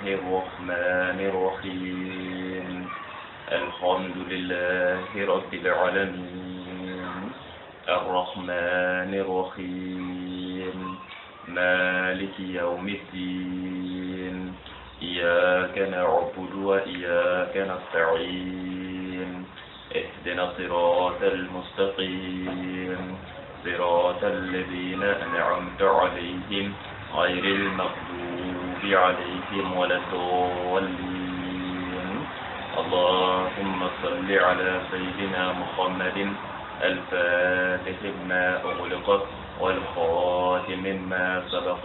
الرحمن الرحيم. الحمد لله رب العالمين. الرحمن الرحيم. مالك يوم الدين. إياك نعبد وإياك نستعين. اهدنا الصراط المستقيم. صراط الذين أنعمت عليهم غير المغضوب عليهم ولا الضالين. اللهم صل على سيدنا محمد الفاتح ما أغلق والخاتم ما سبق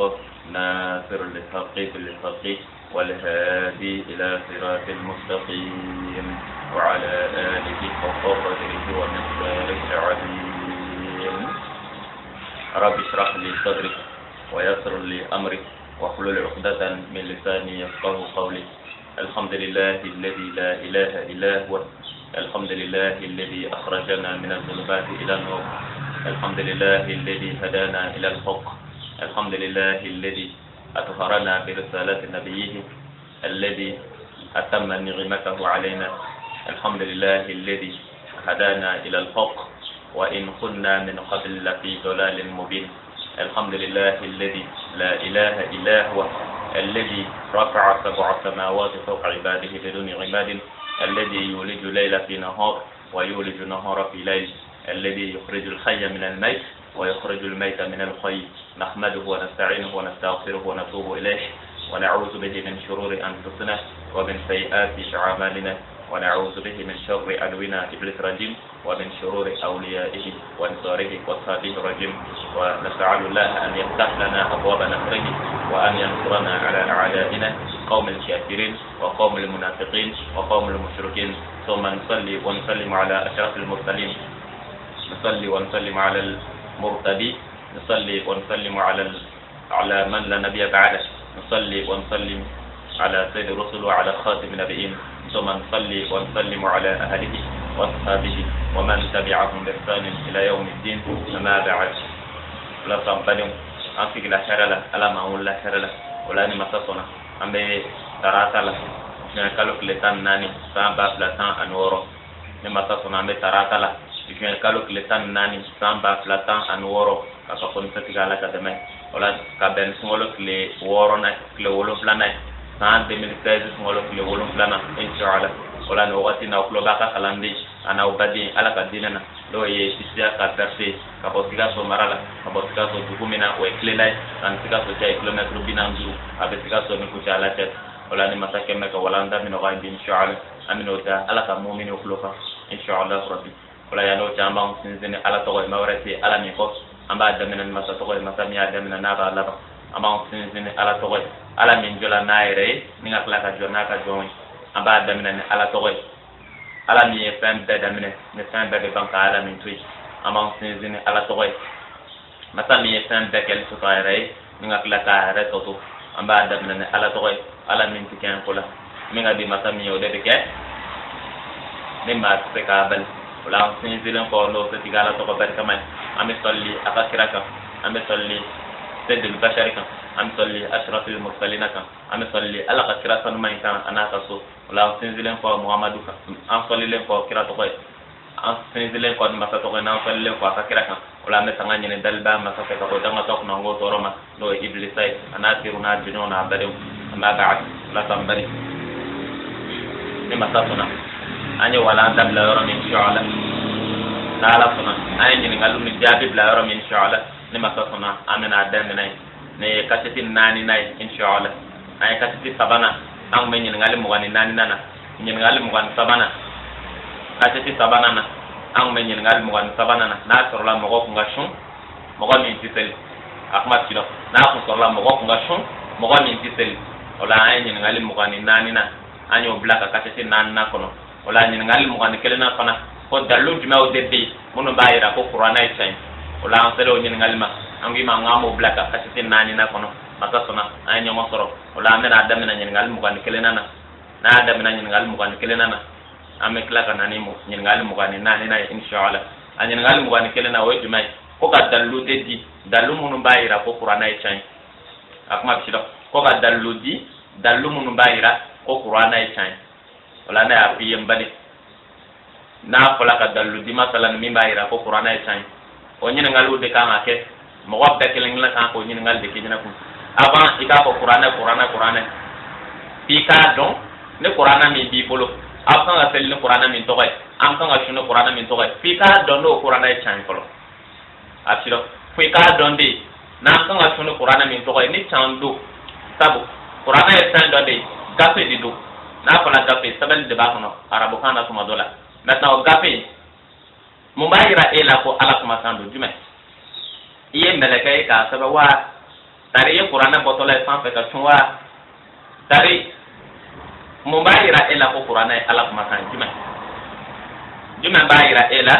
ناصر الحق بالحق والهادي إلى صراط المستقيم وعلى آله حق قدره ومقداره العظيم. رب اشرح لي صدري ويسر لي أمري واحلل عقدة من لساني يفقه قولي. الحمد لله الذي لا إله إلا هو. الحمد لله الذي أخرجنا من الظلمات إلى النور. الحمد لله الذي هدانا إلى الحق. الحمد لله الذي أطهرنا برسالة نبيه الذي أتم نعمته علينا. الحمد لله الذي هدانا إلى الحق وإن كنا من قبل لفي ضلال مبين. الحمد لله الذي لا إله إلا هو الذي رفع 7 سماوات فوق عباده بدون عماد، الذي يولج الليل في نهار ويولج النهار في ليل، الذي يخرج الحي من الميت ويخرج الميت من الحي. نحمده ونستعينه ونستغفره ونتوب إليه ونعوذ به من شرور أنفسنا ومن سيئات أعمالنا ونعوذ به من شر عدونا إبليس الرجيم ومن شرور أوليائه وأنصاره وأصحابه الرجيم. ونسأل الله أن يفتح لنا أبواب نصره وأن ينصرنا على أعدائنا قوم الكافرين وقوم المنافقين وقوم المشركين. ثم نصلي ونسلم على أشرف المرسلين، نصلي ونسلم على المرتدي، نصلي ونسلم على من لا نبي بعده، نصلي ونسلم على سيد الرسل وعلى خاتم النبيين، ثم نصلي ونسلم على أهله وأصحابه ومن تبعهم بإحسان إلى يوم الدين. أما بعد، لا تنبلون أنفق لا خير له ألا ما هو لا خير له ولا نمسسنا أم تراتا له juin kalo tile 14 san 2016. Ni masa sɔnna, an bɛ tarata la, juin kalo tile 14 san 2016, ka sɔrɔ ko ni setigi Ala ka dɛmɛ o la, ka bɛn ni sunkalo tile 6nan, tile 7nan ye, san 2016 sunkalo tile 7nan, inshallah. O la nin wagati na, aw tulo b'a ka kalanden a n'aw baden Ala ka diinɛ na, n'o ye Isiyaka Berete, ka bɔ Sikaso mara la, ka bɔ Sikaso dugu min na, o ye Kilela ye, ani Sikaso cɛ ye kilomɛtiri 45, a bɛ Sikaso ni Kucala cɛ. O la ni masakɛ mɛ ka walanda min nɔgɔya bi, inshallah, an bɛn'o da Ala ka muminiw tulo kan, inshallah rabbi. O la yan'o cɛ, an b'an sinsin ni Ala tɔgɔ ye, ma wɛrɛ tɛ Ala min kɔ. An b'a daminɛ ni masa tɔgɔ ye, masa min y'a daminɛ n'a b'a laban. An b'an sinsin ni Ala tɔgɔ ye, Ala min jɔla n'a yɛrɛ ye ni ka tila ka jɔ n'a ka jɔn ye. An b'a daminɛ ni Ala tɔgɔ ye, Ala min ye fɛn bɛɛ daminɛ ni fɛn bɛɛ bɛ ban ka Ala min to yen. An b'an sinsin ni Ala tɔgɔ ye, masa min ye fɛn bɛɛ kɛli sɔsɔ a yɛrɛ ye ni ka tila k'a yɛrɛ tɔ to. An b'a daminɛ ni Ala tɔgɔ ye, Ala min tɛ kɛ ko la, min ka di masa min ye o de bɛ kɛ, ni maa tɛ se k'a bali. O la an sinsinlen kɔ n'o setigi Ala tɔgɔ barikama ye, an bɛ sɔli a ka kira kan, an bɛ sɔli Seydil Bashari kan, an bɛ sɔli Ashrafil Mursalina kan, an bɛ sɔli Ala ka kira sanuma in kan a n'a ka so. O la an sinsinlen kɔ Muhamadu kan, an sɔlilen kɔ kira tɔgɔ ye, an sinsinlen kɔ ni masa tɔgɔ ye, n'an sɔlilen kɔ a ka kira kan, o la an bɛ tanga ɲini daliba masa fɛ ka bɔ dangatɔ kunnango tɔɔrɔ ma, n'o ye Ibilisa ye, a n'a teriw n'a jɔɲɔgɔnw n'a badenw. An b'a ka la sanbari ni masa sɔnna, an ye walan dabila yɔrɔ min, inshallah, n'Ala sɔnna, an ye ɲininkaliw ni jaabi bila yɔrɔ min, inshallah, ni masa sɔnna, an bɛna a daminɛ yen. Nin ye kasɛti 4nan ye, inshallah. An ye kasɛti 3nan, an tun bɛ ɲininkali 24nan na, ɲininkali 23nan, kasɛti 3nan na, an tun bɛ ɲininkali 23nan na. N'a sɔrɔla mɔgɔ kun ka sun mɔgɔ min tɛ seli, a kuma ti dɔn, n'a kun sɔrɔla mɔgɔ kun ka sun mɔgɔ min tɛ seli, o la an ye ɲininkali 24 na, an y'o bila ka kasɛti 4nan kɔnɔ. O la ɲininkali 21nan fana, ko dalilu jumɛnw de bɛ yen minnu b'a yira ko kuranɛ ye tiɲɛ ye? O la an sera o ɲininkali ma, an k'i ma n k'an b'o bila ka kasɛti 4nan kɔnɔ. Masa sɔnna, an ye ɲɔgɔn sɔrɔ. O la an bɛna daminɛ ɲininkali 21nan na. N'a y'a daminɛ ɲininkali 21nan na, an bɛ tila ka na ni ɲininkali 24nan ye, inshallah. A ɲininkali 21 na, o ye jumɛn ye? Ko ka dalilu de di, dalilu minnu b'a yira ko kuranɛ ye tiɲɛ ye. A kuma bɛ si dɔn, ko ka dalilu di. Dalilu minnu b'a yira ko kuranɛ ye tiɲɛ ye, o la ne y'a f'i ye, n baden, n'a fɔla ka dalilu di masalan min b'a yira ko kuranɛ ye tiɲɛ ye, o ɲininkaliw de kan ka kɛ. Mɔgɔ bɛɛ kelen kelen kan k'o ɲininkali de k'i ɲɛna kun avant i k'a fɔ kuranɛ, kuranɛ, kuranɛ, f'i k'a dɔn ni kuranɛ min b'i bolo, aw kan ka seli ni kuranɛ min tɔgɔ ye, an kan ka sun ni kuranɛ min tɔgɔ ye, f'i k'a dɔn n'o kuranɛ ye tiɲɛ ye fɔlɔ. A bɛ dɔn, fo i k'a dɔn de n'an kan ka sun ni kuranɛ min tɔgɔ ye, ni can don. Sabu kuranɛ ye fɛn dɔ de ye, gafe de don. N'a fɔra gafe, sɛbɛnni de b'a kɔnɔ arabukan na tuma dɔ la. Maintenant, o gafe, mun b'a yira e la ko Ala kumakan don? Jumɛn? I ye mɛlɛkɛ ye k'a sɛbɛn wa, tari i ye kuranɛ bɔtɔla ye sanfɛ ka cun wa, tari mun b'a yira e la ko kuranɛ ye Ala kumakan ye? Jumɛn, jumɛn b'a yira e la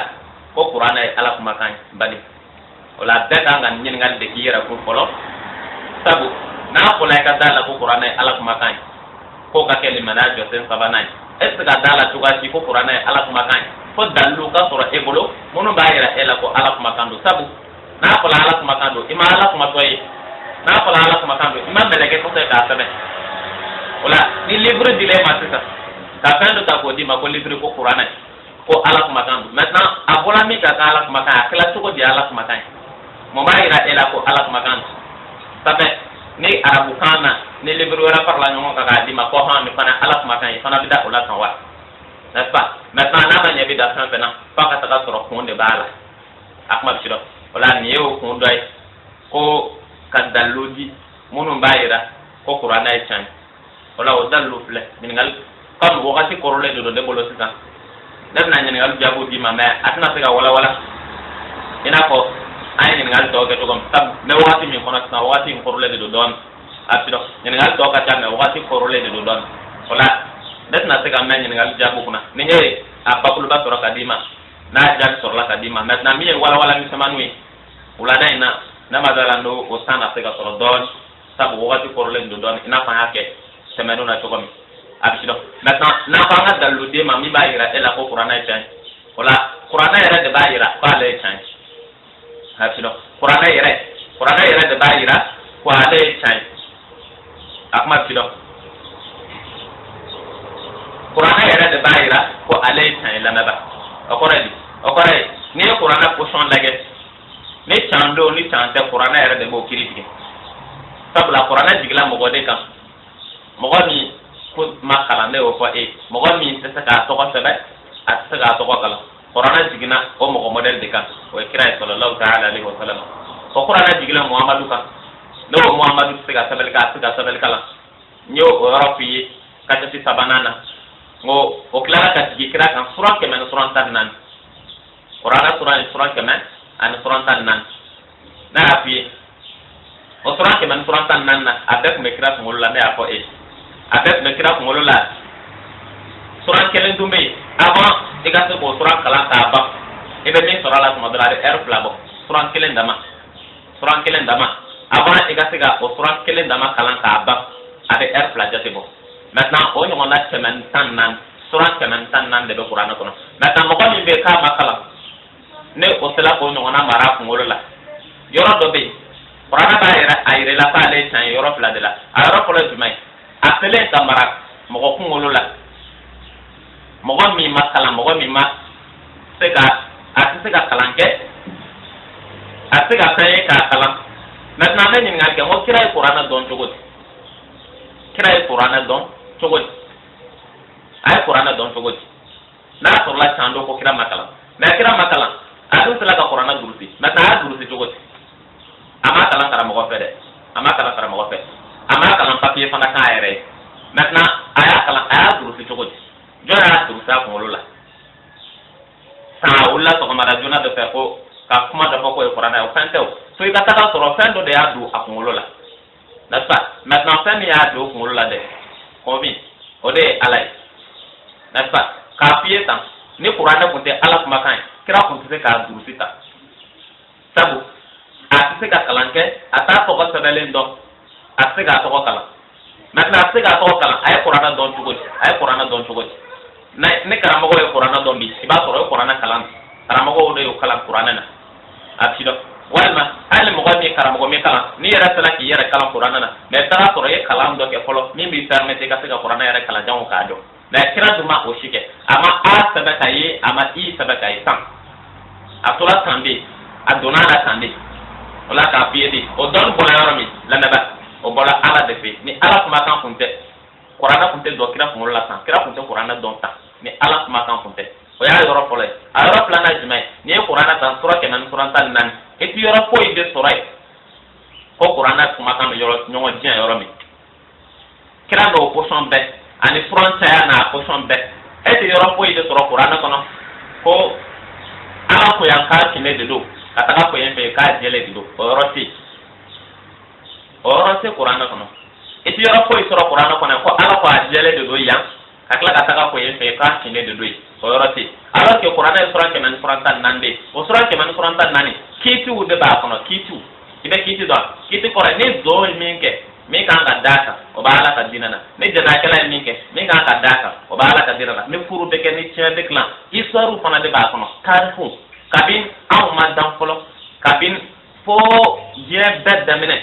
ko kuranɛ ye Ala kumakan ye, badi? O la, bɛɛ kan ka ɲininkali de k'i yɛrɛ kun fɔlɔ. Sabu n'a fɔla i ka da la ko kuranɛ ye Ala kumakan ye, k'o ka kɛ limaniya jɔsen sabanan ye, e tɛ se ka da la cogoya si ko kuranɛ ye Ala kumakan ye fo dalilu ka sɔrɔ e bolo minnu b'a yira e la ko Ala kumakan don. Sabu n'a fɔla Ala kumakan don, i ma Ala kumatɔ ye. N'a fɔla Ala kumakan don, i ma mɛlɛkɛ kɔfɛ k'a sɛbɛn. O la, ni livre dila e ma sisan, ka fɛn dɔ ta k'o d'i ma ko livre, ko kuranɛ, ko Ala kumakan don, maintenant a bɔra min ka kɛ Ala kumakan ye, a kɛla cogo di Ala kumakan ye? Mun b'a yira e la ko Ala kumakan don? Ça fait ni arabukan na, ni livre wɛrɛ farala ɲɔgɔn kan k'a d'i ma ko hɔn, nin fana Ala kumakan ye, fana bɛ da o la kan wa, n'est-ce pas? Maintenant, n'a ma ɲɛ bɛ da fɛn fɛn na, f'a ka taga sɔrɔ kun de b'a la. A kuma bɛ si dɔn. O la, nin ye o kun dɔ ye ko ka dalilu di minnu b'a yira ko kuranɛ ye tiɲɛ ye. O la, o dalilu filɛ. Ɲininkali, comme wagati kɔrɔlen de don ne bolo sisan, ne bɛna ɲininkali jaabiw d'i ma, mais a tɛna se ka walawala i n'a fɔ an ye ɲininkali tɔw kɛ cogo min. Sabu n bɛ wagati min kɔnɔ sisan, wagati in kɔrɔlen de don dɔɔnin. A bɛ dɔn, ɲininkali tɔw ka ca, mais wagati kɔrɔlen de don dɔɔnin. O la, ne tɛna se ka mɛn ɲininkali jaabiw kunna. Ni n ye a bakuruba sɔrɔ ka d'i ma, n'a jaabi sɔrɔla ka d'i ma, maintenant min ye walawala misɛnmaninw ye wulada in na, ne ma da la n'o o san na se ka sɔrɔ dɔɔnin, sabu wagati kɔrɔlen don dɔɔnin, i n'a fɔ an y'a kɛ tɛmɛnenw na cogo min. A bɛ si dɔn. Maintenant, n'a ko an ka dalilu d'e ma min b'a yira e la ko kuranɛ ye tiɲɛ ye, o la kuranɛ yɛrɛ de b'a yira ko ale ye tiɲɛ ye. A bɛ si dɔn, kuranɛ yɛrɛ de b'a yira ko ale ye tiɲɛ ye. A kuma bɛ si dɔn, kuranɛ yɛrɛ de b'a yira ko ale ye tiɲɛ ye. Lamɛnba, o kɔrɔ ye di? O kɔrɔ ye, n'i ye kuranɛ position lajɛ, ni can don, ni can tɛ, kuranɛ yɛrɛ de b'o kiiri tigɛ. Sabula kuranɛ jigila mɔgɔ de kan, mɔgɔ min ko ma kalan. Ne y'o fɔ e, mɔgɔ min tɛ se k'a tɔgɔ sɛbɛn, a tɛ se k'a tɔgɔ kalan, kuranɛ jiginna o mɔgɔ modèle de kan, o ye kira ye sallallahu ta'ala alaihi wa sallam. O kuranɛ jiginna Muhamadu kan, n'o Muhamadu tɛ se ka sɛbɛnni kɛ, a tɛ se ka sɛbɛnni kalan. N y'o o yɔrɔ f'i ye kasɛti sabanan na. N ko o tilara ka jigin kira kan suran 114. Kuranɛ suran ye suran 114. Ne y'a f'i ye, o suran 114 na, a bɛɛ tun bɛ kira kunkolo la. Ne y'a fɔ e ye, a bɛɛ tun bɛ kira kunkolo la. Suran kelen tun bɛ yen, avant i ka se k'o suran kalan k'a ban, i bɛ min sɔrɔ a la tuma dɔ la, a bɛ ɛri 2 bɔ. Suran kelen dama, suran kelen dama, avant i ka se ka o suran kelen dama kalan k'a ban, a bɛ ɛri 2 jate bɔ. Maintenant, o ɲɔgɔnna 114, suran 114 de bɛ kuranɛ kɔnɔ. Maintenant, mɔgɔ min bɛ yen k'a ma kalan, ne o sera k'o ɲɔgɔnna mara a kunkolo la, yɔrɔ dɔ bɛ yen, kuranɛ b'a yɛrɛ a yɛrɛ la k'ale ye tiɲɛ ye yɔrɔ fila de la. A yɔrɔ fɔlɔ ye jumɛn ye? A selen ka mara mɔgɔ kunkolo la, mɔgɔ min ma kalan, mɔgɔ min ma se ka, a tɛ se ka kalan kɛ, a tɛ se ka fɛn ye k'a kalan. Maintenant, an bɛ ɲininkali kɛ, n ko kira ye kuranɛ dɔn cogo di? Kira ye kuranɛ dɔn cogo di? A ye kuranɛ dɔn cogo di? N'a sɔrɔla can don ko kira ma kalan, mais kira ma kalan, a dun sera ka kuranɛ durusi. Maintenant, a y'a durusi cogo di? A ma kalan karamɔgɔ fɛ dɛ, a ma kalan karamɔgɔ fɛ, a ma kalan papiye fana kan a yɛrɛ ye. Maintenant, a y'a kalan, a y'a durusi cogo di? Jɔn y'a durusi a kunkolo la? San a wulila sɔgɔmada joona dɔ fɛ ko ka kuma dɔ fɔ k'o ye kuranɛ ye, o fɛn tɛ. O fo i ka taga sɔrɔ fɛn dɔ de y'a don a kunkolo la, n'est-ce pas? Maintenant, fɛn min y'a don o kunkolo la dɛ, kɔmi o de ye Ala ye, n'est-ce pas? K'a f'i ye tan, ni kuranɛ kun tɛ Ala kumakan ye, kira kun tɛ se k'a durusi ta, sabu a tɛ se ka kalan kɛ, a t'a tɔgɔ sɛbɛnlen dɔn, a tɛ se k'a tɔgɔ kalan. Maintenant, a tɛ se k'a tɔgɔ kalan, a ye kuranɛ dɔn cogo di? A ye kuranɛ dɔn cogo di? Ne karamɔgɔ ye kuranɛ dɔn bi, i b'a sɔrɔ o ye kuranɛ kalan, karamɔgɔw de y'o kalan kuranɛ na. A ti dɔn. Walima hali mɔgɔ min karamɔgɔ m'i kalan, n'i yɛrɛ sera k'i yɛrɛ kalan kuranɛ na, mais i bɛ taga sɔrɔ i ye kalan dɔ kɛ fɔlɔ min b'i permettre i ka se ka kuranɛ yɛrɛ kalan jango k'a dɔn. Mais kira dun ma o si kɛ. A ma a sɛbɛn ka ye, a ma i sɛbɛn ka ye tan. A tora tan de, a donna a la tan de. O la k'a f'i ye de, o dɔnni bɔra yɔrɔ min, lamɛnba, o bɔra Ala de fɛ. Ni Ala kumakan kun tɛ, kuranɛ kun tɛ don kira kunkolo la tan. Kira kun tɛ kuranɛ dɔn tan ni Ala kumakan kun tɛ. O y'a yɔrɔ fɔlɔ ye. A yɔrɔ filanan ye jumɛn ye? N'i ye kuranɛ ta, sura 114, i ti yɔrɔ foyi de sɔrɔ yen ko kuranɛ kumakan bɛ yɔrɔ ɲɔgɔn diɲɛ yɔrɔ min. Kira n'o posɔn bɛɛ ani suran caya n'a posɔn bɛɛ, e tɛ yɔrɔ foyi de sɔrɔ kuranɛ kɔnɔ ko Ala ko yan k'a finnen de don, ka taga ko yen fɛ k'a jɛlen de don. O yɔrɔ tɛ yen, o yɔrɔ tɛ kuranɛ kɔnɔ. I tɛ yɔrɔ foyi sɔrɔ kuranɛ kɔnɔ ko Ala ko a jɛlen de don yan, ka tila ka taga ko yen fɛ k'a finnen de don yen. O yɔrɔ tɛ yen. Alors que kuranɛ ye suran 114 de ye. O suran 114, kiitiw de b'a kɔnɔ. Kiitiw, i bɛ kiiti dɔn. Kiiti kɔrɔ, ni zon ye min kɛ min kan ka d'a kan, o b'a Ala ka diinɛ na. Ni jɛnɛkɛla ye min kɛ min kan ka d'a kan, o b'a Ala ka diinɛ na. Ni furu bɛ kɛ, ni tiɲɛ bɛ tilan, histoire fana de b'a kɔnɔ. Tariku, kabini anw ma dan fɔlɔ, kabini fo diɲɛ bɛɛ daminɛ,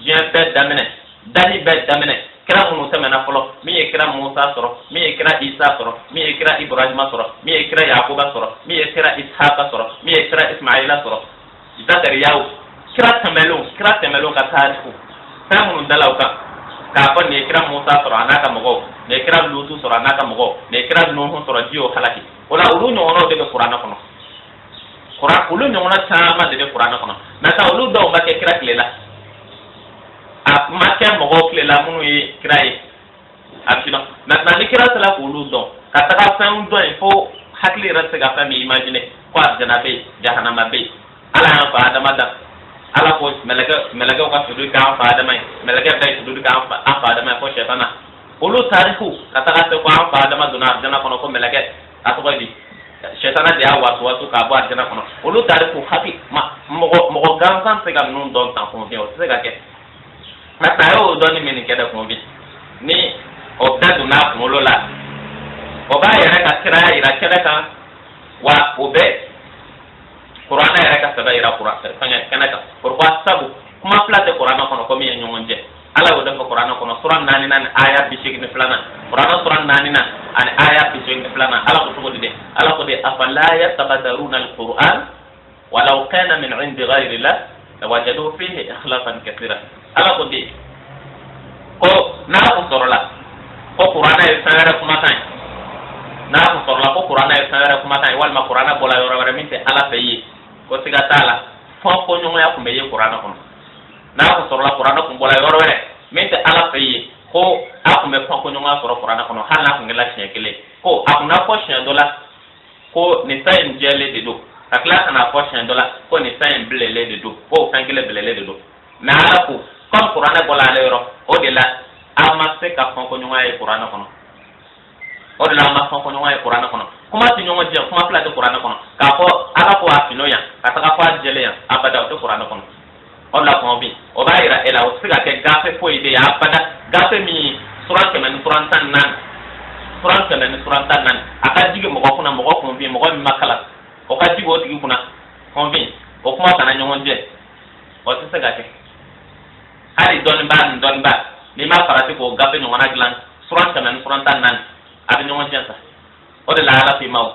diɲɛ bɛɛ daminɛ, dali bɛɛ daminɛ, kira minnu tɛmɛna fɔlɔ, min ye kira Musa sɔrɔ, min ye kira Isa sɔrɔ, min ye kira Ibrahima sɔrɔ, min ye kira Yakuba sɔrɔ, min ye kira Ishaka sɔrɔ, min ye kira Ismaila sɔrɔ, Zakariyaw, kira tɛmɛlenw, kira tɛmɛlenw ka tariku, fɛn minnu dala u kan k'a fɔ nin ye kira Musa sɔrɔ a n'a ka mɔgɔw, nin ye kira Lutu sɔrɔ a n'a ka mɔgɔw, nin ye kira Nuhu sɔrɔ, ji y'o halaki. O la, olu ɲɔgɔnnaw de bɛ kuranɛ kɔnɔ. Kuran, olu ɲɔgɔnna caman de bɛ kuranɛ kɔnɔ. Maintenant, olu dɔw ma kɛ kira tile la, a ma kɛ mɔgɔw tile la minnu ye kira ye, a bɛ dɔn. Maintenant, ni kira sera k'olu dɔn ka taga fɛnw dɔn yen fo hakili yɛrɛ tɛ se ka fɛn min imaginer, ko arijana bɛ yen, jahanama bɛ yen, Ala y'an fa Adama dan, Ala ko mɛlɛkɛ, mɛlɛkɛw ka sujudi k'an fa Adama ye, mɛlɛkɛ bɛɛ ye sujudi k'an fa, an fa Adama ye fo sɛtana. Olu tariku ka taga se ko an fa Adama donna arijana kɔnɔ, ko mɛlɛkɛ, a tɔgɔ di, sɛtana de y'a wasu wasu k'a bɔ arijana kɔnɔ. Olu tariku, hakili ma mɔgɔ mɔgɔ gansan tɛ se ka ninnu dɔn tan kunfin, o tɛ se ka kɛ. Maintenant, a y'o dɔnni min kɛ dɛ, kunfin, ni o bɛɛ donna a kunkolo la, o b'a yɛrɛ ka kiraya yira kɛnɛ kan wa, o bɛ kuranɛ yɛrɛ ka sɛbɛn yira kuran fɛngɛ kɛnɛ kan. Pourquoi? Sabu kuma fila tɛ kuranɛ kɔnɔ ko min ye ɲɔgɔn jɛ. Ala y'o de fɔ kuranɛ kɔnɔ, sura naaninan ni aya 82nan. Kuranɛ sura naaninan ani aya 82nan, Ala ko cogo di de? Ala ko de: afala yatadabbaruna alquran walau kana min indi ghayri llah lawajadu fihi ikhtilafan kathira. Ala ko de ko n'a ko sɔrɔla ko kuranɛ ye fɛn wɛrɛ kumakan ye, n'a ko sɔrɔla ko kuranɛ ye fɛn wɛrɛ kumakan ye, walima kuranɛ bɔra yɔrɔ wɛrɛ min tɛ Ala fɛ ye, ko siga t'a la, fɔn fɔ ɲɔgɔnya tun bɛ ye kuranɛ kɔnɔ. N'a ko sɔrɔla kuranɛ kun bɔra yɔrɔ wɛrɛ min tɛ Ala fɛ ye, ko a tun bɛ fɔn ko ɲɔgɔnya sɔrɔ kuranɛ kɔnɔ, hali n'a tun kɛra siɲɛ kelen, ko a kun n'a fɔ siɲɛ dɔ la ko nin fɛn in jɛlen de don, ka tila ka n'a fɔ siɲɛ dɔ la ko nin fɛn in bilenlen de don, ko fɛn kelen bilenlen de don. Mais Ala ko comme kuranɛ bɔra ale yɔrɔ, o de la an ma se ka fɔn ko ɲɔgɔnya ye kuranɛ kɔnɔ. O de la an ma fɔn ko ɲɔgɔnya ye kuranɛ kɔnɔ. Kuma tɛ ɲɔgɔn jɛ, kuma fila tɛ kuranɛ kɔnɔ k'a fɔ Ala ko a finno yan, ka taga fɔ a jɛlen yan, abada, o tɛ kuranɛ kɔnɔ. O de la kɔn o b'a yira e la, o tɛ se ka kɛ gafe foyi de ye abada, gafe min ye sura 114, sura 114, a ka jigin mɔgɔ kunna, mɔgɔ kunfin, mɔgɔ min ma kalan, o ka jigin o tigi kunna kɔnfin, o kuma kana ɲɔgɔn jɛ, o tɛ se ka kɛ. Hali dɔnnibaa ni dɔnnibaa, n'i ma farati k'o gafe ɲɔgɔnna dilan, sura 114, a bɛ ɲɔgɔn jɛ sa. O de la Ala f'i ma, o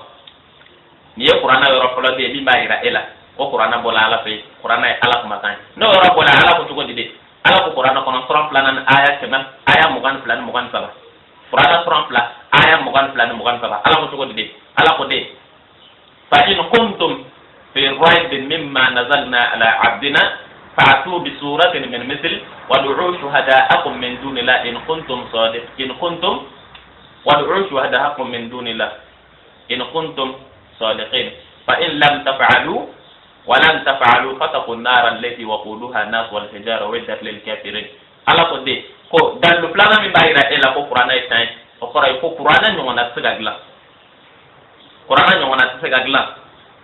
nin ye kuranɛ yɔrɔ fɔlɔ de ye min b'a yira e la ko kuranɛ bɔla Ala fɛ yen, kuranɛ ye Ala kumakan ye. N'o yɔrɔ bɔla, Ala ko cogo di de? Ala ko kuranɛ kɔnɔ, sura filanan ni aya 100, aya 22 ni 23. Kuranɛ sura 2, aya 22 ni 23, Ala ko cogo di de? Ala ko de: fa in kuntum fi raybin mimma nazalna ala abdina fa'tu bi suratin min misl wad'u shuhada'akum min dunillah in kuntum sadiq in kuntum wad'u shuhada'akum min dunillah in kuntum sadiqin fa in lam taf'alu wa lan taf'alu fattaqu an-nara allati waquduha an-nas wal hijara uiddat lil kafirin. Ala ko de ko dalilu filanan min b'a yira e la ko kuranɛ ye tiɲɛ ye, o kɔrɔ ye ko kuranɛ ɲɔgɔnna tɛ se ka dilan, kuranɛ ɲɔgɔnna tɛ se ka dilan.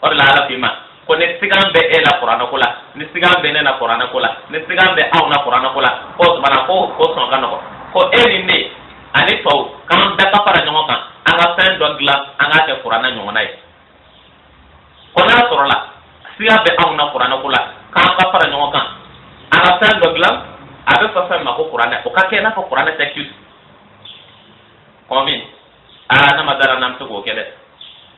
O de la Ala k'i ma ko ni sigan bɛ e la kuranɛ ko la, ni sigan bɛ ne la kuranɛ ko la, ni sigan bɛ anw na kuranɛ ko la, ko o tuma na ko o sɔn ka nɔgɔ ko e ni ne ani tɔw k'an bɛɛ ka fara ɲɔgɔn kan, an ka fɛn dɔ dilan, an k'a kɛ kuranɛ ɲɔgɔnna ye. Ko n'a sɔrɔla siga bɛ anw na kuranɛ ko la. ka fɛn dɔ dilan a bɛ fɔ fɛn ma ko kuranɛ, o ka kɛ i n'a fɔ kuranɛ texte kɔmi. Aa, n'a ma dara n'an bɛ se k'o kɛ dɛ,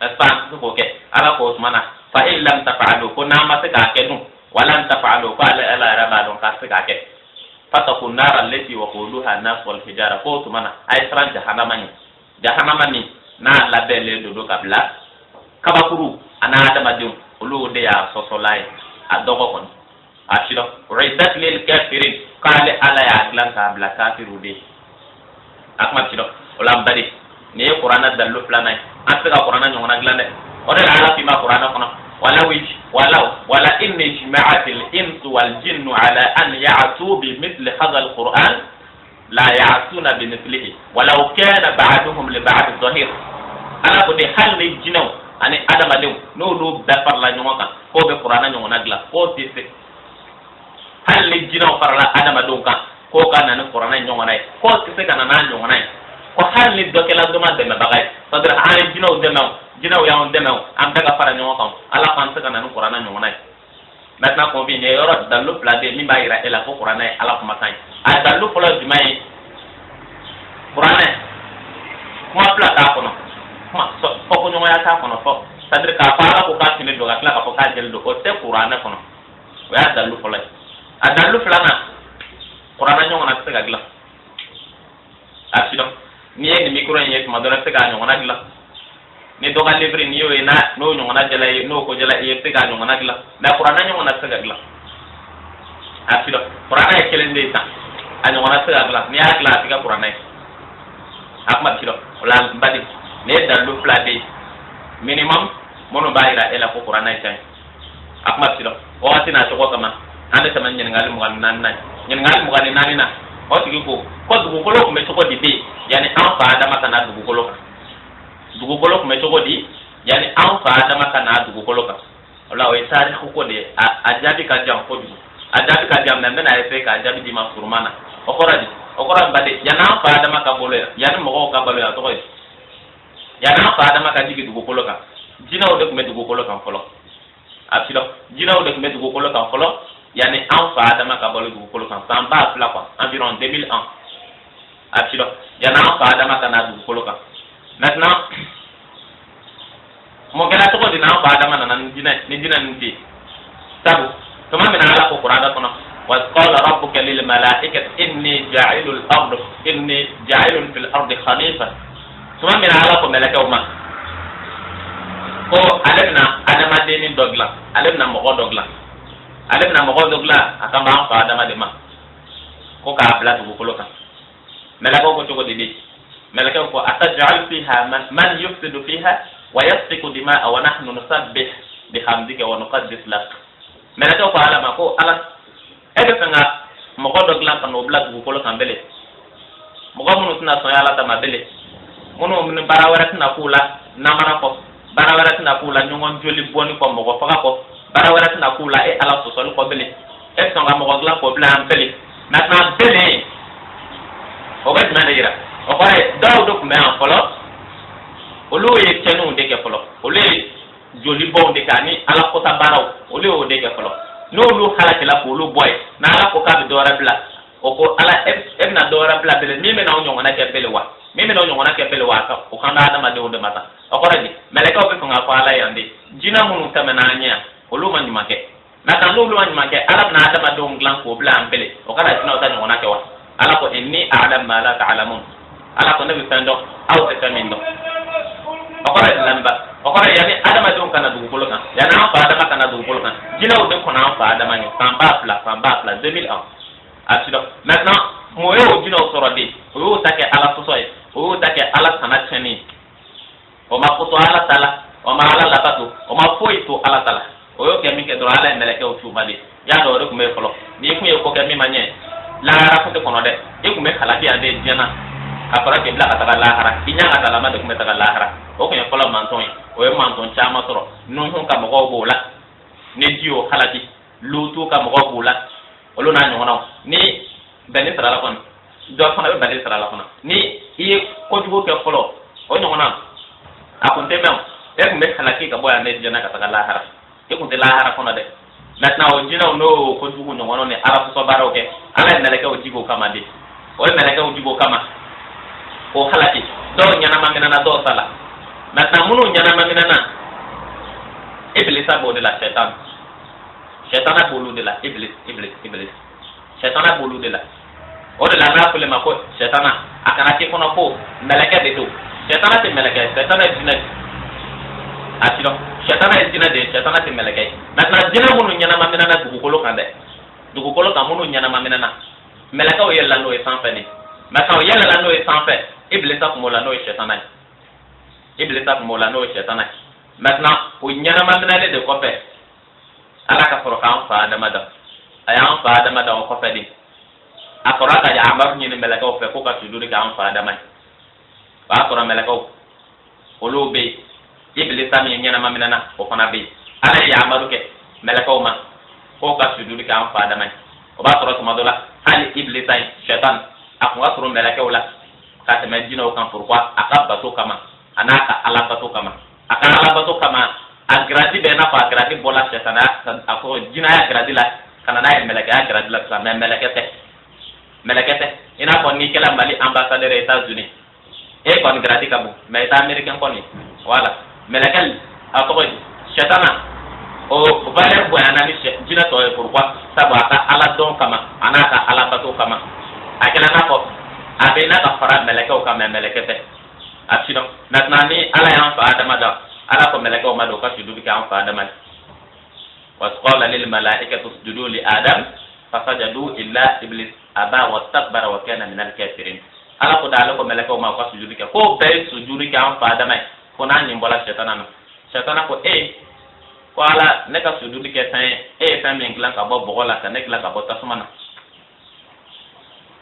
n'est-ce pas? An tɛ se k'o kɛ. Ala ko o tuma na fa in lam tafalu, ko n'an ma se k'a kɛ dun, walan tafalu, ko ale Ala yɛrɛ b'a dɔn k'a se k'a kɛ, fattaqu nara allati waquduha an-nas wal hijara, ko o tuma na a ye siran jahanama ɲɛ, jahanama min n'a labɛnlen don ka bila kabakuru ani adamadenw, olu de y'a sɔsɔla ye, a dɔgɔ kɔni a sirɔ, uiddat lil kafirin, k'ale Ala y'a dilan k'a bila kafiriw de ye. A kuma sirɔ o la. N bari, nin ye kuranɛ dalilu filanan ye. An tɛ se ka kuranɛ ɲɔgɔnna dilan dɛ. O de la Ala k'i ma kuranɛ kɔnɔ: walaw walaw wala in ijtama'at al-insu wal jinnu ala an ya'tu bi mithli hadha al-Qur'an la ya'tuna bi mithlihi walaw kana ba'duhum li ba'd zahir. Ala ko de, hali ni jinɛw ani adamadenw n'olu bɛɛ farala ɲɔgɔn kan k'o bɛ kuranɛ ɲɔgɔnna dilan, k'o tɛ se. Hali ni jinɛw farala adamadenw kan k'o ka na ni kuranɛ ɲɔgɔnna ye, k'o tɛ se ka na n'a ɲɔgɔnna ye, ko hali ni dɔ kɛla dɔ ma dɛmɛbaga ye, c'est à dire an ye jinɛw dɛmɛ o, jinɛw y'anw dɛmɛ o, an bɛɛ ka fara ɲɔgɔn kan, Ala k'an tɛ se ka na ni kuranɛ ɲɔgɔnna ye. Maintenant, kɔnfin, nin ye yɔrɔ dalilu fila de ye min b'a yira e la ko kuranɛ ye Ala kumakan ye. A dalilu fɔlɔ ye jumɛn ye? Kuranɛ kuma fila t'a kɔnɔ, kuma fɔkoɲɔgɔnya t'a kɔnɔ fɔ, c'est à dire k'a fɔ Ala ko k'a fini don, ka tila k'a fɔ k'a jɛlen don, o tɛ kuranɛ kɔnɔ. O y'a dalilu fɔlɔ ye. A dalilu filanan, kuranɛ ɲɔgɔnna tɛ se ka dilan. A si dɔn, n'i ye nin micro in ye tuma dɔ la, i bɛ se k'a ɲɔgɔnna dilan. Ni dɔ ka livre n'i y'o ye, n'a n'o ɲɔgɔnna jala ye, n'o ko jala i ye, i bɛ se k'a ɲɔgɔnna dilan, mais kuranɛ ɲɔgɔnna tɛ se ka dilan. A si dɔn, kuranɛ ye kelen de ye tan, a ɲɔgɔnna tɛ se ka dilan. N'i y'a dilan, a tɛ kɛ kuranɛ ye. A kuma si dɔn o la. N baden, nin ye dalilu fila de ye minimum minnu b'a yira e la ko kuranɛ ye tiɲɛ ye. A kuma si dɔn, wagati n'a cogo kama, an bɛ tɛmɛ ɲininkali 24nan ye. Ɲininkali 24 na, o tigi ko ko dugukolo tun bɛ cogo di bɛ yen yanni an fa Adama ka na dugukolo kan? Dugukolo tun bɛ cogo di yanni an fa Adama ka na dugukolo kan? O la, o ye tariku ko de ye. A jaabi ka jan kojugu, a jaabi ka jan, mais n bɛna essayer k'a jaabi d'i ma suruma na. O kɔrɔ di? O kɔrɔ n baden, yanni an fa Adama ka bolo yan, yanni mɔgɔw ka balo yan, a tɔgɔ ye, yanni an fa Adama ka jigin dugukolo kan, jinɛw de tun bɛ dugukolo kan fɔlɔ. A bɛ dɔn, jinɛw de tun bɛ dugukolo kan fɔlɔ yanni an fa Adama ka balo dugukolo kan, san 2000 quoi, environ 2001. A bɛ dɔn, yanni an fa Adama ka na dugukolo kan. Maintenant, mun kɛra cogo di n'an fa Adama nana ni jinɛ, ni jinɛ ninnu tɛ yen? Sabu tuma min na Ala ko kuranɛ kɔnɔ: wa qala rabbuka lil malaikati inni ja'ilul ard inni ja'ilun fil ardi khalifa. Tuma min na Ala ko mɛlɛkɛw ma ko ale bɛna adamadennin dɔ dilan, ale bɛna mɔgɔ dɔ dilan, ale bɛna mɔgɔ dɔ dilan, a kan b'an fa Adama de ma, ko k'a bila dugukolo kan, mɛlɛkɛw ko cogo di bi? Mɛlɛkɛw ko: ataj'al fiha man yufsidu fiha wa yasfiku dima'a wa nahnu nusabbih bihamdika wa nuqaddis lak. Mɛlɛkɛw ko Ala ma ko: Ala, e bɛ fɛ ka mɔgɔ dɔ dilan ka n'o bila dugukolo kan bele, mɔgɔ minnu tɛna sɔn Ala ta ma bele, minnu ni baara wɛrɛ tɛna k'u la namara kɔ, baara wɛrɛ tɛna k'u la ɲɔgɔn joli bɔnni kɔ, mɔgɔ faga kɔ, baara wɛrɛ tɛna k'u la e Ala sɔsɔli kɔ bele, e sɔn ka mɔgɔ dilan k'o bila yan bele? Maintenant, bele, o bɛ jumɛn de yira? O kɔrɔ ye dɔw de tun bɛ yan fɔlɔ, olu ye tiɲɛniw de kɛ fɔlɔ, olu ye jolibɔnw de kɛ ani Ala kɔta baaraw, olu y'o de kɛ fɔlɔ. N'olu halakila k'olu bɔ yen, n'Ala ko k'a bɛ dɔ wɛrɛ bila, o ko: Ala, e bɛna dɔ wɛrɛ bila bele min bɛna o ɲɔgɔnna kɛ bele wa? Min bɛna o ɲɔgɔnna kɛ bele wa? O kan bɛ adamadenw de ma tan. O kɔrɔ di? Mɛlɛkɛw bɛ fɛ k'a fɔ Ala yan de, jinɛ minnu tɛmɛna an ɲɛ yan, olu ma ɲuman kɛ. Maintenant, n'olu ma ɲuman kɛ, Ala bɛna adamadenw dilan k'o bila an bele, o kana jinɛw ta ɲɔgɔnna kɛ wa? Ala ko: inni a'lamu ma la ta'lamun. Ala ko ne bɛ fɛn dɔn, aw tɛ fɛn min dɔn. O kɔrɔ ye lamɛnba, o kɔrɔ ye yanni adamadenw ka na dugukolo kan, yanni an fa Adama ka na dugukolo kan, jinɛw de kɔnɔ an fa Adama ɲɛ san 2000, san 2000, 2001. A si dɔn. Maintenant, mun y'o jinɛw sɔrɔ de? O y'o ta kɛ Ala sɔsɔ ye, o y'o ta kɛ Ala tana tiɲɛni ye. O ma ko to Ala ta la, o ma Ala labato, o ma foyi to Ala ta la. O y'o kɛ min kɛ dɔrɔn, Ala ye mɛlɛkɛw c'u ma de. Y'a dɔn, o de tun bɛ yen fɔlɔ. N'i kun ye ko kɛ min ma ɲɛ, lahara kun tɛ kɔnɔ dɛ, i kun bɛ halaki yan de diɲɛ na, ka fɔra k'i bila ka taga lahara, i ɲɛ ka talama de kun bɛ taga lahara. O kun ye fɔlɔ mantɔn ye, o ye mantɔn caman sɔrɔ. Nuhun ka mɔgɔw b'o la, ni ji y'o halaki. Lutu ka mɔgɔw b'o la, olu n'a ɲɔgɔnnaw. Ni bɛnni sara la kɔni, dɔ fana bɛ bɛnni sara la fana. Ni i ye kojugu kɛ fɔlɔ, o ɲɔgɔnna a kun tɛ mɛn, e kun bɛ halaki ka bɔ yan ne diɲɛ na ka taga lahara. E kun tɛ lahara kɔnɔ dɛ. Maintenant o jinɛw n'o kojugu ɲɔgɔnnaw ni Ala sɔsɔ baaraw kɛ, Ala ye mɛlɛkɛw jigi o kama de. O ye mɛlɛkɛw jigi o kama k'o halaki. Dɔw ɲɛnama minɛna, dɔw sala. Maintenant minnu ɲɛnama minɛna, Ibilisa b'o de la, sɛtan. Sɛtana b'olu de la, Iblis, Iblis, Iblis. Sɛtana b'olu de la. O de la n'a fɔlen ma ko sɛtana, a kana k'i kɔnɔ ko mɛlɛkɛ de don. Sɛtana tɛ mɛlɛkɛ ye, sɛtana ye jinɛ de. A ti dɔn, sɛtana ye jinɛ de ye, sɛtana tɛ mɛlɛkɛ ye. Maintenant jinɛ minnu ɲɛnama minɛna dugukolo kan dɛ, dugukolo kan minnu ɲɛnama minɛna, mɛlɛkɛw yɛlɛla n'o ye sanfɛ de. Maintenant o yɛlɛla n'o ye sanfɛ, Ibilisa tun b'o la, n'o ye sɛtana ye. Ibilisa tun b'o la, n'o ye sɛtana ye. Maintenant o ɲɛnama minɛlen de kɔfɛ, Ala ka sɔrɔ k'an fa Adama dan. A y'an fa Adama dan o kɔfɛ de, a sɔrɔ ka yamaru ɲini mɛlɛkɛw fɛ ko ka sujudi kɛ an fa Adama ye. O y'a sɔrɔ mɛlɛkɛw olu bɛ yen, Ibilisa min ɲɛnama minɛna, o fana bɛ yen. Ala ye yamaru kɛ mɛlɛkɛw ma k'o ka sujudi kɛ an fa Adama ye. O b'a sɔrɔ tuma dɔ la hali Ibilisa ye, sɛtan, a kun ka surun mɛlɛkɛw la ka tɛmɛ jinɛw kan. Pourquoi? A ka bato kama, a n'a ka Ala bato kama. A ka Ala bato kama, a grade bɛ i n'a fɔ a grade bɔla sɛtanaya, a fɔ jinaya grade la ka na n'a ye mɛlɛkɛya grade la sisan. Mais mɛlɛkɛ tɛ, mɛlɛkɛ tɛ. I n'a fɔ n'i kɛra Mali ambassadeur États-Unis, e kɔni grade ka bon, mais i tɛ américain kɔni. Voilà, mɛlɛkɛ, a tɔgɔ ye sɛtana, o valeur bonyana ni jinɛ tɔ ye. Pourquoi? Sabu a ka Ala dɔn kama, a n'a ka Ala bato kama, a kɛra n'a fɔ a bɛ n'a ka fara mɛlɛkɛw kan, mais mɛlɛkɛ tɛ. A sinon maintenant ni Ala y'an fa Adama dan, Ala ko mɛlɛkɛw ma don ka sujudi kɛ an fa Adama ye. Wa qala lil malaikati usjudu li Adam fasajadu illa Iblis aba wastakbara wa kana min al kafirin. Ala ko da, ale ko mɛlɛkɛw ma ka sujudi kɛ, ko bɛɛ ye sujudi kɛ an fa Adama ye, ko n'a ɲin bɔla sɛtana na. Sɛtana ko e ko Ala, ne ka sujudi kɛ fɛn ye, e ye fɛn min dilan ka bɔ bɔgɔ la, ka ne dilan ka bɔ tasuma na.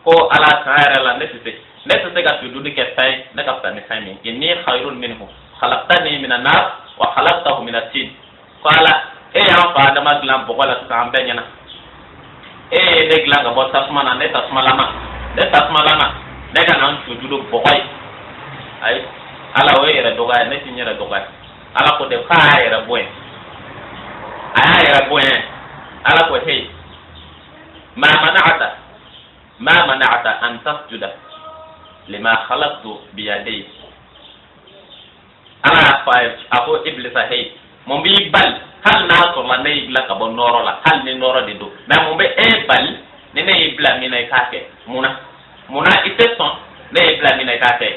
Ko Ala, kan yɛrɛ la, ne tɛ se ka sujudi kɛ fɛn ye ne ka fisa ni fɛn min ye. Inni khayrun minhu khalaqtani minan nar wa khalaqtahu minat tin. Ko Ala, e y'an fa Adama dilan bɔgɔ la sisan an bɛɛ ɲɛna, e ye ne dilan ka bɔ tasuma na, ne tasumalama, ne tasumalama, ne ka na n sujudu bɔgɔ ye? Ayi Ala, o ye yɛrɛ dɔgɔya, ne ti n yɛrɛ dɔgɔya. Ala ko de k'a y'a yɛrɛ bonya, a y'a yɛrɛ bonya. Ala ko hey, ma mana'aka, ma mana'aka an tasjuda lima khalaqtu biyadayya. Ala y'a fɔ a ye, a ko Ibilisa, hey, mun b'i bali? Hali n'a sɔrɔla ne y'i dilan ka bɔ nɔɔrɔ la, hali ni nɔɔrɔ de don, mais mun bɛ e bali ni ne y'i bila min na i k'a kɛ? Mun na, mun na i tɛ sɔn ne y'i bila min na i k'a kɛ?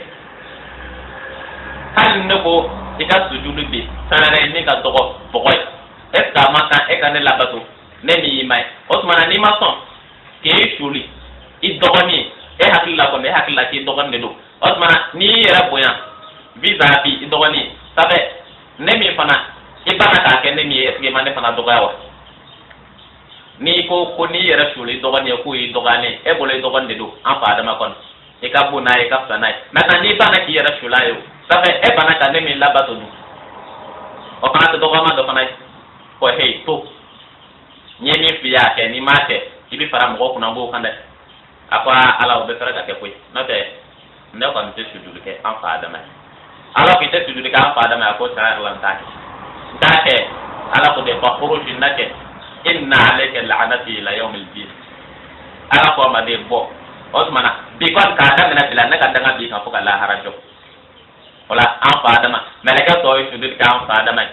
Hali ne ko i ka sujudu bi fɛn wɛrɛ ye min ka dɔgɔ bɔgɔ ye, est ce que a ma kan e ka ne labato, ne min y'i ma ye? O tuma na n'i ma sɔn k'e suli i dɔgɔnin ye, e hakili la kɔni, e hakili la k'i dɔgɔnin de don, o tuma na n'i y'i yɛrɛ bonya vis-à-vis i dɔgɔnin ye, ça fait ne min fana i banna k'a kɛ ne min ye, est ce que i ma ne fana dɔgɔya wa? N'i ko ko n'i yɛrɛ suli i dɔgɔnin ye, k'o y'i dɔgɔyalen, e bolo i dɔgɔnin de don, an fa Adama kɔni, i ka bon n'a ye, i ka fisa n'a ye. Maintenant n'i banna k'i yɛrɛ suli a ye, o ça fait e banna ka ne min labato dun, o fana tɛ dɔgɔyama dɔ fana ye? Ko hey, to n ye min f'i ye a kɛ, n'i m'a kɛ, i bɛ fara mɔgɔw kunna b'o kan dɛ. A ko Ala, o bɛ fɛrɛ ka kɛ koyi, n'o tɛ ne kɔni tɛ sujudi kɛ an fa Adama ye. Ala ko i tɛ sujudi kɛ an fa Adama ye? A ko tiɲɛ yɛrɛ la, n t'a kɛ, n t'a kɛ. Ala ko de fakhruj innaka inna alayka la'nati ila yawmil din. Ala ko a ma de bɔ, o tuma na bi kɔni k'a daminɛ bi la, ne ka danga b'i kan fo ka lahara jɔ. O la an fa Adama, mɛlɛkɛ tɔw ye sujudi kɛ an fa Adama ye,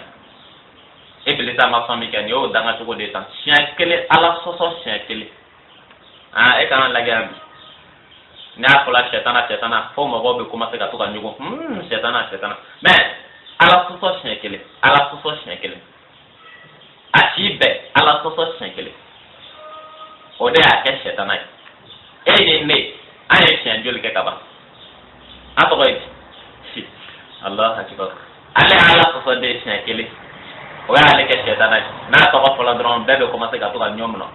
Ibilisa ma sɔn min kɛ, nin y'o danga cogo de ye tan. Siɲɛ kelen Ala sɔsɔ, siɲɛ kelen. Aa, e k'an lajɛ yan bi, n'a fɔla sɛtana, sɛtana, fo mɔgɔw bɛ commencer ka to ka ɲugun, sɛtana, sɛtana. Mais Ala sɔsɔ siɲɛ kelen, Ala sɔsɔ siɲɛ kelen, a si bɛɛ Ala sɔsɔ siɲɛ kelen, o de y'a kɛ sɛtana ye. E ni ne, an ye siɲɛ joli kɛ ka ban? An tɔgɔ ye di? Allah akibar. Ale ye Ala sɔsɔ de siɲɛ kelen, o y'ale kɛ sɛtana ye. N'a tɔgɔ fɔla dɔrɔn, bɛɛ bɛ commencer ka to ka ɲɔ minɛ.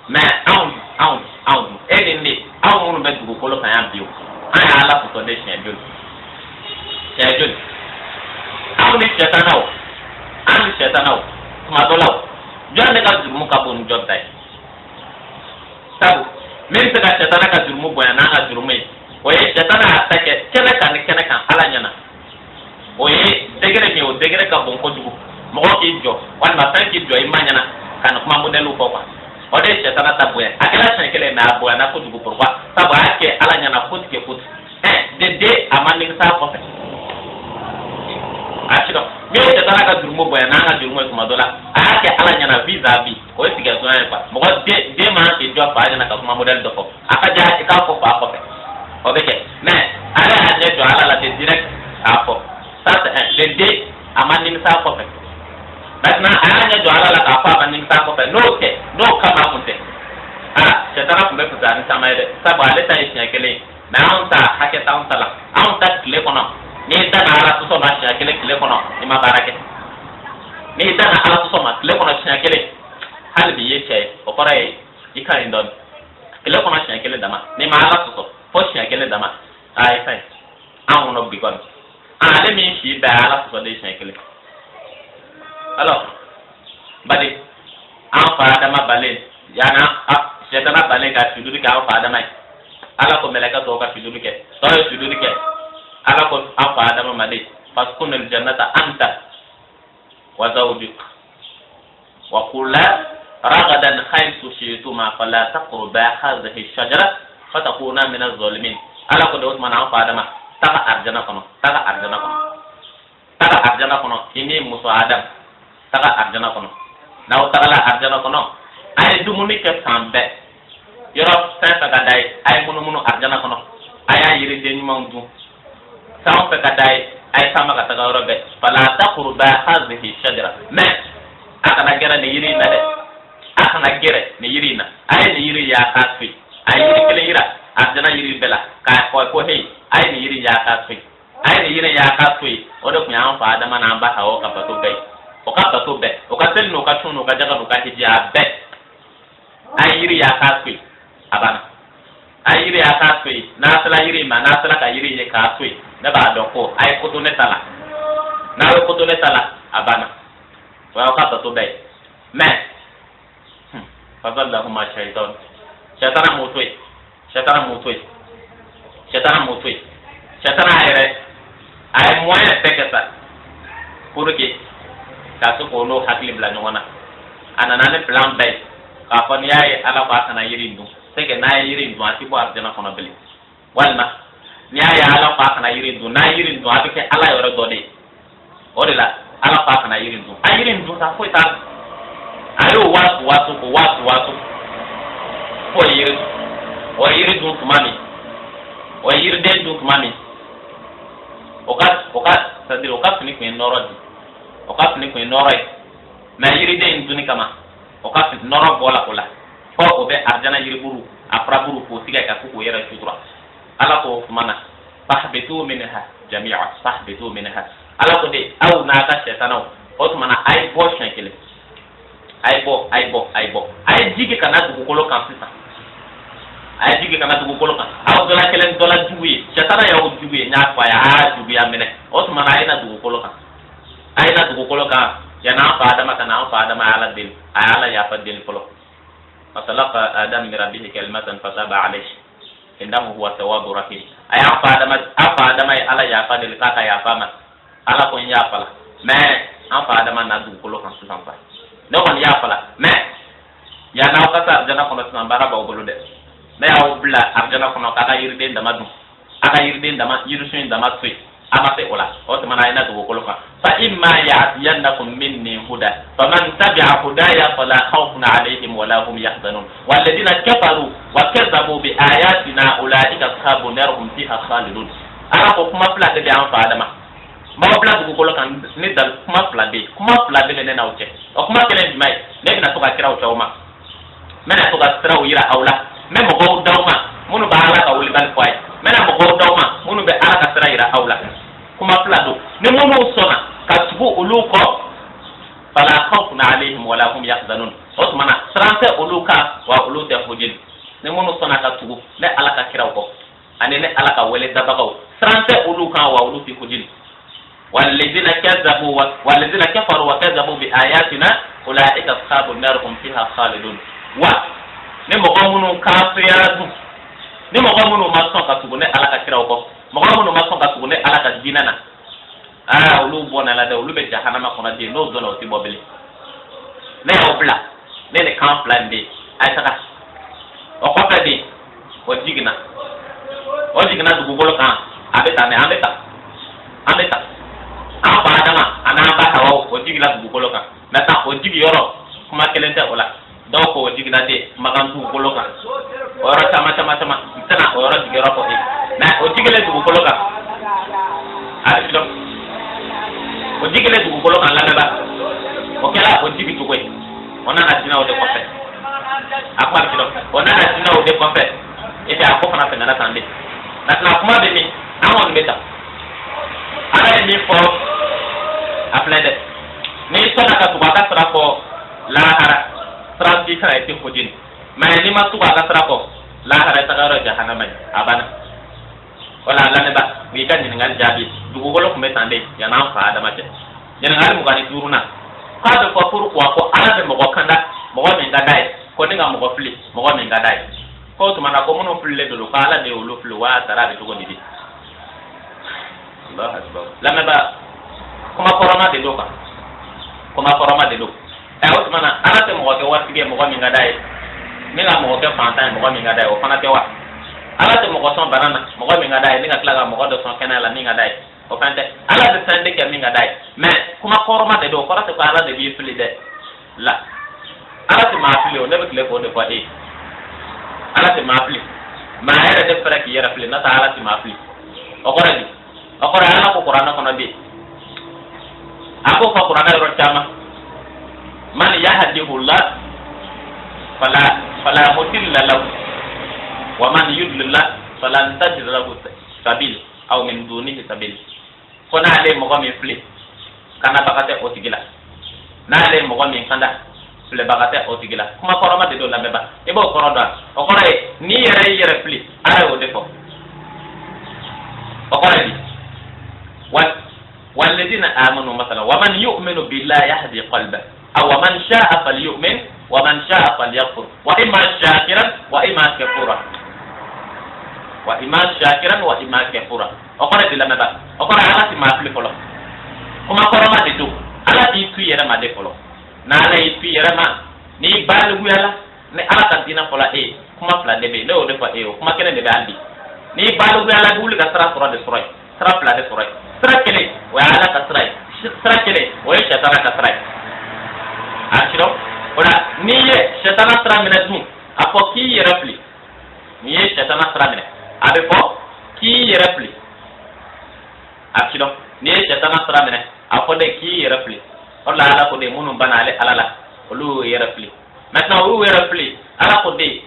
Mais anw, anw, anw, e ni ne, anw minnu bɛ dugukolo kan yan bi, o an ye Ala sɔsɔ de siɲɛ joli, siɲɛ joli? Anw ni sɛtanaw, an ni sɛtanaw, tuma dɔ la o, jɔn de ka jurumu ka bon ni jɔn ta ye? Sabu min bɛ se ka sɛtana ka jurumu bonya n'an ka jurumu ye, o ye sɛtana y'a ta kɛ kɛnɛ kan ni kɛnɛ kan Ala ɲɛna, o ye degré min ye, o degré ka bon kojugu. Mɔgɔ k'i jɔ walima fɛn k'i jɔ i ma ɲɛna. Ka nin kuma modɛliw fɔ quoi. O de ye sɛtana ta bonya. A kɛra siɲɛ kelen mais a bonyana kojugu. Pourquoi? Sabu a y'a kɛ Ala ɲɛna kojugu kojugu. Un, de deux, a ma nimisa a kɔfɛ. A si dɔn min ye sɛtana ka jurumu bonya n'an ka jurumu ye tuma dɔ la, a y'a kɛ Ala ɲɛna vis-à-vis. O ye tigɛsonya ye quoi. Mɔgɔ den man k'i jɔ fa ɲɛna ka kuma modèle dɔ fɔ. A ka diya i k'a fɔ fa kɔfɛ, o bɛ kɛ, mais ale y'a ɲɛ jɔ Ala la ten direct k'a fɔ. Ça, c'est un. De deux, a ma nimisa a kɔfɛ. Maintenant, a y'a ɲɛ jɔ Ala la k'a fɔ, a ma nimisa a kɔfɛ. N'o tɛ, n'o kama kun tɛ, aa, sɛtana tun bɛ fisaya ni caman ye dɛ. Sabu ale ta ye siɲɛ kelen ye, mais anw ta, hakɛ t'anw ta la. Anw ta, tile kɔnɔ, n'i danna Ala sɔsɔ ma siɲɛ kelen tile kɔnɔ, i ma baara kɛ. N'i danna Ala sɔsɔ ma tile kɔnɔ siɲɛ kelen, hali bi i ye cɛ ye, o kɔrɔ ye i ka ɲi dɔɔni. Tile kɔnɔ siɲɛ kelen dama, n'i ma Ala sɔsɔ fo siɲɛ kelen dama, aa, i ka ɲi anw kɔnɔ bi kɔni. Ale min si bɛɛ Ala sɔsɔ de siɲɛ kelen. Alors badi, an fa Adama balen yana, sɛtana balen ka sujudi kɛ an fa Adama ye, Ala ko mɛlɛkɛ tɔw ka sujudi kɛ. Tɔw ye sujudi kɛ. Ala ko an fa Adama ma de: فاسكن الجنة أنت وزوجك وكلا رغدا حيث شئتما فلا تقربا هذه الشجرة فتكونا من الظالمين. Ala ko de, o tuma na, an fa Adama, taga arjana kɔnɔ, taga arjana kɔnɔ, taga arjana kɔnɔ, i ni muso Adam, taga arjana kɔnɔ. N'aw tagala arjana kɔnɔ, a ye dumuni kɛ fan bɛɛ, yɔrɔ fɛn fɛn ka d'a ye, a ye munumunu arjana kɔnɔ, a y'a yiriden ɲumanw dun, fɛn o fɛn ka d'a ye, a ye taama ka taga yɔrɔ bɛɛ. فلا تقربا هذه الشجرة, mais a kana gɛrɛ nin yiri in na dɛ, a kana gɛrɛ nin yiri in na. A ye nin yiri y'a k'a to yen. A ye yiri kelen yira arjana yiri bɛɛ la k'a fɔ ko: hey, a ye nin yiri y'a k'a to yen, a ye nin yiri y'a k'a to yen. O de tun y'an fa Adama n'an ba Hawa ka bato bɛɛ ye, o ka bato bɛɛ, o ka seli n'o ka sun n'o ka jaga n'o ka hiji, a bɛɛ. A ye yiri y'a k'a to yen, a banna. A ye yiri y'a k'a to yen. N'a sera yiri ma, n'a sera ka yiri ye k'a to yen, ne b'a dɔn ko a ye koto ne ta la. N'a ye koto ne ta la, a banna. O y'aw ka bato bɛɛ ye. Mais فأزلهما الشيطان, sɛtana m'o to yen, sɛtana m'o to yen, sɛtana m'o to yen. Sɛtana yɛrɛ, a ye moyen bɛɛ kɛ sa pour que ka se k'o n'o hakili bila ɲɔgɔn na. A nana ni plan bɛɛ ye k'a fɔ n'i y'a ye Ala ko a kana yiri in dun, c'est que n'a ye yiri in dun, a ti bɔ arijana kɔnɔ bilen. Walima n'i y'a ye Ala ko a kana yiri in dun, n'a ye yiri in dun, a bɛ kɛ Ala yɛrɛ dɔ de ye. O de la Ala ko a kana yiri in dun. A yiri in dun sa, foyi t'a la. A y'o waasu waasu k'o waasu waasu fo ye yiri dun. O ye yiri dun tuma min, o ye yiriden dun tuma min, o ka c'est à dire o ka fini tun ye nɔrɔ di, o ka fini tun ye nɔrɔ ye. Mais yiriden in dunni kama, o ka nɔrɔ bɔla o la fo o bɛ arijana yiriburu a furaburu k'o tigɛ ka k'o yɛrɛ sutura. Ala ko o tuma na: فاهبطوا منها جميعا، فاهبطوا منها. Ala ko de, aw n'a ka sɛtanaw, o tuma na, a ye bɔ siɲɛ kelen, a ye bɔ, a ye bɔ, a ye bɔ, a ye jigi ka na dugukolo kan sisan, a ye jigi ka na dugukolo kan. Aw dɔ la kelen, dɔ la jugu ye, sɛtana y'aw jugu ye, n y'a fɔ a ye, a y'a juguya minɛ. O tuma na, a ye na dugukolo kan, a ye na dugukolo kan. Yanni an fa Adama ka na, an fa Adama ye Ala deli, a ye Ala yafa deli fɔlɔ. فتلقى آدم من ربه كلمات فتاب عليه إنه هو التواب الرحيم. A y'an fa Adama, an fa Adama ye Ala yafa deli k'a ka yafa ma. Ala ko n yafa la, mais an fa Adama na dugukolo kan sisan sa. Ne kɔni yafa la, mais yanni aw ka se arijana kɔnɔ sisan, baara b'aw bolo dɛ. Ne y'aw bila arijana kɔnɔ k'a ka yiriden dama dun, a ka yiriden dama, yirisun in dama to yen, a ma se o la. O tuma na, a ye na dugukolo kan. فإما يأتينكم مني هدى فمن تبع هداي فلا خوف عليهم ولا هم يحزنون والذين كفروا وكذبوا بآياتنا أولئك أصحاب النار هم فيها خالدون. Ala ko kuma fila de bɛ an fa Adama, n b'aw bila dugukolo kan ni dal kuma fila bɛ yen, kuma fila de bɛ ne n'aw cɛ. O kuma kelen jumɛn ye? Ne bɛna to ka kiraw cɛ aw ma, n bɛna to ka siraw yira aw la, n bɛ mɔgɔw d'aw ma minnu bɛ Ala ka wulibali fɔ a ye, n bɛna mɔgɔw d'aw ma minnu bɛ Ala ka sira yira aw la. Kuma fila don. Ni minnu sɔnna ka tugu olu kɔ, فلا خوف عليهم ولا هم يحزنون. O tuma na, siran tɛ olu kan, wa olu tɛ hojeli. Ni minnu sɔnna ka tugu ne Ala ka kiraw kɔ ani ne Ala ka wele dabagaw, siran tɛ olu kan, wa olu tɛ hojeli. والذين كذبوا والذين كفروا وكذبوا بآياتنا أولئك أصحاب النار هم فيها خالدون. Wa ni mɔgɔ minnu kafiriyara dun, ni mɔgɔ minnu ma sɔn ka tugu ne Ala ka kiraw kɔ, mɔgɔ minnu ma sɔn ka tugu ne Ala ka diinɛ na, aa, olu bɔnna la dɛ, olu bɛ jahanama kɔnɔ den, n'o donna, o tɛ bɔ bilen. Ne y'aw bila Ne ni kan fila in bɛ yen, a ye taga. O kɔfɛ de, o jiginna, o jiginna dugukolo kan. A bɛ tan de, an bɛ tan, an bɛ tan, an fa Adama a n'an ba Hawa, o jiginna dugukolo kan. Maintenant, o jigi yɔrɔ, kuma kelen tɛ o la. Dɔw ko o jiginna de Makan dugukolo kan, o yɔrɔ caman caman caman. N tɛna o yɔrɔ jigiyɔrɔ fɔ e, mais o jigilen dugukolo kan, a bɛ dɔn o jigilen dugukolo kan. Lamɛnba, o kɛra o jigi cogo ye. O nana jinɛw de kɔfɛ, a kuma bɛ dɔn, o nana jinɛw de kɔfɛ. Et puis a ko fana tɛmɛna tan de. Maintenant, kuma bɛ min, an kɔni bɛ tan. Ala ye min fɔ, a filɛ dɛ. N'i sɔnna ka tugu a ka sira kɔ, lahara sira t'i kan, i tɛ fojini. Mais n'i ma tugu a ka sira kɔ, lahara i taga yɔrɔ jahanama ye, a banna. O la, lamɛnba, u y'i ka ɲininkali jaabi. Dugukolo tun bɛ tan de yann'an fa Adama cɛ. Ɲininkali 25nan, k'a bɛ fɔ pourquoi ko Ala bɛ mɔgɔ kanda, mɔgɔ min ka d'a ye, ko ni ka mɔgɔ fili, mɔgɔ min ka d'a ye? Ko o tuma na, ko minnu fililen don, ko Ala de y'olu fili wa sara bɛ cogo di bi? Lamɛnba, kuma kɔrɔma de don kan, kuma kɔrɔma de don. Ɛ, o tuma na, Ala tɛ mɔgɔ kɛ waritigi ye, mɔgɔ min ka d'a ye, ni ka mɔgɔ kɛ fantan ye, mɔgɔ min ka d'a ye, o fana tɛ wa? Ala tɛ mɔgɔ sɔn bana na, mɔgɔ min ka d'a ye, ni ka tila ka mɔgɔ dɔ sɔn kɛnɛya la, min ka d'a ye, o fɛn tɛ. Ala bɛ fɛn de kɛ min ka d'a ye. Mais kuma kɔrɔma de don, o kɔrɔ tɛ ko Ala de b'i fili dɛ. La, Ala tɛ maa fili o. Ne bɛ tile k'o de fɔ e ye. Ala tɛ maa fili, maa yɛrɛ de fɛrɛ k'i yɛrɛ fili, n'o tɛ Ala tɛ maa fili. O kɔrɔ di? O kɔrɔ ye, Ala ko kuranɛ kɔnɔ de, a k'o fɔ kuranɛ yɔrɔ caman: man yahdihullah fala mudilla lahu wa man yudlillah falan tajid lahu sabil aw min dunihi sabil. Ko n'ale ye mɔgɔ min fili, kandabaga tɛ o tigi la. N'ale ye mɔgɔ min kanda, filɛbaga tɛ o tigi la. Kuma kɔrɔma de don, lamɛnba, i b'o kɔrɔ dɔn. O kɔrɔ ye, n'i yɛrɛ y'i yɛrɛ fili, Ala y'o de fɔ. O kɔrɔ ye di? والذين آمنوا مثلا ومن يؤمن بالله يهدي قلبه أو ومن شاء فليؤمن ومن شاء فليكفر وإما شاكرا وإما كفورا وإما شاكرا وإما كفورا. O kɔrɔ de, lamɛnba, o kɔrɔ Ala ti maa fili fɔlɔ. Kuma kɔrɔma de don. Ala b'i tu yɛrɛ ma de fɔlɔ. N'Ala y'i tu yɛrɛ ma, n'i balikuyala, ni Ala ka diinɛ fɔla e ye, kuma fila de bɛ yen. Ne y'o de fɔ e ye, o kuma kelen de bɛ hali bi. N'i balikuyala, i bɛ wuli ka sira sɔrɔ de sɔrɔ yen, sira fila de sɔrɔ yen. Sira kelen, o ye Ala ka sira ye. Sira kelen, o ye sɛtana ka sira ye. A sirɔ o la, n'i ye sɛtana sira minɛ dun, a fɔ k'i yɛrɛ fili. N'i ye sɛtana sira minɛ, a bɛ fɔ k'i yɛrɛ fili. A sirɔ, n'i ye sɛtana sira minɛ, a fɔ de k'i yɛrɛ fili. O la, Ala ko de, minnu banna ale Ala la, olu y'u yɛrɛ fili. Maintenant, olu yɛrɛ fili, Ala ko de,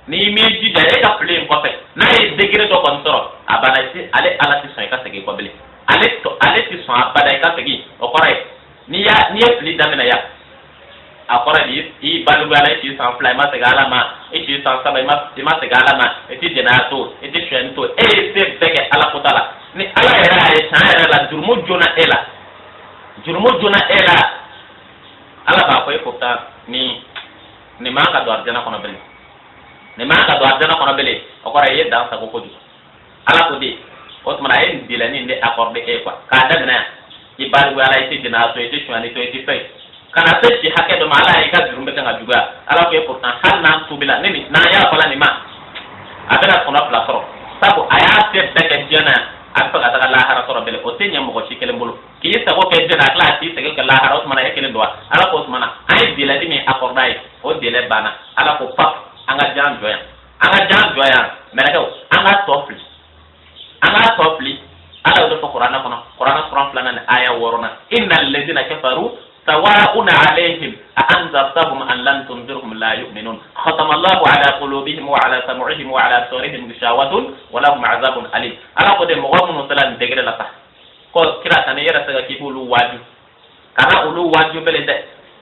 n'i m'i jija e ka fili in kɔfɛ, n'a ye degré dɔ kɔni sɔrɔ, a banna. Ale Ala tɛ sɔn i ka segin kɔ bilen. Ale tɔ, ale tɛ sɔn abada i ka segin. O kɔrɔ ye, n'i ye fili daminɛ yan, a kɔrɔ de, i balikuyala, i si san 2, i ma segin Ala ma, i si san 3, i ma segin Ala ma, i ti jɛnɛya to, i ti sonyɛni to, e ye se bɛɛ kɛ Ala kota la. Ni Ala yɛrɛ y'a ye tiɲɛ yɛrɛ la, jurumu joona e la, jurumu joona e la, Ala b'a fɔ e pourtant ni nin man ka don arijana kɔnɔ bilen, nin man ka don arijana kɔnɔ bilen. O kɔrɔ, i ye dan sago kojugu. Ala ko de, o tuma a ye nin délai nin de accordé e ye quoi. K'a daminɛ yan, i balikuyala, i tɛ jɛnɛya to, i tɛ sonyali to, i tɛ fɛn, ka na se si hakɛ dɔ ma, Ala y'i ka jurumu bɛ kan ka juguya. Ala ko e pourtant, hali n'an tubila ne ni n'an y'a fɔla nin ma, a bɛna kɔnɔ fila sɔrɔ, sabu a y'a se bɛɛ kɛ diɲɛ na yan, a bɛ fɛ ka taga lahara sɔrɔ bɛlɛ. O tɛ ɲɛ mɔgɔ si kelen bolo k'i sago kɛ diɲɛ na, a tila k'i sago kɛ lahara. O tuma na, e kelen don wa? Ala ko, o tuma na, an ye délai min accordé a ye, o délai banna. Ala ko pap, an ka jan jɔ yan, an ka jan jɔ yan. Mɛlɛkɛw, an ka tɔ fili, an ka tɔ fili. Ala y'o de fɔ kuranɛ kɔnɔ, kuranɛ suran filanan ni aya wɔɔrɔnan: inna alladhina kafaru sawa'un alayhim a anzartahum an lam tunzirhum la yu'minun khatama Allahu ala qulubihim wa ala sam'ihim wa ala absarihim ghishawatun wa lahum azabun alim. Ala ko de, mɔgɔ minnu sera nin degré la sa, ko kira kana i yɛrɛ se ka k'i b'olu waaju, kana olu waaju bele dɛ.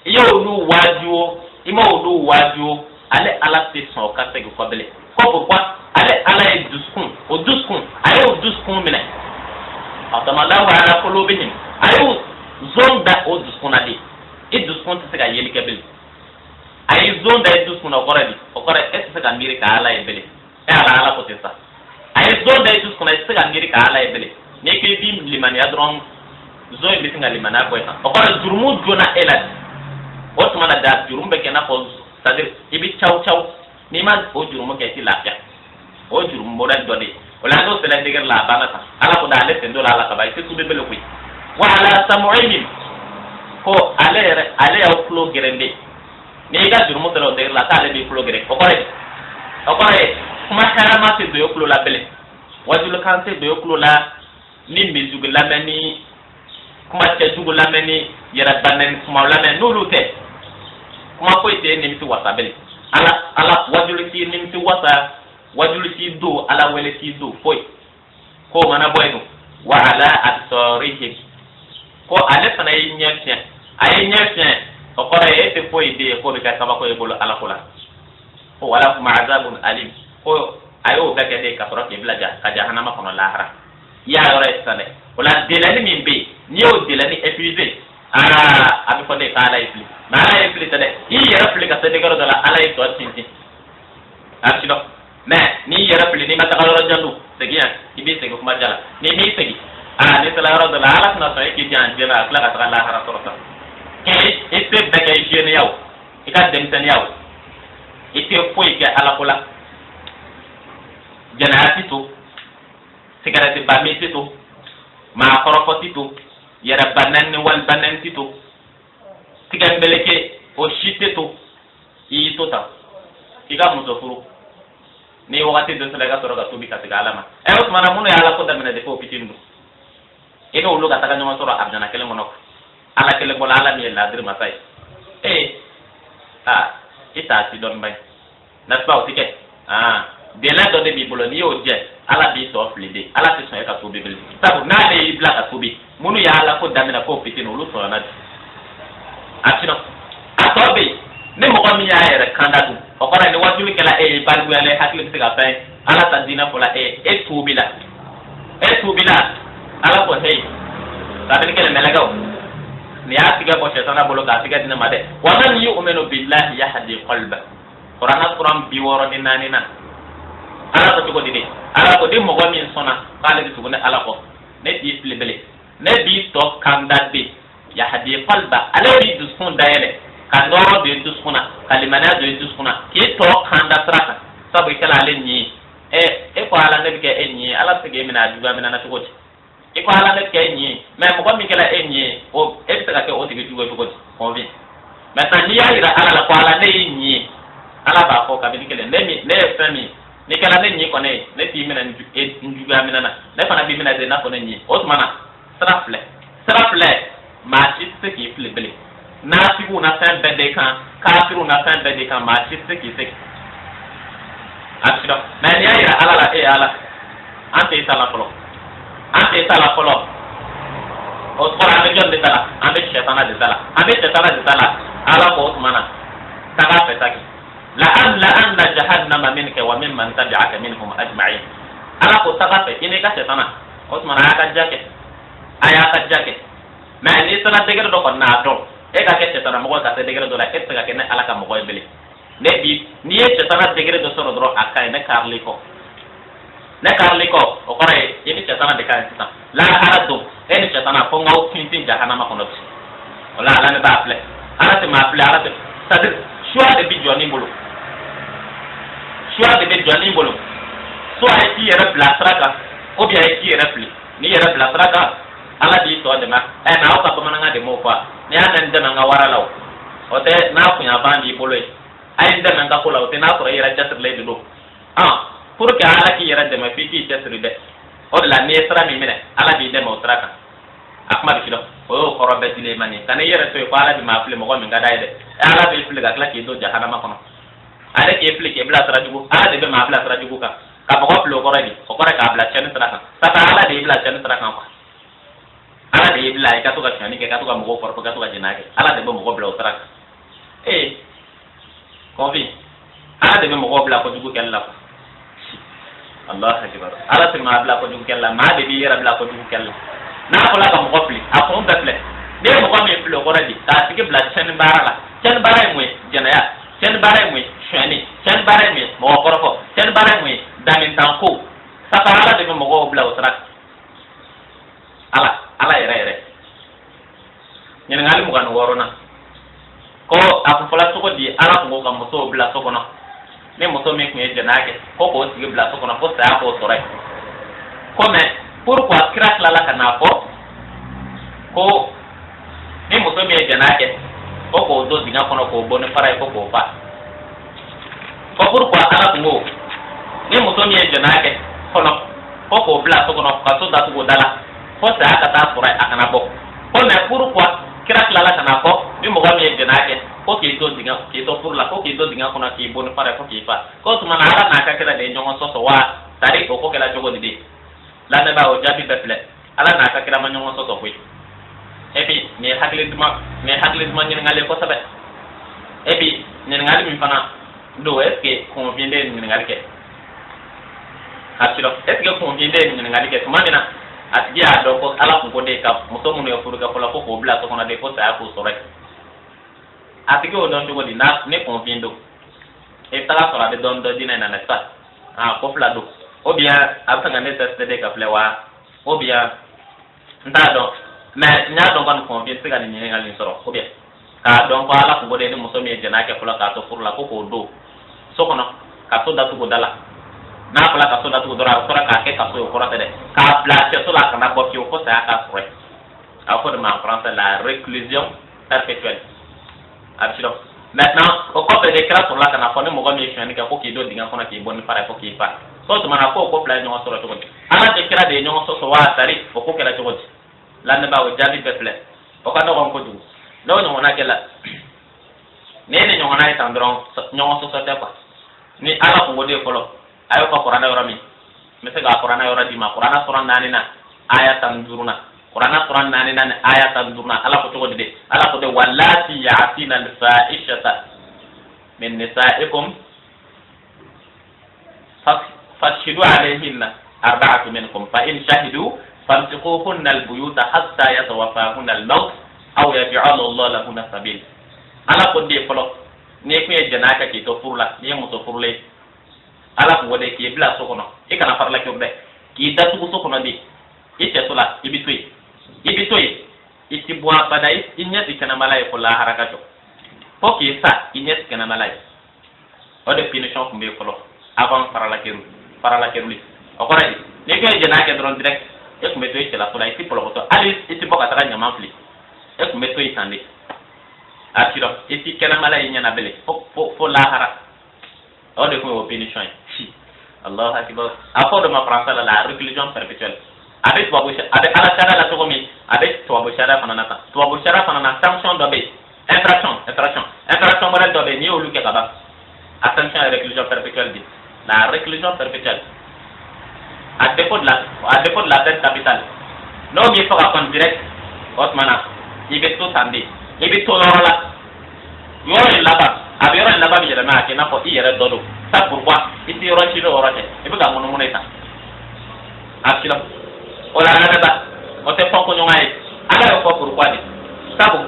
I ye olu waaju o, i ma olu waaju o, ale Ala tɛ sɔn o ka segin kɔ bilen. Ko pourquoi? Ale Ala ye dusukun, o dusukun, a y'o dusukun minɛ. Khatama Allahu ala qulubihim, a y'o zon da o dusukun na de. I dusukun tɛ se ka yeli kɛ bilen. A ye zon da i dusukun na, o kɔrɔ di? O kɔrɔ, e tɛ se ka miiri ka Ala ye bilen. E Ala, Ala ko ten sa. A ye zon da i dusukun na, i tɛ se ka miiri ka Ala ye bilen. N'i ko i b'i limaniya dɔrɔn, zon in bɛ sin ka limaniya bɔ i kan. O kɔrɔ, jurumu joona e la. O tuma na da, jurumu bɛ kɛ i n'a fɔ C'est à dire i bɛ caw caw, n'i ma o jurumu kɛ, i tɛ lafiya. O jurumu modèle dɔ de ye. O la, n'o sera degré la, a banna tan. Ala ko da ale sen dɔ la, ala kaba i tɛ tubi bele koyi. Wa ala samu'ihim, ko ale yɛrɛ, ale y'aw tulo gɛrɛnde. N'i ka jurumu sera o degré la, k'ale b'i tulo gɛrɛ, o kɔrɔ ye kuma hɛrɛma tɛ don e tulo la bilen, wajulukan tɛ don e tulo la, ni musique lamɛn, ni kuma cɛjugu lamɛn, ni yɛrɛ banɛni kumaw lamɛn, n'olu tɛ, kuma foyi tɛ e nimisi wasa bilen. Ala, ala wajulu t'i nimisi wasa, wajulu t'i don, ala wele t'i don, foyi. K'o mana bɔ yen, wa ala absarihim, ko ale fana y'i ɲɛ fiyɛ. A ye ɲɛ fiyɛ, o kɔrɔ ye e tɛ foyi de ye k'o bɛ kɛ kabako ye bolo ala ko la. Ko walahum azabun alim, ko a y'o bɛɛ kɛ de ka sɔrɔ k'i bila ja ka jahanama kɔnɔ lahara. I y'a yɔrɔ ye sisan dɛ. O la, délai min bɛ yen, n'i y'o délai épuisé, aa, a bɛ fɔ de k'ala y'i fili. Mais ala y'i fili tɛ dɛ, i yɛrɛ fili ka se degré dɔ la, ala y'i tɔ sinsin. A bɛ si dɔn. Mais n'i yɛrɛ fili, n'i ma taga yɔrɔ jan dun, segin yan, i b'i segin kuma ja la. N'i m'i segin, aa, n'i sera yɔrɔ dɔ la, ala tɛna sɔn e k'i jan diɲɛ la ka tila ka taga lahara sɔrɔ sa. Kɛ i se bɛɛ kɛ, i jeune o, i ka denmisɛnninya o, i tɛ foyi kɛ ala ko la. Jɛnɛya ti to, sigɛrɛti ba min ti to, maa kɔrɔfɔ ti to, yɛrɛ banɛni ni wali banɛni ti to, tigɛ mbeleke o si tɛ to. I y'i to tan k'i ka muso furu, ni wagati dɔ sera, i ka sɔrɔ ka tubi ka segin ala ma. Ɛ, o tuma na, minnu ye ala ko daminɛ depuis o fitinin don, i n'olu ka taga ɲɔgɔn sɔrɔ arijana kelen kɔnɔ, ala kelen bɔla, ala min ye ladiri masa ye. Ee, aa, i t'a si dɔnni ba ye, n'est-ce pas? O ti kɛ. Aa, délai dɔ de b'i bolo, n'i y'o jɛ, ala b'i tɔ fili de. Ala tɛ sɔn e ka tubi bilen, sabu n'ale y'i bila ka tubi, minnu y'ala ko daminɛ k'o fitinin, olu sɔrɔla di a sinɔ a tɔ bɛ yen. Ni mɔgɔ min y'a yɛrɛ kanda dun, o kɔrɔ ye ni wajuli kɛla e ye, balikuyalen, hakili bɛ se ka fɛn ala ta diinɛ fɔla e ye, e tuubi la, e tuubi la, ala ko heyi, kabini kɛlɛ mɛlɛkɛw nin y'a tigɛ bɔ sɛtana bolo k'a tigɛ di ne ma dɛ. Wa man yu'minu billahi yahdi qalba. Kuranna suran 64 na, ala ko cogo di de? Ala ko di mɔgɔ min sɔnna k'ale bɛ tugu ne ala kɔ, ne t'i fili bele, ne b'i tɔ kanda de. Yahdi qalba, ale b'i dusukun dayɛlɛ ka nɔrɔ don i dusukun na, ka limaniya don i dusukun na, k'i tɔ kanda sira kan, sabu i kɛla ale ɲi ye. Ɛ, e ko ala ne bɛ kɛ e ɲi ye, ala bɛ se k'e minɛ a juguya minɛ na cogo di? I ko ala ne bɛ kɛ e ɲi ye, mais mɔgɔ min kɛra e ɲi ye, o e bɛ se ka kɛ o tigi jugu ye cogo di? Convient. Maintenant, n'i y'a yira ala la ko ala ne y'i ɲi ye, ala b'a fɔ kabini kelen, ne min ne ye fɛn min, n'i kɛra ne ɲi kɔni ye, ne t'i minɛ n juguya minɛ na, ne fana b'i minɛ ten i n'a fɔ ne ɲi. O tuma na, sira filɛ, sira filɛ, maa si tɛ se k'i fili bilen. Nafigiw na fɛn bɛɛ de kan, kafiriw na fɛn bɛɛ de kan, maa si tɛ se k'i segin a bɛ sira. Mais n'i y'a yira ala la, e ye ala, an tɛ ta la fɔlɔ, an tɛ ta la fɔlɔ, o kɔrɔ an bɛ jɔn de ta la? An bɛ sɛtana de ta la, an bɛ sɛtana de ta la. Ala ko o tuma na, taga fɛ taki la amla anna jahannama minka wa mimman tabi'aka minhum ajma'in. Ala ko taga fɛ, i n'i ka sɛtana. O tuma na, a y'a ka ja kɛ, a y'a ka ja kɛ. Mais n'i sera degré dɔ kɔni na, a dɔn e ka kɛ sɛtana mɔgɔ ye ka se degré dɔ la, e tɛ se ka kɛ ne ala ka mɔgɔ ye bilen. Ne bi n'i ye sɛtana degré dɔ sɔrɔ dɔrɔn, a ka ɲi, ne karili kɔ, ne karili kɔ, o kɔrɔ ye i ni sɛtana de ka ɲi sisan. Lahara don, e ni sɛtana fo n k'aw tintin jahanama kɔnɔ bi. O la, ala ne b'a filɛ, ala tɛ maa filɛ, ala tɛ. C'est à dire choix de bi jɔnni bolo, choix de bɛ jɔnni bolo: soit i k'i yɛrɛ bila sira kan, ou bien i k'i yɛrɛ fili. N'i yɛrɛ bila sira kan, ala b'i tɔ dɛmɛ. Ɛ, mais aw ka bamanankan de m'o fɔ. N'i y'a mɛn n dɛmɛ n ka wara la, o o tɛ n'a kunyanfan b'i bolo ye. A ye n dɛmɛ n ka ko la, o tɛ n'a sɔrɔ i yɛrɛ cɛsirilen de don. Ah, pour que ala k'i yɛrɛ dɛmɛ, f'i k'i cɛsiri dɛ. O de la, n'i ye sira min minɛ, ala b'i dɛmɛ o sira kan. A kuma bɛ si dɔn, o y'o kɔrɔ bɛɛ dilen man ye. Ka n'i yɛrɛ to yen ko ala bɛ maa fili, mɔgɔ min ka d'a ye dɛ. Ɛ, ala b'i fili ka tila k'i don jahanama kɔnɔ. Ale k'i fili k'i bila sira jugu, ala de bɛ maa bila sira jugu kan. Ka mɔgɔ fili, o kɔrɔ ye di? O kɔrɔ ye k'a bila tiɲɛni sira kan. Sasa ala de y'i bila tiɲɛni sira kan quoi. Ala de y'i bila i ka to ka sonyani kɛ, ka to ka mɔgɔw kɔrɔfɔ, ka to ka jɛnɛya kɛ. Ala de bɛ mɔgɔ bila o sira kan. Ee, kɔnfin, ala de bɛ mɔgɔw bila kojugu kɛli la quoi. Allah akbar! Ala tɛ maa bila kojugu kɛli la, maa de b'i yɛrɛ bila kojugu kɛli la. N'a fɔla ka mɔgɔ fili, a kun bɛɛ filɛ. N'i ye mɔgɔ min fili, o kɔrɔ di? K'a tigi bila tiɲɛni baara la. Tiɲɛni baara ye mun ye? Jɛnɛya. Tiɲɛni baara ye mun ye? Sonyani. Tiɲɛni baara ye mun ye? Mɔgɔ kɔrɔfɔ. Tiɲɛni baara ye mun ye? Damintanko. Sasa ala de bɛ mɔgɔw bila o sira kan. Ala, ala yɛrɛ yɛrɛ. Ɲininkali 26nan ko Ko a kun fɔla cogo di Ala kun ko ka musow bila so kɔnɔ, ni muso min kun ye jɛnɛya kɛ, ko k'o tigi bila so kɔnɔ fo saya k'o sɔrɔ yen. Ko mais pourquoi kira tilala ka n'a fɔ ko ni muso min ye jɛnɛya kɛ, ko k'o don dingɛ kɔnɔ k'o bon ni fara ye, ko k'o fa? Ko pourquoi Ala kun ko ni muso min ye jɛnɛya kɛ fɔlɔ, ko k'o bila so kɔnɔ ka so datugu o da la fo saya ka taa sɔrɔ yen, a kana bɔ? Ko mais pourquoi kira tilala ka n'a fɔ ni mɔgɔ min ye jɛnɛya kɛ, ko k'i to dingɛ, k'i to furu la, ko k'i to dingɛ kɔnɔ k'i bon ni fara ye fo k'i fa? Ko tuma na Ala n'a ka kira de ye ɲɔgɔn sɔsɔ wa? C'est-à-dire o ko kɛra cogo di de? Lamɛnbaa, o jaabi bɛɛ filɛ. Ala n'a ka kira ma ɲɔgɔn sɔsɔ koyi. Et puis nin ye hakili duman ɲininkali ye kosɛbɛ. Et puis ɲininkali min fana don, est ce que kunfin de ye ɲininkali kɛ? A sirɔ, est ce que kunfin de ye ɲininkali kɛ tuma min na a tigi y'a dɔn ko Ala kun ko de ka muso minnu ye furu kɛ fɔlɔ, ko k'o bila so kɔnɔ de fo saya k'o sɔrɔ yen? A tigi y'o dɔn cogo di n'a ni kunfin don? I bɛ taga sɔrɔ a bɛ dɔɔnin dɔn diinɛ in na, n'est-ce pas? Ah, ko fila don. Ou bien a bɛ fɛ ka ne tester de ka filɛ wa, ou bien n t'a dɔn. Mais n y'a dɔn kɔni, kunfin tɛ se ka nin ɲininkali in sɔrɔ, ou bien k'a dɔn ko Ala kun ko de ni muso min ye jɛnɛya kɛ fɔlɔ k'a to furu la, ko k'o don so kɔnɔ ka so datugu da la. N'a fɔra ka so datugu dɔrɔn, a bɛ sɔrɔ k'a kɛ kaso ye, o kɔrɔ tɛ dɛ, k'a bila cɛso la a kana bɔ fiyewu fo saya k'a sɔrɔ yen. A bɛ fɔ de ma en français la réclusion perpétuelle. A bɛ sidɔn. Maintenant, o kɔfɛ de, kira sɔrɔla ka na fɔ ni mɔgɔ min ye sonyɛni kɛ, ko k'i don dingɛ kɔnɔ k'i bon ni fara ye fo k'i fa. So tuma na, k'o ko fila ye ɲɔgɔn sɔrɔ cogo di? Ala ni kira de ye ɲɔgɔn sɔsɔ wa? C'est-à-dire o ko kɛra cogo di? Lamɛnbaa, o jaabi bɛɛ filɛ. O ka nɔgɔn kojugu. N'o ɲɔgɔnna kɛla, ni e ni ɲɔgɔnna ye tan dɔrɔn, ɲɔgɔn sɔsɔ tɛ quoi. Ni Ala kun ko de fɔlɔ, a y'o ka kuranɛ yɔrɔ min, n bɛ se k'a kuranɛ yɔrɔ d'i ma. Kuranɛ sura naani na, aya 15 na. Kuranɛ sura naani na ni aya 15 na, Ala ko cogo di de? Ala ko de: واللاتي يأتين الفاحشة من نسائكم فاستشهدوا عليهن أربعة منكم، فإن شهدوا فامسكوهن البيوت حتى يتوفاهن الموت أو يجعل الله لهن سبيلا. Ala ko de fɔlɔ, n'i kun ye jɛnɛya kɛ k'i to furu la, n'i ye muso furulen ye, Ala kun ko de k'i bila so kɔnɔ, i kana farala kɛ dɛ, k'i datugu so kɔnɔ de, i cɛ so la, i bɛ to yen, i bɛ to yen, i ti bɔ abada, i ɲɛ ti kɛnɛmala ye fo lahara ka jɔ, fo k'i sa, i ɲɛ ti kɛnɛmala ye. O de punition tun bɛ yen fɔlɔ avant farala keruli. O kɔrɔ ye, n'i kun ye jɛnɛya kɛ dɔrɔn, direct e tun bɛ to i cɛlaso la, i ti pɔlɔkɔtɔ, hali i ti bɔ ka taga ɲaman fili, e tun bɛ to yen tan de. A ti dɔn, i ti kɛnɛmala ye ɲɛna bele fo lahara. O de kun ye o punition ye. الله أكبر. A fɔ o de ma français la la réclusion perpétuelle. A bɛ tubabu, a bɛ ala sariya la cogo min, a bɛ tubabu sariya fana na tan. Tubabu sariya fana na, sanction dɔ bɛ yen, infraction modèle dɔ bɛ yen, n'i y'olu kɛ ka ban, a sanction ye réclusion perpétuelle de. La réclusion perpétuelle à défaut de la peine capitale, n'o m'i faga kɔni direct, o tuma na i bɛ to tan de, i bɛ to yɔrɔ la, yɔrɔ in laban, a bɛ yɔrɔ in laban bɛ yɛlɛma ka kɛ i n'a fɔ i yɛrɛ dɔ don. Ça pourquoi i tɛ yɔrɔ si n'o yɔrɔ cɛ, i bɛ ka munumunu tan. A sira o la, lamɛnba, o tɛ fɔ ko ɲɔgɔn ye. Ala y'o fɔ pourquoi de? Sabu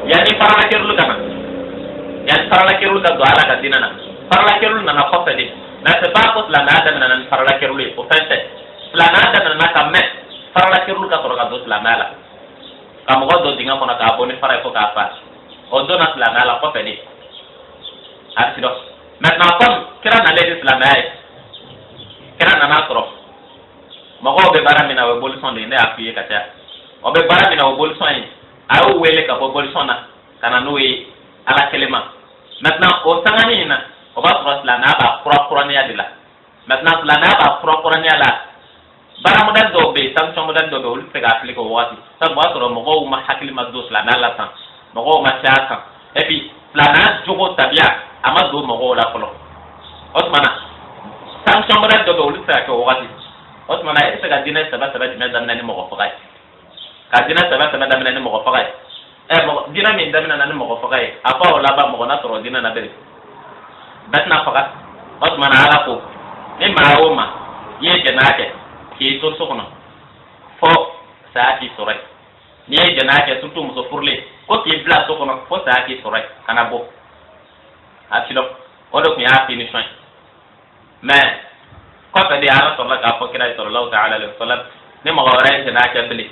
yanni faralakerulu ka na, yanni faralakerulu ka don Ala ka diinɛ na, faralakerulu nana kɔfɛ de. Mais c'est pas ko silamɛya daminɛna ni faralakerulu ye, o fɛn tɛ. Silamɛya daminɛna ka mɛn faralakerulu ka sɔrɔ ka don silamɛya la, ka mɔgɔ don dingɛ kɔnɔ k'a bon ni fara ye fo k'a fa, o donna silamɛya la kɔfɛ de. A bɛ sidɔn. Maintenant, comme kira nalen ni silamɛya ye, kira nana sɔrɔ mɔgɔw bɛ baara min na, o ye bolisɔn de ye. Ne y'a f'i ye ka caya, o bɛ baara min na, o ye bolisɔn ye. A y'o wele ka bɔ bolisɔn na ka na n'o ye Ala kelen ma. Maintenant, o sangani in na, o b'a sɔrɔ silamɛya b'a kura kuraniya de la. Maintenant, silamɛya b'a kura kuraniya la, baara modèle dɔw bɛ yen, sanction modèle dɔw bɛ yen, olu tɛ se ka appliquer o waati, sabu o b'a sɔrɔ mɔgɔw ma hakili ma don silamɛya la tan, mɔgɔw ma caya kan, et puis silamɛya jogo tabiya a ma don mɔgɔw la fɔlɔ. O tuma na, sanction modèle dɔ bɛ yen, olu tɛ se ka kɛ o waati. O tuma na, e bɛ se ka diinɛ sɛbɛ sɛbɛ jumɛn daminɛ ni mɔgɔ faga ye? Ka diinɛ sɛbɛ sɛbɛ daminɛ ni mɔgɔ faga ye? Ɛ, mɔgɔ diinɛ min daminɛna ni mɔgɔ faga ye, a fɔ o laban mɔgɔ na sɔrɔ diinɛ na bere, bɛɛ tɛna faga. O tuma na, Ala ko ni maa o maa i ye jɛnɛya kɛ k'i to so kɔnɔ fo saya k'i sɔrɔ yen, n'i ye jɛnɛya kɛ, surtout muso furulen, ko k'i bila so kɔnɔ fo saya k'i sɔrɔ yen, kana bɔ. A ti dɔn, o de tun y'a punition ye. Mais kɔfɛ de, Ala sɔrɔla k'a fɔ kira ye صلى الله تعالى عليه وسلم, ni mɔgɔ wɛrɛ ye jɛnɛya kɛ bilen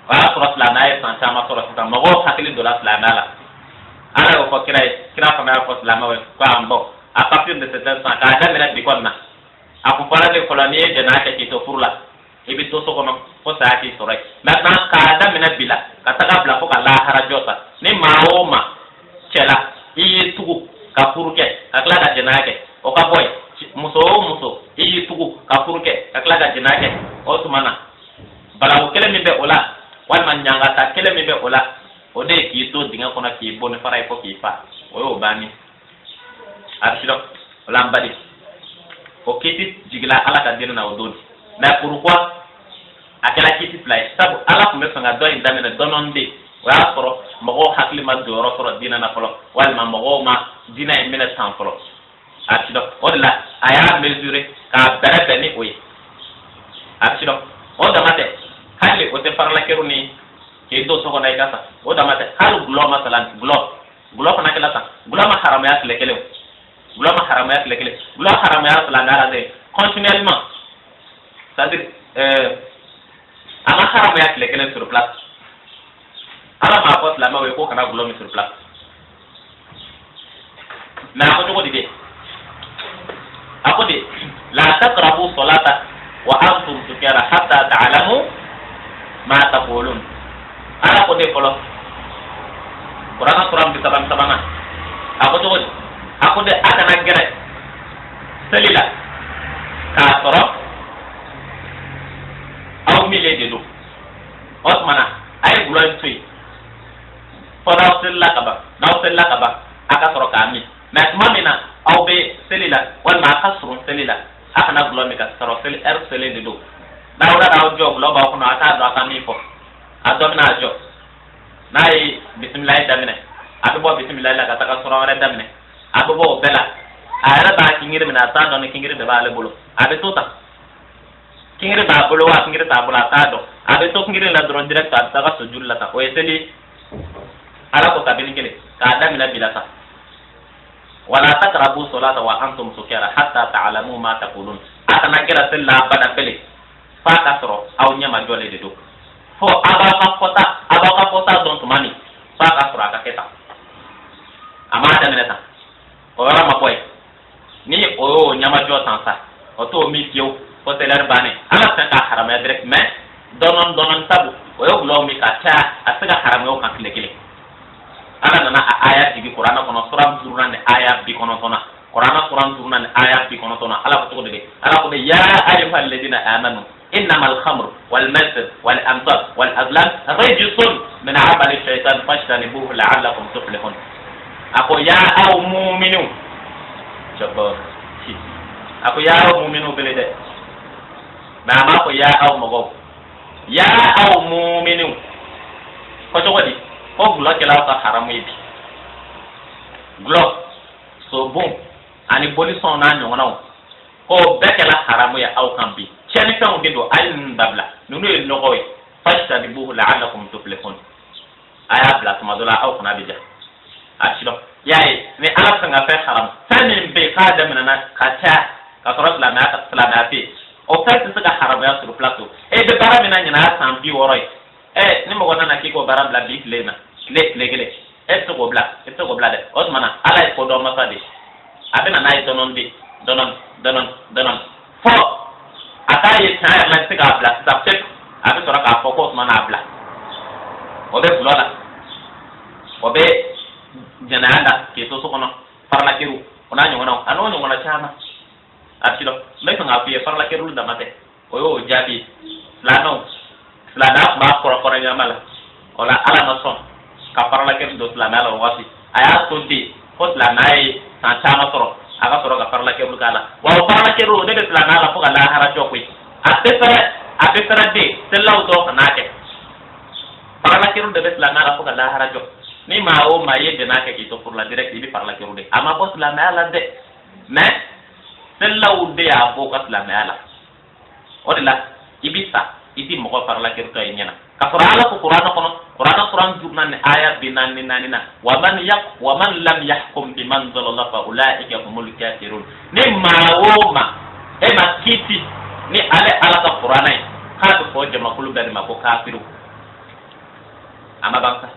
O y'a sɔrɔ silamɛya ye san caman sɔrɔ sisan, mɔgɔw hakili donna silamɛya la. Ala y'o fɔ kira ye, kira fana y'a fɔ silamɛw ye ko an bɔ à partir de cet instant, k'a daminɛ bi kɔni na. A kun fɔra de fɔlɔ, n'i ye jɛnɛya kɛ k'i to furu la, i bɛ to so kɔnɔ fo saya k'i sɔrɔ yen. Maintenant, k'a daminɛ bi la ka taga bila fo ka lahara jɔ sa, ni maa o maa cɛ la i y'i tugu ka furu kɛ ka tila ka jɛnɛya kɛ, o ka bɔ yen. Muso o muso i y'i tugu ka furu kɛ ka tila ka jɛnɛya kɛ, o tuma na balawu kelen min bɛ o la, walima ɲangata kelen min bɛ o la, o de ye k'i to dingɛ kɔnɔ k'i bon ni fara ye fo k'i fa. O y'o banni a bɛ sidɔn o la. N bali, o kiiti jigila Ala ka diinɛ na o don. Mais pourquoi a kɛra kiiti fila ye? Sabu Ala tun bɛ fɛ ka dɔ in daminɛ dɔɔnin de. O y'a sɔrɔ mɔgɔw hakili ma jɔyɔrɔ sɔrɔ diinɛ na fɔlɔ, walima mɔgɔw ma diinɛ in minɛ tan fɔlɔ. A bɛ sidɔn o de la a y'a mesurer k'a bɛrɛ bɛn ni o ye. A bɛ sidɔn o dama tɛ, hali o tɛ faralakeru ni k'i don so kɔnɔ i ka sa, o dama tɛ. Hali gulɔ masalan, gulɔ fana kɛla tan. Gulɔ ma haramuya tile kelen, gulɔ ma haramuya tile kelen. Gulɔ haramuya silamɛya la dɛ continuellement, c'est à dire a ma haramuya tile kelen sur place. Ala m'a fɔ silamɛw ye ko kana gulɔ min sur place. Mais a ko cogo di de? A ko de: la taqrabu salata wa antum sukara hatta ta'lamu ma taqulun. Ala ko de fɔlɔ, Kurana suran 33nan, a ko cogo di? A ko de a kana gɛrɛ seli la k'a sɔrɔ aw milen de don. O tuma na a ye gulɔ in to yen fɔ n'aw selila ka ban. N'aw selila ka ban, a ka sɔrɔ k'a min. Mais tuma min na aw bɛ seli la, walima a ka surun seli la, a kana gulɔ min ka sɔrɔ seli ɛri selen de don. N'aw nana aw jɔ, gulɔ b'aw kɔnɔ, a t'a dɔn a ka min fɔ. A dɔ bɛna a jɔ, n'a ye bisimilayi daminɛ, a bɛ bɔ bisimilayi la ka taga sɔrɔ wɛrɛ daminɛ. A bɛ bɔ o bɛɛ la, a yɛrɛ b'a kingiri minɛ, a t'a dɔn ni kingiri de b'ale bolo. A bɛ to tan, kingiri b'a bolo wa kingiri t'a bolo, a t'a dɔn. A bɛ to kingiri la dɔrɔn direct, a bɛ taga sojuru la tan. O ye seli. Ala ko kabini kelen k'a daminɛ bi la tan: wala taqrabu salata wa antum sukara hatta ta'lamu ma taqulun. A kana gɛrɛ seli la abada bele f'a ka sɔrɔ aw ɲɛma jɔlen de don, fo a b'aw ka fɔta, a b'aw ka fɔta dɔn tuma min, f'a ka sɔrɔ a ka kɛ tan. A m'a daminɛ tan, o yɔrɔ ma bɔ yen. Ni o y'o ɲɛmajɔ tan sa, o t'o min fiyewu fo seli bannen. Ala fɛn k'a haramaya direct, mais dɔɔnin dɔɔnin, sabu o ye gulɔ min ka caya, a tɛ se ka haramaya o kan tile kelen. Ala nana a aya jigi Kuranɛ kɔnɔ, sura duurunan ni aya 90na. Kuranɛ suran duurunan ni aya 90na, Ala ko cogo di? Ala ko de: ya ayyuha alladhina amanu innama alkhamru wal maisir wal ansab wal azlam rijsun min amali shaitan fajtanibuhu la'allakum tuflihun. A ko ya aw muminu jabbar, a ko ya aw muminu bele dɛ, mais a m'a fɔ ya aw mɔgɔw, ya aw muminu. Ko cogo di? Ko gulɔ kɛla aw ka haramu ye bi. Gulɔ, sobon ani bolisɔn n'a ɲɔgɔnnaw, ko bɛɛ kɛla haramu ye aw kan bi. Tiɲɛnifɛnw de don, a ye ninnu dabila, ninnu ye nɔgɔ ye. Fajtanibuhu la'allakum tuflihun. A y'a bila, tuma dɔ la aw kunna bɛ ja. A si dɔn i y'a ye, ni Ala fɛn ka fɛn haramu, fɛn min bɛ yen k'a daminɛna ka caya ka sɔrɔ silamɛya tɛ yen, o fɛn tɛ se ka haramuya sur place. E bɛ baara min na ɲinɛ a san 60 ye, ɛ ni mɔgɔ nana k'i k'o baara bila bi tile in na, tile kelen, e tɛ se k'o bila, e tɛ se k'o bila dɛ. O tuma na Ala ye kodɔn masa de ye, a bɛ na n'a ye dɔɔnin de, dɔɔnin dɔɔnin dɔɔnin, fo a k'a ye tiɲɛ yɛrɛ la i tɛ se k'a bila sisan pewu, a bɛ sɔrɔ k'a fɔ k'o tuma n'a bila. O bɛ gulɔ la, o bɛ jɛnɛya la k'i to so kɔnɔ, faralakeru o n'a ɲɔgɔnnaw, a n'o ɲɔgɔnna caman. A bɛ dɔn n bɛ fɛ k'a f'i ye, faralakeru dama tɛ. O y'o jaabi. Silamɛw, silamɛya tun b'a kɔrɔ kɔrɔ ɲama la, o la Ala ma sɔn ka faralakeru don silamɛya la o waati. A y'a to ten fo silamɛya ye san caman sɔrɔ, a ka sɔrɔ ka faralakeru k'a la. Wa o faralakeru, o de bɛ silamɛya la fo ka lahara jɔ koyi. A bɛ fɛrɛ, a bɛ fɛrɛ den selilaw dɔw kan'a kɛ. Faralakeru de bɛ silamɛya la fo ka lahara jɔ. Ni maa o maa ye jɛn'a kɛ k'i to furu la direct, i bɛ faralakeru de. A ma bɔ silamɛya la dɛ, mais selilaw de y'a bɔ u ka silamɛya la. O de la i bi sa, i ti mɔgɔ faralakerutɔ ye ɲɛna ka sɔrɔ Ala ko Kuranɛ kɔnɔ, Kuranɛ suran duurunan ni aya 44 na: wa man yak wa man lam yahkum bima anzala fa ulaika humul kafirun. Ni maa o maa e ma kiiti ni ale Ala ka Kuranɛ ye, k'a bɛ fɔ jamakulu bɛɛ de ma ko kafiru. A ma ban sa.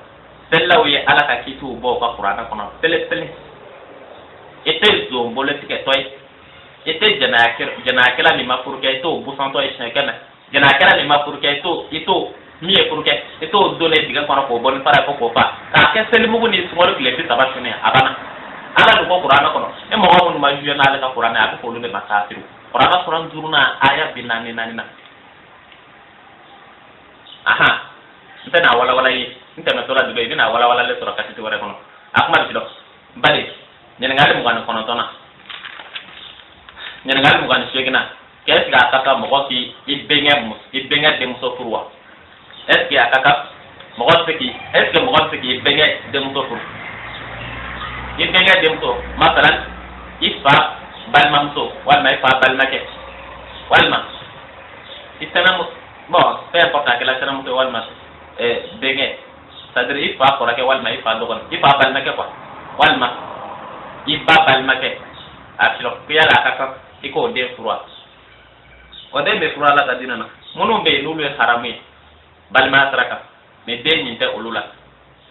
Selilaw ye Ala ka kitiw bɔ u ka kuranɛ kɔnɔ pele pele. I tɛ zon bolo tigɛtɔ ye, i tɛ jɛnɛyakɛla min ma furu kɛ, i t'o busantɔ ye siɲɛ 100. Jɛnɛyakɛla min ma furu kɛ, i t'o min ye furu kɛ, i t'o donnen dingɛ kɔnɔ k'o bɔ ni fara ye fo k'o fa k'a kɛ selimugu ni sunkalo tile 30 suni. A banna. Ala dun ko kuranɛ kɔnɔ, ni mɔgɔ minnu ma juger n'ale ka kuranɛ, a bɛ fɔ olu de ma kafiriw. Kuranɛ suran duurunan, aya 44 na. Ahan, n tɛna walawala ye, n tɛmɛtɔ la dugu, i bɛna walawalalen sɔrɔ kasiti wɛrɛ kɔnɔ. A kuma bɛ dɔn bari. Ɲininkali 29 na, ɲininkali 28 na, est ce que a ka kan mɔgɔ k'i i bɛnkɛ i bɛnkɛ denmuso furu wa? Est ce que a ka kan mɔgɔ bɛ se k'i est ce que mɔgɔ bɛ se k'i bɛnkɛ denmuso furu? I bɛnkɛ denmuso, masalan i fa balimamuso walima i fa balimakɛ walima i tɛnɛmuso, bon, peu importe, a kɛra tɛnɛmuso walima bɛnkɛ, c'est à dire i fa kɔrɔkɛ walima i fa dɔgɔnin, i fa balimakɛ quoi, walima i ba balimakɛ, a sɔrɔ ko yala a ka kan i k'o den furu wa? O den bɛ furu Ala ka diinɛ na. Minnu bɛ yen n'olu ye haramu ye balimaya sira kan, mais den nin tɛ olu la.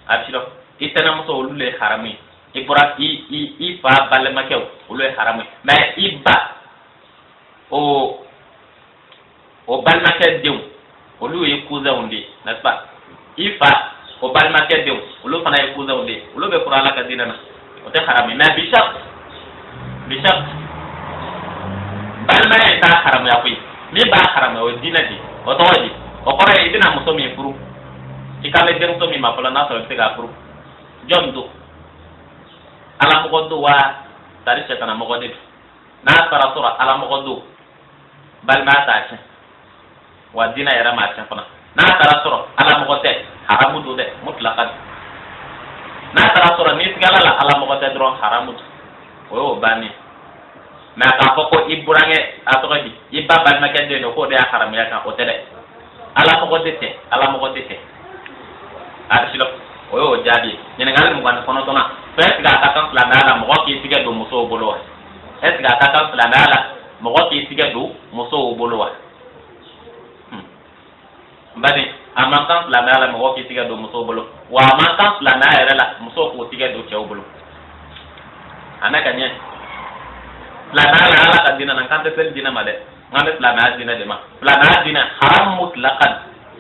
A sɔrɔ i tɛnɛmuso, olu le ye haramu ye. I bɔra i fa balimakɛw, olu ye haramu ye. Mais i ba o balimakɛ denw, olu ye cousinw de ye, n'est-ce pas? I fa o balimakɛ denw, olu fana ye cousinw de ye. Olu bɛ furu Ala ka diinɛ na, o tɛ haramu ye. Mais bi charte bi charte, balimaya in t'a haramuya koyi. Min b'a haramuya, o ye diinɛ de ye. O tɔgɔ di? O kɔrɔ ye i bɛna muso min furu, i kan bɛ denmuso min ma fɔlɔ, n'a sɔrɔ i bɛ se k'a furu, jɔn don? Alamɔgɔ don wa, tari sɛtanamɔgɔ de don? N'a taara sɔrɔ alamɔgɔ don, balimaya t'a tiɲɛ wa, diinɛ yɛrɛ m'a tiɲɛ fana. N'a taara sɔrɔ alamɔgɔ tɛ, haramu don dɛ, mutlaqan. N'a taara sɔrɔ n'i sigala la alamɔgɔ tɛ dɔrɔn, haramu don. O y'o bannen. Mais k'a fɔ ko i burankɛ, a tɔgɔ di, i ba balimakɛ den don, k'o de y'a haramuya kan, o tɛ dɛ. Alamɔgɔ de tɛ, alamɔgɔ de tɛ. A bɛ silɔ, o y'o jaabi ye. Ɲininkali 29 na, fo est ce que a ka kan silamɛya la mɔgɔ k'i tigɛ don musow bolo wa? Est ce que a ka kan silamɛya la mɔgɔ k'i tigɛ don musow bolo wa? N baden, a man kan silamɛya la mɔgɔ k'i tigɛ don musow bolo wa, a man kan silamɛya yɛrɛ la musow k'u tigɛ don cɛw bolo. A mɛ ka ɲɛ silamɛya la, Ala ka diinɛ na, n kan tɛ seli diinɛ ma dɛ, n kan bɛ silamɛya diinɛ de ma. Silamɛya diinɛ, haram mutlaqan,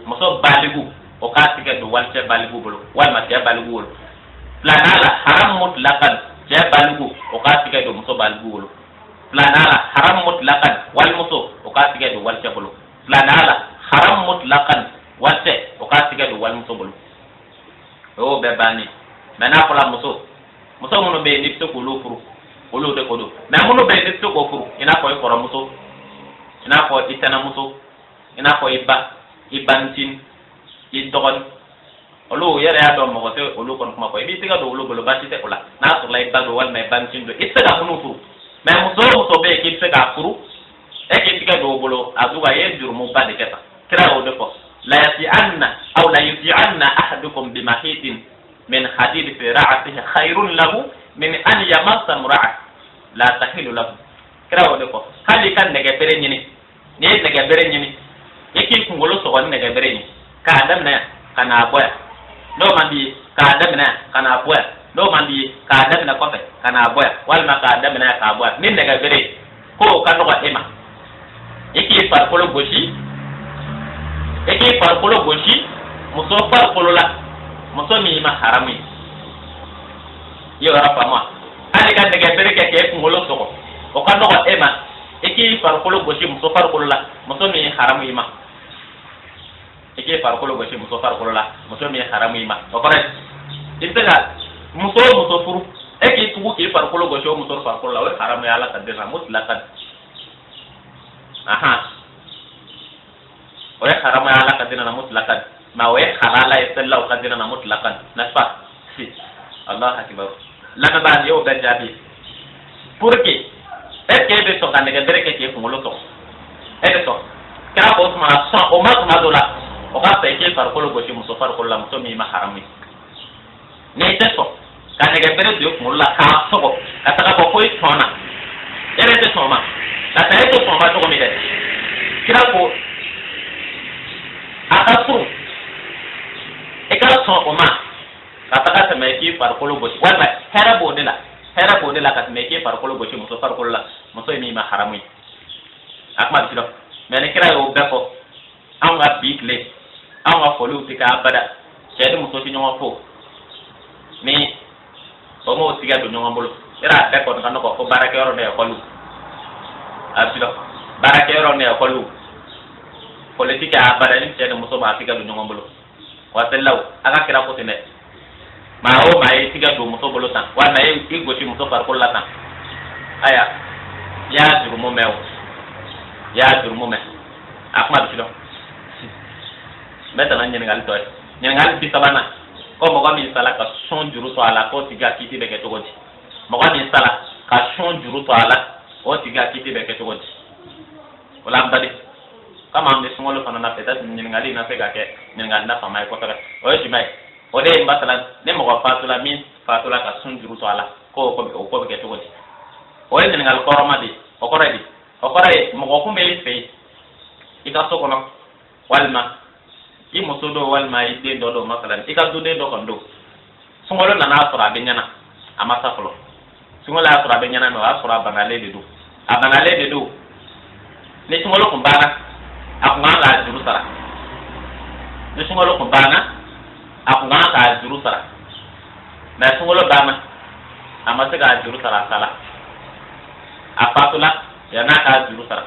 muso baligu o k'a tigɛ don walicɛ baligu bolo walima cɛ baligu bolo. Silamɛya la, haram mutlaqan, cɛ baligu o k'a tigɛ don muso baligu bolo. Silamɛya la, haram mutlaqan, walimuso o k'a tigɛ don walicɛ bolo. Silamɛya la, haram mutlaqan, walicɛ o k'a tigɛ don walimuso bolo. O y'o bɛɛ bannen. Mais n'a fɔra muso minnu bɛ yen n'i bɛ se k'olu furu, olu de ko don. Mais minnu bɛ yen n'i tɛ se k'o furu, i n'a fɔ i kɔrɔmuso, i n'a fɔ i tɛnɛmuso, i n'a fɔ i ba, i banicinin, i dɔgɔnin, olu yɛrɛ y'a dɔn mɔgɔ tɛ olu kɔni kuma fɔ, i b'i tɛgɛ don olu bolo, baasi tɛ o la. N'a sɔrɔla i ba don walima i banicinin don, i tɛ se ka minnu furu. Mais muso o muso bɛ yen k'i bɛ se k'a furu, e k'i tɛgɛ don o bolo, a duga i ye jurumuba de kɛ tan. Kira y'o de fɔ: la yati'anna aw la yuti'anna ahadukum bimahitin min hadid fi ra'sihi khayrun lahu min an yamassa imra'a la tahilu lahu. Kira y'o de fɔ. Hali i ka nɛgɛbere ɲini, n'i ye nɛgɛbere ɲini, i k'i kunkolo sɔgɔ ni nɛgɛbere ye k'a daminɛ yan ka n'a bɔ yan, n'o man di ye, k'a daminɛ yan ka n'a bɔ yan, n'o man di ye, k'a daminɛ kɔfɛ ka n'a bɔ yan, walima k'a daminɛ yan k'a bɔ yan ni nɛgɛbere ye, k'o ka nɔgɔ e ma i k'i farikolo gosi, i k'i farikolo gosi muso farikolo la, muso min ma haramu ye. I y'o yɔrɔ faamu wa? Hali ka nɛgɛbere kɛ k'e kunkolo sɔgɔ, o ka nɔgɔ e ma i k'i farikolo gosi muso farikolo la, muso min ye haramu i ma. I k'i farikolo gosi muso farikolo la, muso min ye haramu i ma. O kɔrɔ ye i bɛ se ka muso o muso furu, e k'i tugu k'i farikolo gosi o muso farikolo la, o ye haramu ye Ala ka den na mutlaqan. Ahan, o ye haramu ye Ala ka diinɛ na mutlaqan, mais o ye halala ye selilaw ka diinɛ na mutlaqan, n'est-ce pas? Si Allah akbar. Lamɛnbaa, nin y'o bɛɛ jaabi. Pour que est ce que e bɛ sɔn ka nɛgɛbere kɛ k'e kunkolo sɔgɔ? E bɛ sɔn? Kira ko o tuma sɔn o ma tuma dɔ la, o ka fisa i k'i farikolo gosi muso farikolo la, muso min ma haramu ye. N'i tɛ sɔn ka nɛgɛbere don i kunkolo la k'a sɔgɔ ka taga bɔ fo i sɔn na, e yɛrɛ tɛ sɔn o ma ka taa, e tɛ sɔn o ma cogo min dɛ, kira ko a ka surun, i ka sɔn o ma ka taga tɛmɛ k'i farikolo gosi, walima hɛrɛ b'o de la, hɛrɛ b'o de la ka tɛmɛ k'i farikolo gosi muso farikolo la, muso ye min ma haramu ye. A kuma bɛ ci dɔn. Mɛ ni kira y'o bɛɛ fɔ, anw ka bi tile, anw ka foliw tɛ kɛ abada, cɛ ni muso tɛ ɲɔgɔn fo ni o m'o tigɛ don ɲɔgɔn bolo. Yɔrɔ a bɛɛ kɔni ka nɔgɔ fo baarakɛyɔrɔ ni ekɔliw. A bɛ ci dɔn, baarakɛyɔrɔ ni ekɔliw, foli tɛ kɛ abada ni cɛ ni muso m'a tigɛ don ɲɔgɔn bolo. Wa selilaw, a ka kira ko ten dɛ. Maa o maa ye tigɛ don muso bolo tan, walima e i gosi muso farikolo la tan, aya, i y'a jurumu mɛn o, i y'a jurumu mɛn. A kuma bɛ ci dɔn. N bɛ tɛmɛ ɲininkali tɔ ye. Ɲininkali 30nan, ko mɔgɔ min sala ka sun juru to a la, k'o tigi ka kiti bɛ kɛ cogo di? Mɔgɔ min sala ka sun juru to a la, o tigi ka kiti bɛ kɛ cogo di? O la, an baden, komi an bɛ sunkalo fana na, peut-être ɲininkali in na se ka kɛ ɲininkali nafama ye kosɛbɛ. O ye jumɛn ye? O de ye, masalan, ni mɔgɔ fatula, min fatula ka sun juru to a la, ko o ko bɛ kɛ cogo di? O ye ɲininkali kɔrɔma de ye. O kɔrɔ ye di? O kɔrɔ ye, mɔgɔ kun bɛ e fɛ yen i ka so kɔnɔ, walima i muso dɔ, walima i den dɔ don, masalan i ka duden dɔ kɔni don. Sunkalo nana sɔrɔ a bɛ ɲɛna, a ma sa fɔlɔ. Sunkalo y'a sɔrɔ a bɛ ɲɛna, mɛ o y'a sɔrɔ a banalen de don, a banalen de don. Ni sunkalo kun banna, a kun kan k'a juru sara. Ni sunkalo kun banna, a kun kan k'a juru sara. Mɛ sunkalo banna, a ma se k'a juru sara, a sala, a fatula yann'a k'a juru sara.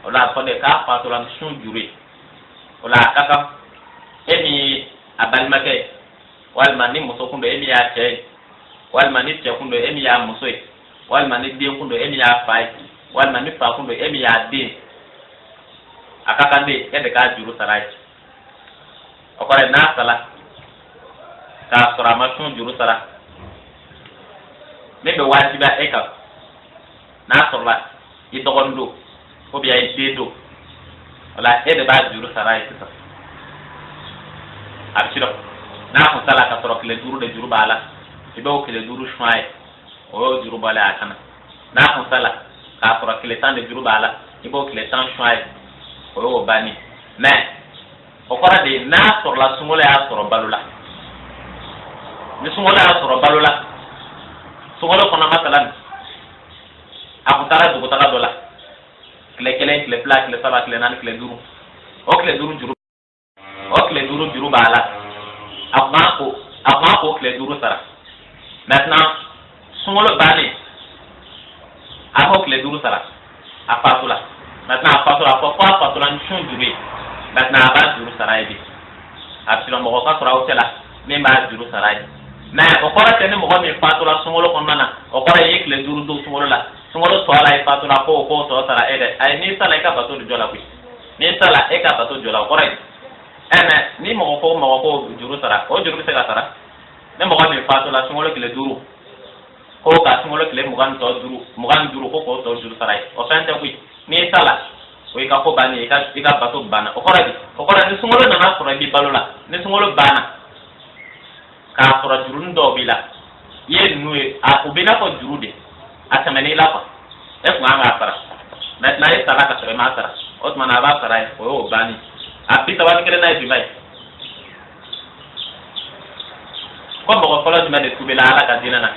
O la, a fɔ de k'a fatula ni sun juru ye. O la, a ka kan e min ye a balimakɛ ye, walima ni muso kun don, e min y'a cɛ ye, walima ni cɛ kun don, e min y'a muso ye, walima ni den kun don, e min y'a fa ye, walima ni fa kun don, e min y'a den, a ka kan de e de k'a juru sara ye. O kɔrɔ ye, n'a sala k'a sɔrɔ a ma sun juru sara, min bɛ wajibiya e kan, n'a sɔrɔla i dɔgɔnin don ou bien i den don, o la e de b'a juru sara ye sisan. A bɛ ci dɔn. N'a kun sala ka sɔrɔ tile 5 de juru b'a la, i b'o tile 5 sun a ye, o y'o juru bɔlen a kana. N'a kun sala k'a sɔrɔ tile 10 de juru b'a la, i b'o tile 10 sun a ye, o y'o banni. Mɛ o kɔrɔ de, n'a sɔrɔla sunkalo y'a sɔrɔ balo la, ni sunkalo y'a sɔrɔ balo la, sunkalo kɔnɔ, masalan, a kun taara dugutaga dɔ la, tile 1, tile 2, tile 3, tile 4, tile 5, o tile 5 juru, o tile 5 juru b'a la. A kun k'o tile 5 sara. Maintenant, sunkalo bannen, a b'o tile 5 sara, a fatula. Maintenant, a fatula, a fɔ ko a fatula ni sun juru ye. Maintenant, a b'a juru sara ye bi. A bɛ sɔrɔ mɔgɔ ka sɔrɔ aw cɛ la min b'a juru sara ye. Mɛ o kɔrɔ tɛ ni mɔgɔ min fatula sunkalo kɔnɔna na, o kɔrɔ ye i ye tile 5 don sunkalo la, sunkalo tɔ la i fatula, ko o k'o tɔ sara e dɛ. Ayi, n'i sala, i ka bato de jɔ la koyi. N'i sala, e ka bato jɔ la, o kɔrɔ ye ɛ. Mɛ ni mɔgɔ ko juru sara, o juru bɛ se ka sara? Ni mɔgɔ min fatula sunkalo tile 5, ko ka sunkalo tile 20 ni tɔ duuru, 25, ko k'o tɔ juru sara ye, o fɛn tɛ koyi. N'i sala, o y'i ka ko bannen ye, i ka bato banna. O kɔrɔ di? O kɔrɔ, ni sunkalo nana sɔrɔ i b'i balo la, ni sunkalo banna k'a sɔrɔ jurunin dɔw b'i la, i ye ninnu ye, a o b'i n'a fɔ juru de a tɛmɛn'i la quoi. E kun kan k'a sara. Maintenant, e sara ka sɔrɔ i m'a sara, o tuma na a b'a sara ye, o y'o banni. A 31nan ye jumɛn ye? Ko mɔgɔ fɔlɔ jumɛn de tubila Ala ka diinɛ na?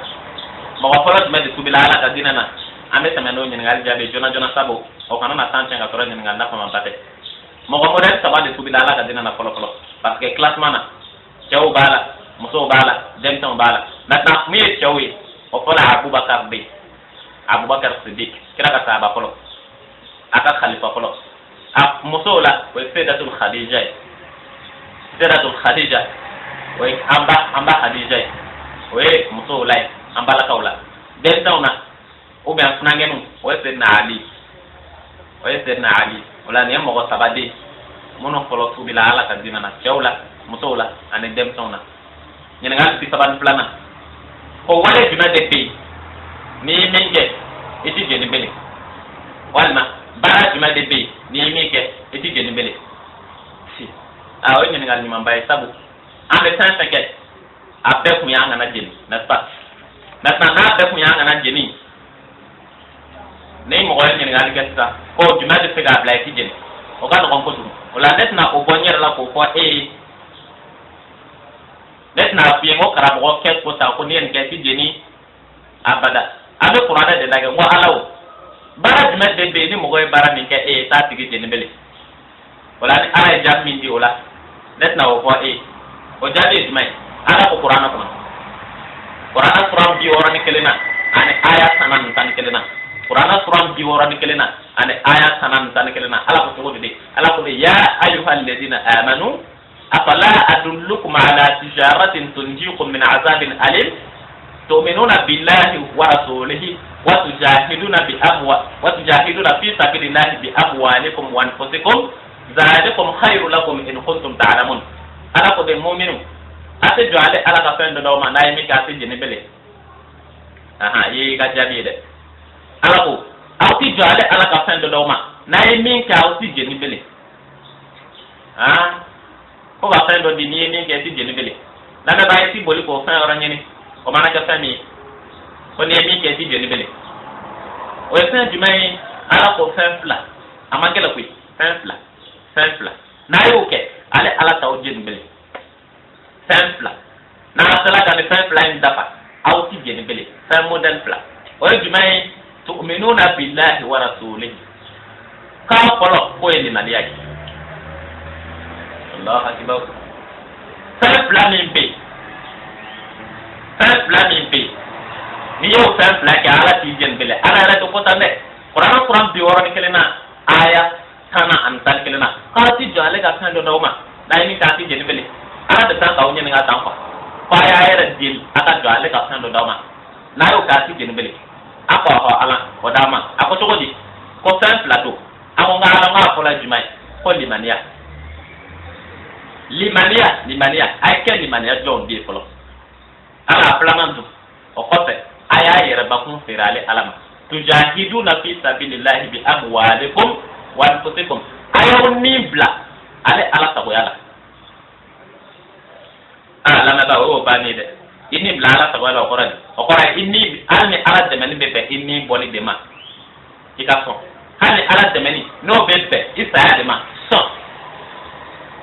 Mɔgɔ fɔlɔ jumɛn de tubila Ala ka diinɛ na? An bɛ tɛmɛ n'o ɲininkali jaabi joona joona, sabu o kana na temps tiɲɛ ka sɔrɔ ɲininkali nafamaba tɛ. Mɔgɔ modèle saba de tubila Ala ka diinɛ na fɔlɔ fɔlɔ, parce que classement na, cɛw b'a la, musow b'a la, denmisɛnw b'a la. Maintenant, min ye cɛw ye, o fɔlɔ, Abubakar bɛ yen, Abubakar Sidik, kira ka sahaba fɔlɔ, a ka khalifa fɔlɔ. A musow la, o ye Sedatul Khadija ye. Sedatul Khadija, o ye an ba Khadija ye, o ye musow la ye, an balakaw la. Denmisɛnw na, ou bien funankɛninw, o ye Seydina Ali, o ye Seydina Ali. O la, nin ye mɔgɔ saba de ye minnu fɔlɔ tubila Ala ka diinɛ na, cɛw la, musow la ani denmisɛnw na. Ɲininkali 32nan, ko wale jumɛn de bɛ yen, n'i ye min kɛ, i ti jeni bele, walima baara jumɛn de bɛ yen, n'i ye min kɛ, i ti jeni bele? A o ye ɲininkali ɲumanba ye, sabu an bɛ fɛn fɛn kɛ, a bɛɛ kun y'an kana jeni, n'est-ce pas? Maintenant, n'a bɛɛ kun y'an kana jeni, ni mɔgɔ ye ɲininkali kɛ sisan ko jumɛn bɛ se k'a bila i ti jeni, o ka nɔgɔn kojugu. O la, ne tɛna o bɔ n yɛrɛ la k'o fɔ e ye. Ne tɛna f'i ye n ko karamɔgɔ kɛ ko tan, ko n'i ye nin kɛ i ti jeni abada. An bɛ kuranɛ de lajɛ. N ko Ala, o baara jumɛn de bɛ yen ni mɔgɔ ye baara min kɛ e ye, t'a tigi jeni bele? O la, ni Ala ye jaabi min di o la, ne tɛna o fɔ e ye. O jaabi ye jumɛn ye? Ala ko kuranɛ kɔnɔ, kuranɛ suran 61 na ani aya 10 ani 11 na, kuranɛ suran 61 na ani aya 10 ani 11 na, Ala ko cogo di de? Ala ko de: ya ayuha alladina amanu afala adullukum ala tijaratin tunjikum min azabin alim tu'minuna billahi wa rasulihi wa tujahiduna bi amwa wa tujahiduna fi sabilillahi bi amwalikum wa anfusikum zalikum khairu lakum in kuntum ta'lamun. Ala ko de: mu'minu, a tɛ jɔ ale Ala ka fɛn dɔ d'aw ma, n'a ye min kɛ a tɛ jeni bele. Ahan, i ye i ka jaabi ye dɛ. Ala ko aw tɛ jɔ ale Ala ka fɛn dɔ d'aw ma, n'a ye min kɛ aw tɛ jeni bele. Han, ko ka fɛn dɔ di, n'i ye min kɛ i tɛ jeni bele. Lamɛnbaa, i ti boli k'o fɛn yɔrɔ ɲini, o mana kɛ fɛn min ye, ko n'i ye min kɛ i tɛ jeni bele, o ye fɛn jumɛn ye? Ala ko fɛn fila, a man gɛlɛn koyi. Fɛn fila, fɛn fila, n'a y'o kɛ, ale Ala t'aw jeni bele. Fɛn fila, n'a sera ka nin fɛn fila in dafa, aw ti jeni bele. Fɛn modèle fila, o ye jumɛn ye? Tu'minuna billahi wa rasulihi. K'a fɔlɔ k'o ye limaniya ye. Allahu akbar. Fɛn fila min bɛ yen, fɛn fila min bɛ yen, n'i y'o fɛn fila kɛ, Ala t'i jeni bele. Ala yɛrɛ tɛ ko tan dɛ. Kuranɛ kuran 61 na, aya 10 ani 11 na, k'a ti jɔ ale ka fɛn dɔ d'aw ma, n'a ye min kɛ a ti jeni bele. Ala de tan k'aw ɲininka tan quoi, ko a y'a yɛrɛ deli a ka jɔ ale ka fɛn dɔ d'aw ma, n'a y'o kɛ a ti jeni bele. A ko ɔhɔ, Ala o d'a ma. A ko cogo di? Ko fɛn fila don. A ko n ka Ala, n k'a fɔlɔ ye jumɛn ye? Ko limaniya, limaniya, limaniya. A ye kɛ limaniya jɔnw de ye fɔlɔ. Ala a filanan dun, o kɔfɛ a y'a yɛrɛbakun feere ale Ala ma. Tujahiduna fi sabilillahi bi amwalikum wa anfusikum. A y'aw ni bila ale Ala sagoya la. A lamɛnbaa, o y'o bannen dɛ. I ni bila Ala sagoya la, o kɔrɔ di? O kɔrɔ ye i ni, hali ni Ala dɛmɛni bɛ bɛn i ni bɔli de ma, i ka sɔn. Hali ni Ala dɛmɛni n'o bɛ bɛn i saya de ma, sɔn.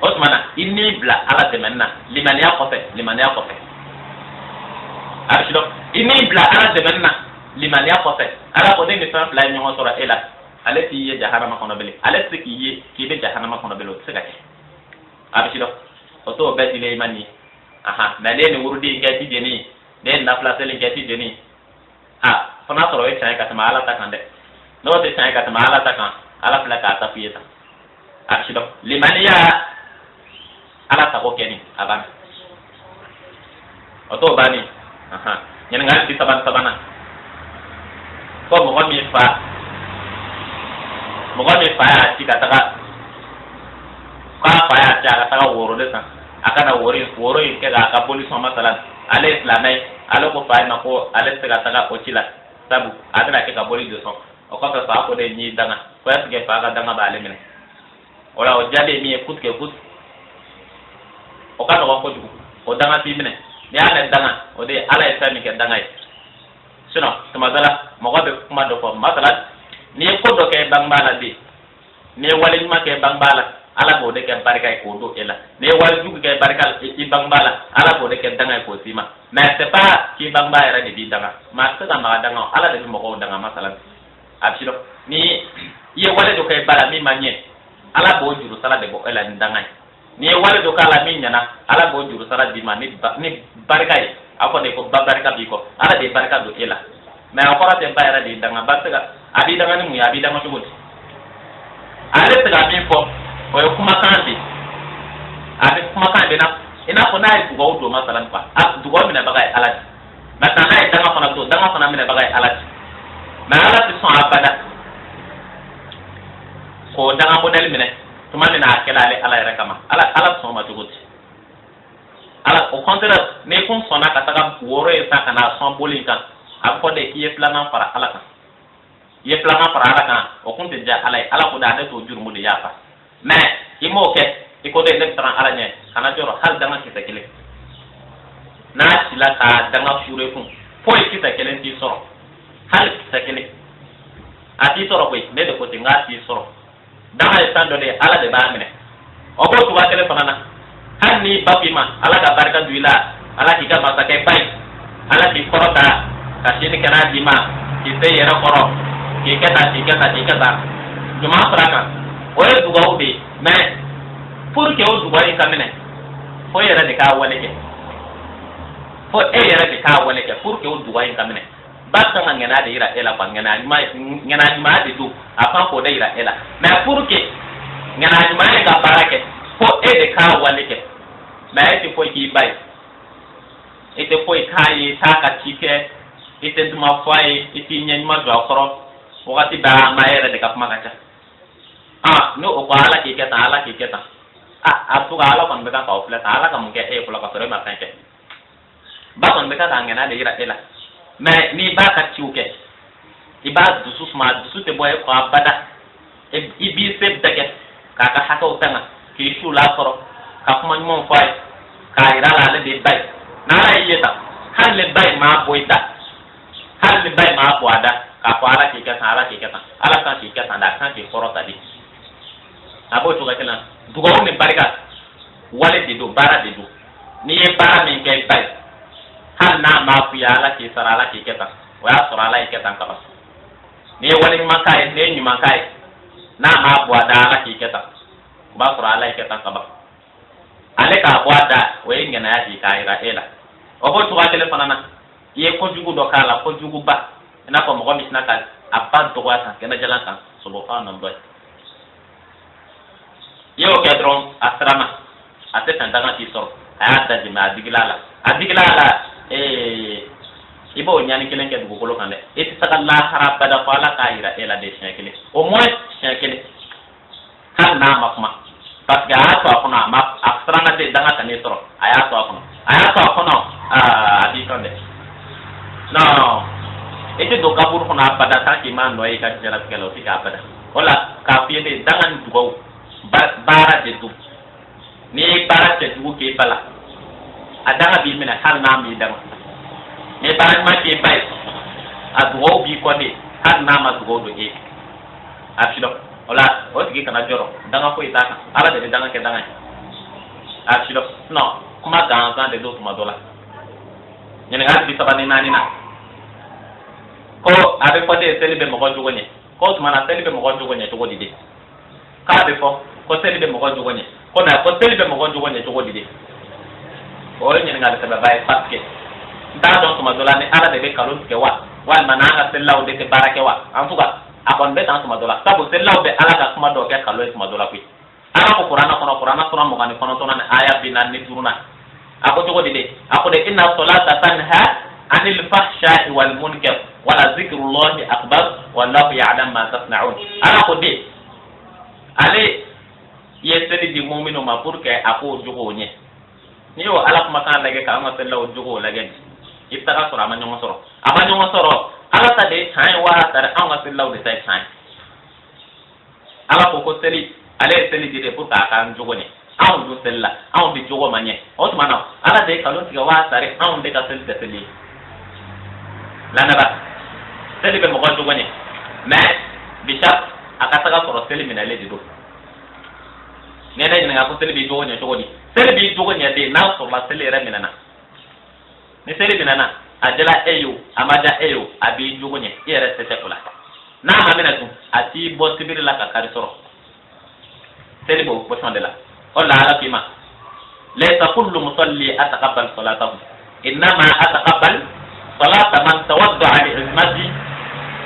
O tuma na, i ni bila Ala dɛmɛni na, limaniya kɔfɛ, limaniya kɔfɛ, a bɛ si dɔn. I ni bila Ala dɛmɛni na, limaniya kɔfɛ. Ala ko ne ni fɛn fila ye ɲɔgɔn sɔrɔ e la, ale t'i ye jahanama kɔnɔ bilen. Ale tɛ se k'i ye k'i bɛ jahanama kɔnɔ bilen, o tɛ se ka kɛ. A bɛ si dɔn, o t'o bɛɛ dilen i ma nin ye. Ahan, mɛ ne ye nin wurudi in kɛ, ti jeni. Ne ye nafila seli kɛ, ti jeni. A fo n'a sɔrɔ o ye tiɲɛ ye ka tɛmɛ Ala ta kan dɛ. N'o tɛ tiɲɛ ye ka tɛmɛ Ala ta kan, Ala filɛ k'a ta f'i ye tan. A bɛ si dɔn, limaniya, Ala sago kɛ nin, a banna, o t'o bannen. Ɲininkali 33nan, ko mɔgɔ min fa y'a ci ka taga, k'a fa y'a ci a ka taga woro de san, a kana woro in kɛ k'a ka boli sɔn masalan, ale ye silamɛ ye. Ale ko fa ye ma ko ale tɛ se ka taga o ci la, sabu a bɛna kɛ ka boli de sɔn. O kɔfɛ, fa ko de n'i danga, ko est ce que fa ka danga b'ale minɛ? O la, o jaabi ye min ye, kutigɛ kuti, o ka nɔgɔn kojugu. O danga t'i minɛ. N'i y'a mɛn danga, o de ye Ala ye fɛn min kɛ danga ye. Sinon tuma dɔ la, mɔgɔ bɛ kuma dɔ fɔ masalan, n'i ye ko dɔ kɛ bangebaa la den, n'i ye wale ɲuman kɛ bangebaa la, Ala b'o de kɛ barika ye k'o don e la. N'i ye wale jugu kɛ barika i bangebaa la, Ala b'o de kɛ danga ye k'o s'i ma. Mais c'est pas k'i bangebaa yɛrɛ de b'i danga. Maa tɛ se ka maga danga, Ala de bɛ mɔgɔw danga. Masalan, a bɛ si dɔn, ni i ye wale dɔ kɛ ba la min ma ɲɛ, Ala b'o juru sara de bɔ e la ni danga ye. N'i ye wale dɔ k'a la min ɲɛna, Ala b'o juru sara d'i ma ni barika ye. A fɔ de ko ba barika b'i kɔ, Ala de ye barika don e la. Mais o kɔrɔ tɛ ba yɛrɛ de y'i danga. Ba tɛ se ka, a b'i danga ni mun ye? A b'i danga cogo di? Ale tɛ se ka min fɔ, o ye kumakan de ye. A bɛ kumakan de na, i n'a fɔ n'a ye dugawu don masalan quoi, a dugawu minɛbaga ye Ala de. Maintenant, n'a ye danga fana don, danga fana minɛbaga ye Ala de. Mais Ala tɛ sɔn abada k'o danga modèle minɛ tuma min na a kɛla ale Ala yɛrɛ kama. Ala sɔn ma cogo di? Ala, au contraire, n'i kun sɔnna ka taga woro ye sa ka n'a sɔn boli in kan, a bɛ fɔ de k'i ye filanan fara Ala kan. I ye filanan fara Ala kan, o kun tɛ diya Ala ye. Ala ko de ale t'o jurumu de yafa. Mais i m'o kɛ, i ko de ne bɛ siran Ala ɲɛ, kana jɔrɔ. Hali danga kisɛ kelen n'a cila k'a danga sure kun, foyi kisɛ kelen t'i sɔrɔ. Hali kisɛ kelen a t'i sɔrɔ koyi. Ne de ko ten k'a t'i sɔrɔ. Danga ye fɛn dɔ de ye, Ala de b'a minɛ. O b'o cogoya kelen fana na, hali n'i ba k'i ma Ala ka barika don i la. Ala k'i kɛ masakɛba ye, Ala k'i kɔrɔta ka si ni kɛnɛya d'i ma, k'i se i yɛrɛ kɔrɔ, k'i kɛ tan, k'i kɛ tan, k'i kɛ tan, ɲuman fara kan. O ye dugawu de ye, mais pour que o dugawu in ka minɛ, fo e yɛrɛ de k'a wale kɛ, fo e yɛrɛ de k'a wale kɛ pour que o dugawu in ka minɛ. Ba kan ka ŋaniya de yira e la quoi, ŋaniya ɲuman, ŋaniya ɲuman de don, a kan k'o de yira e la. Mais pour que ŋaniya ɲuman in ka baara kɛ, fo e de k'a wale kɛ. Mais e tɛ foyi k'i ba ye, e tɛ foyi k'a ye, t'a ka ci kɛ, i tɛ duman fɔ a ye, i t'i ɲɛ ɲuman don a kɔrɔ, wagati bɛɛ a ma e yɛrɛ de ka kuma ka ca. Ah, n'o o ko Ala k'i kɛ tan, Ala k'i kɛ tan, ah, a to ka Ala kɔni bɛ kan k'aw filɛ tan. Ala ka mun kɛ e ye fɔlɔ ka sɔrɔ e ma fɛn kɛ? Ba kɔni bɛ kan k'a ŋaniya de yira e la. Mais n'i b'a ka ciw kɛ, i b'a dusu suma, a dusu tɛ bɔ e kɔ abada, i b'i se bɛɛ kɛ k'a ka hakɛw tanga, k'i su la kɔrɔ, ka kuma ɲumanw fɔ a ye, k'a yira a la ale de ye ba ye. N'Ala y'i ye tan, hali ni ba in m'a bɔ i da, hali ni ba in m'a bɔ a da k'a fɔ Ala k'i kɛ tan, Ala k'i kɛ tan, Ala kan k'i kɛ tan de, a kan k'i kɔrɔta de. A b'o cogoya kelen na. Dugawu ni barika, wale de don, baara de don. N'i ye baara min kɛ ba ye, hali n'a m'a f'i ye Ala k'i sara, Ala k'i kɛ tan, o y'a sɔrɔ Ala y'i kɛ tan kaban. N'i ye wale ɲuman k'a ye, n'i ye ɲuman k'a ye, n'a m'a bɔ a da Ala k'i kɛ tan, o b'a sɔrɔ Ala y'i kɛ tan kaban. Ale k'a bɔ a da, o ye ŋanaya di k'a yira e la. O b'o cogoya kelen fana na. I ye kojugu dɔ k'a la, kojuguba, i n'a fɔ mɔgɔ min sinna ka a ba dɔgɔya tan kɛnɛjalan kan, subhanallah, i y'o kɛ dɔrɔn, a siranna, a tɛ fɛn danga k'i sɔrɔ, a y'a dajimɛ, a digila a la, a digila a la. Ee, i b'o ɲani kelen kɛ dugukolo kan dɛ, i tɛ taga lahara bada fo Ala k'a yira e la de siɲɛ kelen, au moins siɲɛ kelen, hali n'a ma kuma, parce que a y'a to a kɔnɔ, a ma, a siranna de danga ka n'i sɔrɔ, a y'a to a kɔnɔ, a y'a to a kɔnɔ, aa, a b'i kan dɛ. Non, i tɛ don kaburu kɔnɔ abada tant qu'i m'a nɔ ye i ka diɲɛlatigɛ la, o tɛ kɛ abada. O la k'a f'i ye de, danga ni dugawu, baara de don. N'i ye baara cɛjugu k'i ba la, a danga b'i minɛ hali n'a m'i danga. N'i ye baara ɲuman k'i ba ye, a dugawu b'i kɔ de hali n'a ma dugawu don e. A bɛ dɔn o la, o tigi kana jɔrɔ, danga foyi t'a kan, Ala de bɛ danga kɛ danga ye. A bɛ dɔn sinon kuma gansan de don tuma dɔ la. Ɲininkali 34 na, ko a bɛ fɔ de seli bɛ mɔgɔ jogo ɲɛ, ko o tuma na seli bɛ mɔgɔ jogo ɲɛ cogo di de? K'a bɛ fɔ ko seli bɛ mɔgɔ jogo ɲɛ, ko mɛ ko seli bɛ mɔgɔ jogo ɲɛ cogo di de? O ye ɲininkali sɛbɛba ye, parce que n t'a dɔn tuma dɔ la ni Ala de bɛ nkalon tigɛ wa, walima n'an ka selilaw de tɛ baara kɛ wa. En tout cas, a kɔni bɛ tan tuma dɔ la, sabu selilaw bɛ Ala ka kuma dɔw kɛ nkalon ye tuma dɔ la koyi. Ala ko Kuranɛ kɔnɔ, Kuranɛ sura 29 ni aya 45 na, a ko cogo di de? A ko de: inna salata tanha anil fahsha'i wal munkar wala zikrullahi akbar wallahu ya'lam ma tasna'un. Ala ko de ale ye seli di muminu ma pour que a k'o jogow ɲɛ. N'i y'o Ala kumakan lajɛ k'an ka selilaw jogow lajɛ bi, i bɛ taga sɔrɔ a ma ɲɔgɔn sɔrɔ, a ma ɲɔgɔn sɔrɔ. Ala ta de ye tiɲɛ ye wa, tari anw ka selilaw de ta ye tiɲɛ ye? Ala ko ko seli, ale ye seli di de pour k'a k'an jogo ɲɛ. Anw dun seli la, anw de jogo ma ɲɛ. O tuma na Ala de ye nkalon tigɛ wa, tari anw de ka seli tɛ seli ye? Lamɛnba, seli bɛ mɔgɔ jogo ɲɛ, mais bisa a ka taga sɔrɔ seli minɛlen de don. Ni ne ɲininka ko seli b'i jogo ɲɛ cogo di, seli b'i jogo ɲɛ de n'a sɔrɔla seli yɛrɛ minɛna. Ni seli minɛna, a diyara e ye o, a ma diya e ye o, a b'i jogo ɲɛ, i yɛrɛ se tɛ o la. N'a ma minɛ tun, a t'i bɔ sibiri la ka kari sɔrɔ. Seli b'o position de la. O la Ala k'i ma: laysa kullu musalli ataqabbal salatahu, innama ataqabbal salata man tawadda'a li izmati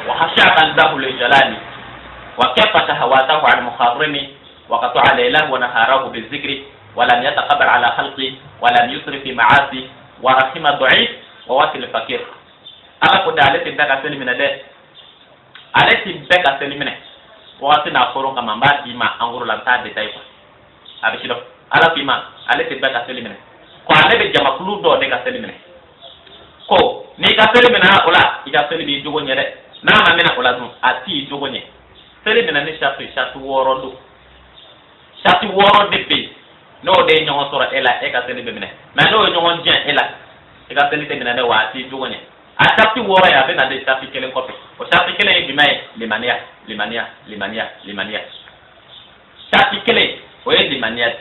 wa khasha'a qalbahu li jalali wa kaffa shahawatahu an muharrimi wa qata'a laylahu wa naharahu bizikri wa lam yataqabbal ala khalqi wa lam yusrif fi ma'asi wa rahima da'if wa wasil fakir. Ala ko de ale tɛ bɛɛ ka seli minɛ dɛ, ale tɛ bɛɛ ka seli minɛ. Wagati n'a koron kama, n b'a d'i ma en gros la, n t'a détail quoi, a bɛ si dɔn. Ala k'i ma ale tɛ bɛɛ ka seli minɛ, ko ale bɛ jamakulu dɔw de ka seli minɛ. Ko n'i ka seli minɛ o la, i ka seli b'i jogo ɲɛ dɛ. N'a ma minɛ o la dun, a t'i jogo ɲɛ. Seli minɛ ni sarati, sarati 6 don, sarati 6 de bɛ yen. N'o de ye ɲɔgɔn sɔrɔ e la, e ka seli bɛ minɛ. Mais n'o ye ɲɔgɔn jɛn e la, i ka seli tɛ minɛ dɛ, wa a t'i jogo ɲɛ. A sarati 6 ye, a bɛ na de sarati kelen kɔfɛ. O sarati kelen ye jumɛn ye? Limaniya, limaniya, limaniya, limaniya. Sarati kelen, o ye limaniya di.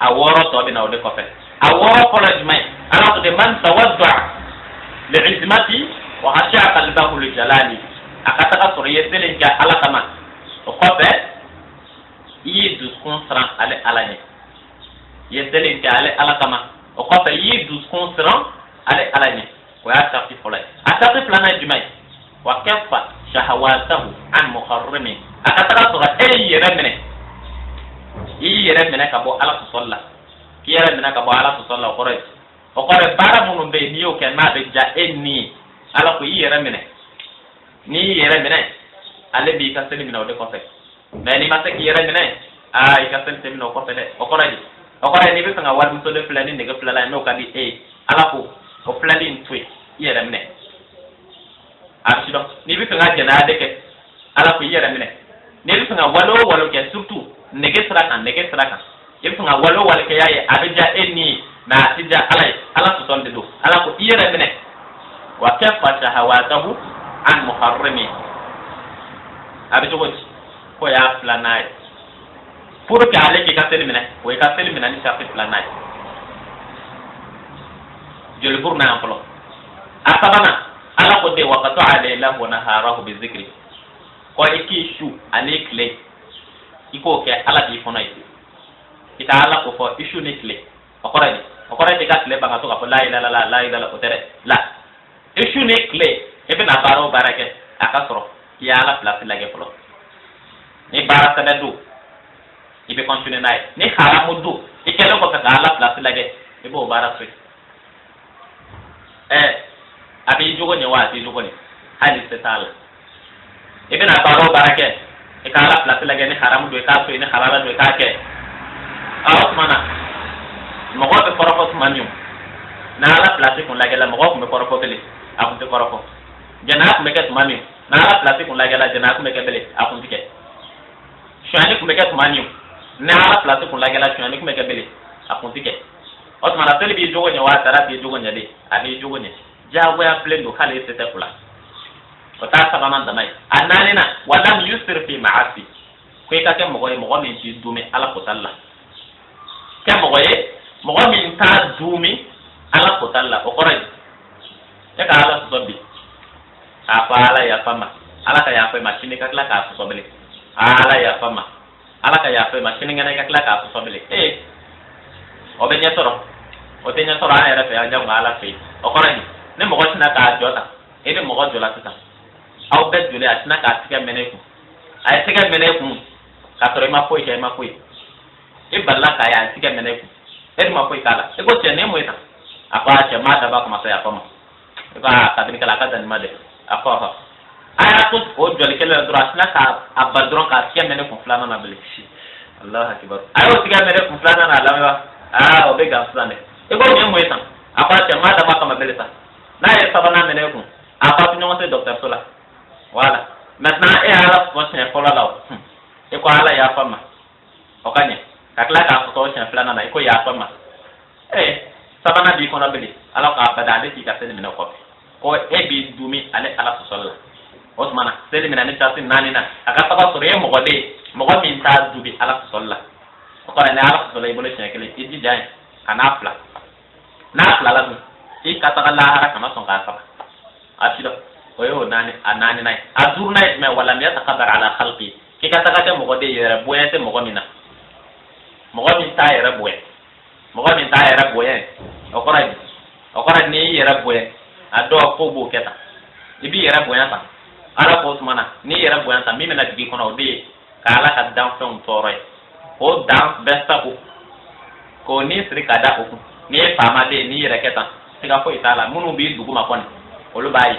A 6 tɔ bɛ na o de kɔfɛ. A wɔɔrɔ fɔlɔ jumɛn ye? Ala ko ten, man tawadda li'izmati wa khashi'a qalbahu li jalali. A ka taga sɔrɔ i ye seli in kɛ Ala kama, o kɔfɛ i y'i dusukun siran ale Ala ɲɛ. I ye seli in kɛ ale Ala kama, o kɔfɛ i y'i dusukun siran ale Ala ɲɛ. O y'a sarati fɔlɔ ye. A sarati filanan ye jumɛn ye? Wa kaffa shahawatahu an muharrimi. A ka taga sɔrɔ e y'i yɛrɛ minɛ, i y'i yɛrɛ minɛ ka bɔ Ala sɔsɔli la. K'i yɛrɛ minɛ ka bɔ Ala sɔsɔli la, o kɔrɔ ye, o kɔrɔ ye baara minnu bɛ yen n'i y'o kɛ n'a bɛ diya e ni ye, Ala ko i yɛrɛ minɛ. N'i y'i yɛrɛ minɛ, ale b'i ka seli minɛ o de kɔfɛ. Mais n'i ma se k'i yɛrɛ minɛ, aa, i ka seli tɛ minɛ o kɔfɛ dɛ. O kɔrɔ ye, o kɔrɔ ye n'i bɛ fɛ ka warimuso de filɛ ni nege filɛla ye, n'o ka di e ye, Ala ko o filɛli in to yen, i yɛrɛ minɛ. A bɛ sidɔn. N'i bɛ fɛ ka jɛnɛya de kɛ, Ala ko i yɛrɛ minɛ. N'i bɛ fɛ ka wale o wale kɛ, surtout nege sira kan, nege sira kan, i bɛ fɛ ka wale o wale kɛ, y'a ye a bɛ diya e ni ye, mais a tɛ diya Ala ye, Ala sɔsɔli de don. Ala ko i yɛrɛ minɛ. Wa kaffa shahawatahu an muharrimi. A bɛ cogo di? K'o y'a filanan ye. Pour que ale k'i ka seli minɛ, o y'i ka seli minɛ ni sarati filanan ye. Joliburu na yan fɔlɔ. A sabanan, Ala ko ten, wa qata'a laylahu wa naharahu bi zikri. Ko i k'i su ani tile, i k'o kɛ Ala b'i kɔnɔ ye, i ka Ala ko fɔ i su ni tile. O kɔrɔ ye, o kɔrɔ ye i ka tile ban ka to k'a fɔ la ilaha illallah, la ilaha, o tɛ dɛ. La, i su ni tile, i bɛna baara o baara kɛ, a ka sɔrɔ i ye Ala pilasi lajɛ fɔlɔ. Ni baara sɛbɛ don, i bɛ continuer n'a ye. Ni haramu don, i kɛlen kɔfɛ ka Ala pilasi lajɛ, i b'o baara to yen. Ɛ, a b'i jogo ɲɛ wa a t'i jogo ɲɛ, hali se t'a la. I bɛna baara o baara kɛ, i ka Ala pilasi lajɛ. Ni haramu don, i k'a to yen. Ni halala don, i k'a kɛ. A o tuma na, mɔgɔ bɛ kɔrɔfɔ tuma min na, Ala pilasi kun lajɛla, mɔgɔ tun bɛ kɔrɔfɔ bele? A kun tɛ kɔrɔfɔ. Jɛnɛya tun bɛ kɛ tuma min na, Ala pilasi kun lajɛla, jɛnɛya tun bɛ kɛ bele? A kun tɛ kɛ. Sonyani tun bɛ kɛ tuma min ni Ala pilasi kun lajɛla, sonyani tun bɛ kɛ bele? A kun tɛ kɛ. O tuma na, seli b'i jogo ɲɛ wa a taara b'i jogo ɲɛ de? A b'i jogo ɲɛ. Diyagoya bilen don, hali e se tɛ o la. O t'a sabanan dama ye. A naaninan, walam yusir fi maasi. Ko i ka kɛ mɔgɔ ye, mɔgɔ min t'i dumi Ala kotali la. Kɛ mɔgɔ ye, mɔgɔ min t'a dumi Ala kotali la. O kɔrɔ ye e ka Ala sɔsɔ bi, k'a fɔ Ala yafa ma, Ala ka yafa ma, sini ka tila k'a sɔsɔ bilen. Ala yafa ma, Ala ka yafa ma, sinikɛnɛ ka tila k'a sɔsɔ bilen. Ee, o bɛ ɲɛ sɔrɔ? O tɛ ɲɛ sɔrɔ an yɛrɛ fɛ yan, jango Ala fɛ yen. O kɔrɔ ye ni mɔgɔ sina k'a jɔ tan, e ni mɔgɔ jɔla sisan, aw bɛɛ joli, a sina k'a tigɛ mɛnɛ kun, a ye tɛgɛ mɛnɛ kun k'a sɔrɔ i ma foyi kɛ, i ma foyi. E balila k'a ye, a ye tigɛ mɛnɛ kun, e dun ma foyi k'a la. E ko cɛ, nin ye mun ye tan? A ko a cɛ, m'a dabɔ a kama sa, yafa ma. E ko a kabini kala a ka danni ma dɛ. A ko ɔhɔ. A y'a to o jɔli kelen la dɔrɔn, a sina k'a ba dɔrɔn k'a tigɛ mɛnɛ kun filanan na bilen. Alahu akibaru. A y'o tigɛ mɛnɛ kun filanan na, a lamɛn wa, aa, o bɛ gan sisan dɛ. E ko nin ye mun ye tan? A ko a cɛ, m'a dabɔ a kama bilen sa. N'a ye sabanan mɛnɛ kun, a ko a tɛ ɲɔgɔn se dɔgɔtɔrɔso la. Voilà, maintenant e y'Ala sɔsɔ siɲɛ fɔlɔ la, o e ko Ala yafa ma, o ka ɲɛ. Ka tila k'a sɔsɔ siɲɛ filanan na, i ko yafa ma. Ee, sabanan b'i kɔnɔ bilen. Ala k'a bada, ale k'i ka seli minɛ kɔfɛ ko e b'i dumi ale Ala sɔsɔli la. O tuma na, seli minɛ ni sarati naani na, a ka saba sɔrɔ e ye mɔgɔ de ye, mɔgɔ min t'a dubi Ala sɔsɔli la. O kɔrɔ, ni Ala sɔsɔla i bolo siɲɛ kelen, i jija yen ka n'a fila. N'a filala dun, i ka taga lahara, kana sɔn k'a saba. A si dɔn, o y'o naani, a naaninan ye. A duurunan ye jumɛn? Walam yatakabbar ala khalqi. K'i ka taga kɛ mɔgɔ de yɛrɛ bonya tɛ mɔgɔ min na, mɔgɔ min t'a yɛrɛ bonya, mɔgɔ min t'a yɛrɛ bonya. O kɔrɔ ye, o kɔrɔ n'i y'i yɛrɛ bonya, a dɔw ko b'o kɛ tan, i b'i yɛrɛ bonya tan. Ala ko o tuma na, n'i yɛrɛ bonya tan, min bɛna jigin i kɔnɔ, o de ye ka Ala ka danfɛnw tɔɔrɔ ye, k'o dan bɛɛ sago, k'o ni siri ka da o kun. N'i ye faama de ye, n'i yɛrɛ kɛ tan, siga foyi t'a la, minnu b'i duguma kɔni, olu b'a ye,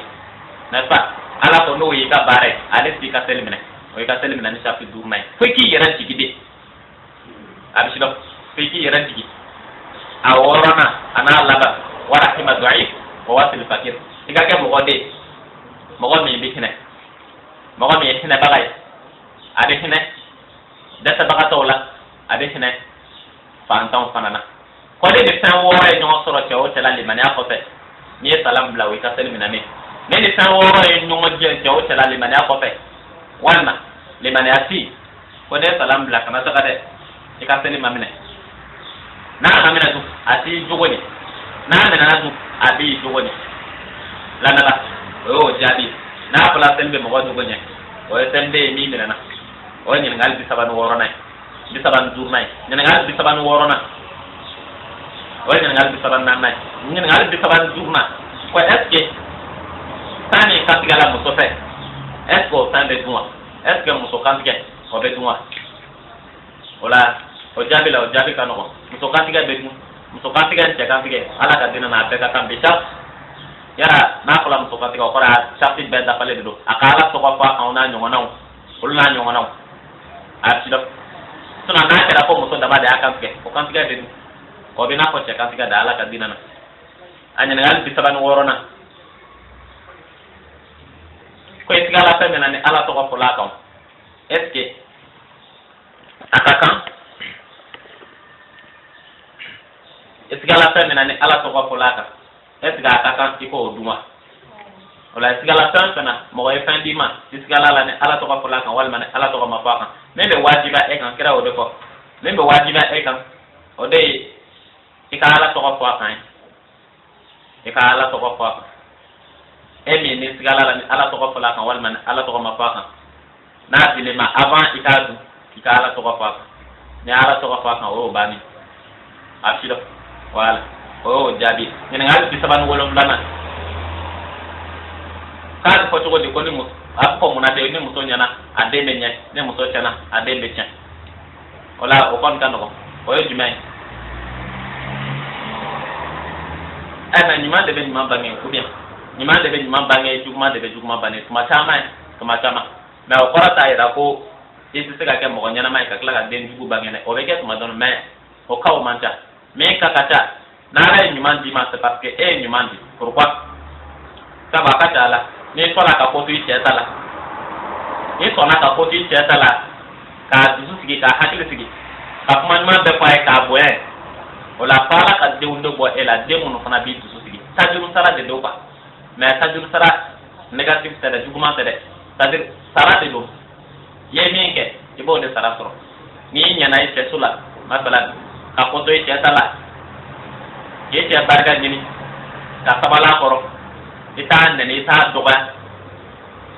n'est-ce pas? Ala ko n'o y'i ka baara ye, ale t'i ka seli minɛ. O y'i ka seli minɛ ni sarati duurunan ye. Fo i k'i yɛrɛ jigi de, a bɛ si dɔn, fo i k'i yɛrɛ jigi. A wɔɔrɔnan a n'a laban, wa rahima da'if wa wasil fakir. I ka kɛ mɔgɔ de ye, mɔgɔ min bɛ hinɛ, mɔgɔ min ye hinɛbaga ye. A bɛ hinɛ dɛsɛbagatɔw la, a bɛ hinɛ fantanw fana na. Ko ne ni fɛn wɔɔrɔ ye ɲɔgɔn sɔrɔ cɛ o cɛ la limaniya kɔfɛ, n'i ye salam bila, o i ka seli minɛnen. Ne ni fɛn wɔɔrɔ ye ɲɔgɔn jɛ cɛ o cɛ la limaniya kɔfɛ, walima limaniya ti, ko ne ye salam bila, kana taga dɛ, i ka seli ma minɛ. N'a ma minɛ dun, a t'i jogo ɲɛ. N'a minɛna dun, a b'i jogo ɲɛ. Lamɛnba, o y'o jaabi. N'a fɔla seli bɛ mɔgɔ jogo ɲɛ, o ye seli de ye min minɛna. O ye ɲininkali 36nan ye, 35nan ye. Ɲininkali 36nan, o ye ɲininkali 34nan ye. Ɲininkali 35nan ko est ce que fɛn min kantigɛla muso fɛ, est ce que o fɛn bɛ dun wa? Est ce que muso kantigɛ o bɛ dun wa? O la, o jaabi la, o jaabi ka nɔgɔn. Muso kantigɛ bɛ dun. Muso kantigɛ ni cɛ kantigɛ, Ala ka diinɛ na, a bɛɛ ka kan bi sarati. Yala n'a fɔra muso kantigɛ, o kɔrɔ a sarati bɛɛ dafalen de don. A ka Ala tɔgɔ fɔ a kan, o n'a ɲɔgɔnnaw, olu n'a ɲɔgɔnnaw, a ti dɔn. Sinon n'a kɛra ko muso dama de y'a kantigɛ, o kantigɛ bɛ dun. O bɛ n'a fɔ cɛ kantigɛ da Ala ka diinɛ na. A ɲininkali 36nan ko i sigala fɛn min na ni Ala tɔgɔ fɔla a kan, est ce que a ka kan i sigala fɛn min na ni Ala tɔgɔ fɔla a kan, est ce que a ka kan i k'o dun wa? O la, i sigala fɛn fɛn na, mɔgɔ ye fɛn d'i ma, i sigala la ni Ala tɔgɔ fɔla a kan walima ni Ala tɔgɔ ma fɔ a kan, min bɛ wajibiya e kan, kira o de fɔ, min bɛ wajibiya e kan, o de ye i ka Ala tɔgɔ fɔ a kan ye. I ka Ala tɔgɔ fɔ a kan. E min ni sigala la ni Ala tɔgɔ fɔla a kan walima ni Ala tɔgɔ ma fɔ a kan, n'a dil'i ma, avant i k'a dun, i ka Ala tɔgɔ fɔ a kan. Ni Ala tɔgɔ fɔ a kan, o y'o bannen a si dɔn. Voilà, o y'o jaabi. Ɲininkali 37nan, k'a bɛ fɔ cogo di ko ni muso, a bɛ fɔ munna de ni muso ɲɛna a den bɛ ɲɛ, ni muso tiɲɛna a den bɛ tiɲɛ? O la, o kɔni ka nɔgɔn. O ye jumɛn ye? Ɛ, mɛ ɲuman de bɛ ɲuman bange, ou bien ɲuman de bɛ ɲuman bange, juguman de bɛ juguman bange tuma caman ye, tuma caman. Mɛ o kɔrɔ t'a yira ko i tɛ se ka kɛ mɔgɔ ɲɛnama ye ka tila ka den jugu bange dɛ. O bɛ kɛ tuma dɔ, mɛ o cas man ca. Min ka ka ca, n'Ala ye ɲuman d'i ma, c'est parce que e ye ɲuman di. Pourquoi? Sabu a ka ca la, n'i sɔnna ka ko to i cɛ ta la, n'i sɔnna ka ko to i cɛ ta la, k'a dusu sigi, k'a hakili sigi, ka kuma ɲuman bɛɛ fɔ a ye, k'a bonya, o la fo Ala ka denw de bɔ e la, den minnu fana b'i dusu sigi. Tajuru sara de don quoi. Mais tajuru sara négatif tɛ dɛ, juguman tɛ dɛ. C'est à dire sara de don. I ye min kɛ, i b'o de sara sɔrɔ. N'i ɲɛna i cɛ so la, masalan, ka ko to i cɛ ta la, k'i cɛ barika ɲini, ka sabali a kɔrɔ, i t'a nɛni, i t'a dɔgɔya,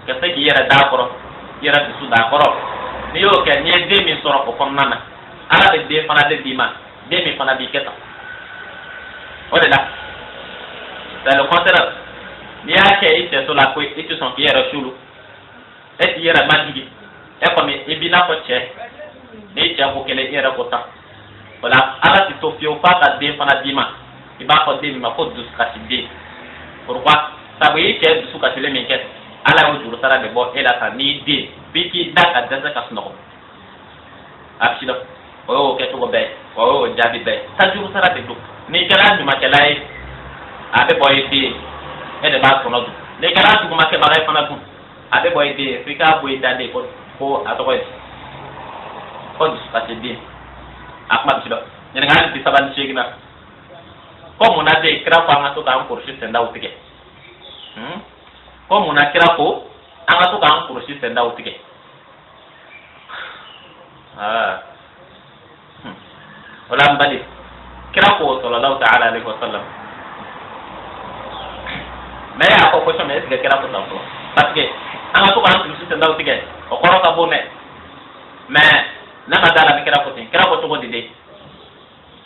ka se k'i yɛrɛ d'a kɔrɔ, i yɛrɛ dusu d'a kɔrɔ, n'i y'o kɛ, n'i ye den min sɔrɔ o kɔnɔna na, Ala bɛ den fana de d'i ma, den min fana b'i kɛ tan. O de la, c'est le contraire. N'i y'a kɛ i cɛ so la ko i tɛ sɔn k'i yɛrɛ sulu, e t'i yɛrɛ majigi, e kɔni i b'i n'a fɔ cɛ, n'i cɛ ko kelen, i yɛrɛ ko tan, o la Ala tɛ to fiyewu f'a ka den fana d'i ma. I b'a fɔ den min ma ko dusukasi den. Pourquoi? Sabu i cɛ dusu kasilen min kɛ, Ala y'o juru sara de bɔ e la tan n'i den f'i k'i da ka dɛsɛ ka sunɔgɔ. A bɛ si dɔn. O y'o kɛcogo bɛɛ ye, o y'o jaabi bɛɛ ye. Tajuru sara de don. N'i kɛra ɲumankɛla ye, a bɛ bɔ i den, e de b'a tɔnɔ dun. N'i kɛra jugumakɛbaga ye fana dun, a bɛ bɔ i den, f'i k'a bɔ i da de ko ko a tɔgɔ ye ko dusukasi den. A kuma bɛ si dɔn. Ɲininkali 38nan, ko munna de kira ko an ka to k'an kurusi sendaw tigɛ? Ko munna kira ko an ka to k'an kurusi sendaw tigɛ? Aa, o la n bali, kira ko sallallahu ta'ala alaihi wa sallam, mais y'a fɔ question, mais est ce que kira ko tan fɔlɔ? Parce que an ka to k'an kurusi sendaw tigɛ, o kɔrɔ ka bon dɛ. Mais ne ma da la ni kira ko ten. Kira ko cogo di de?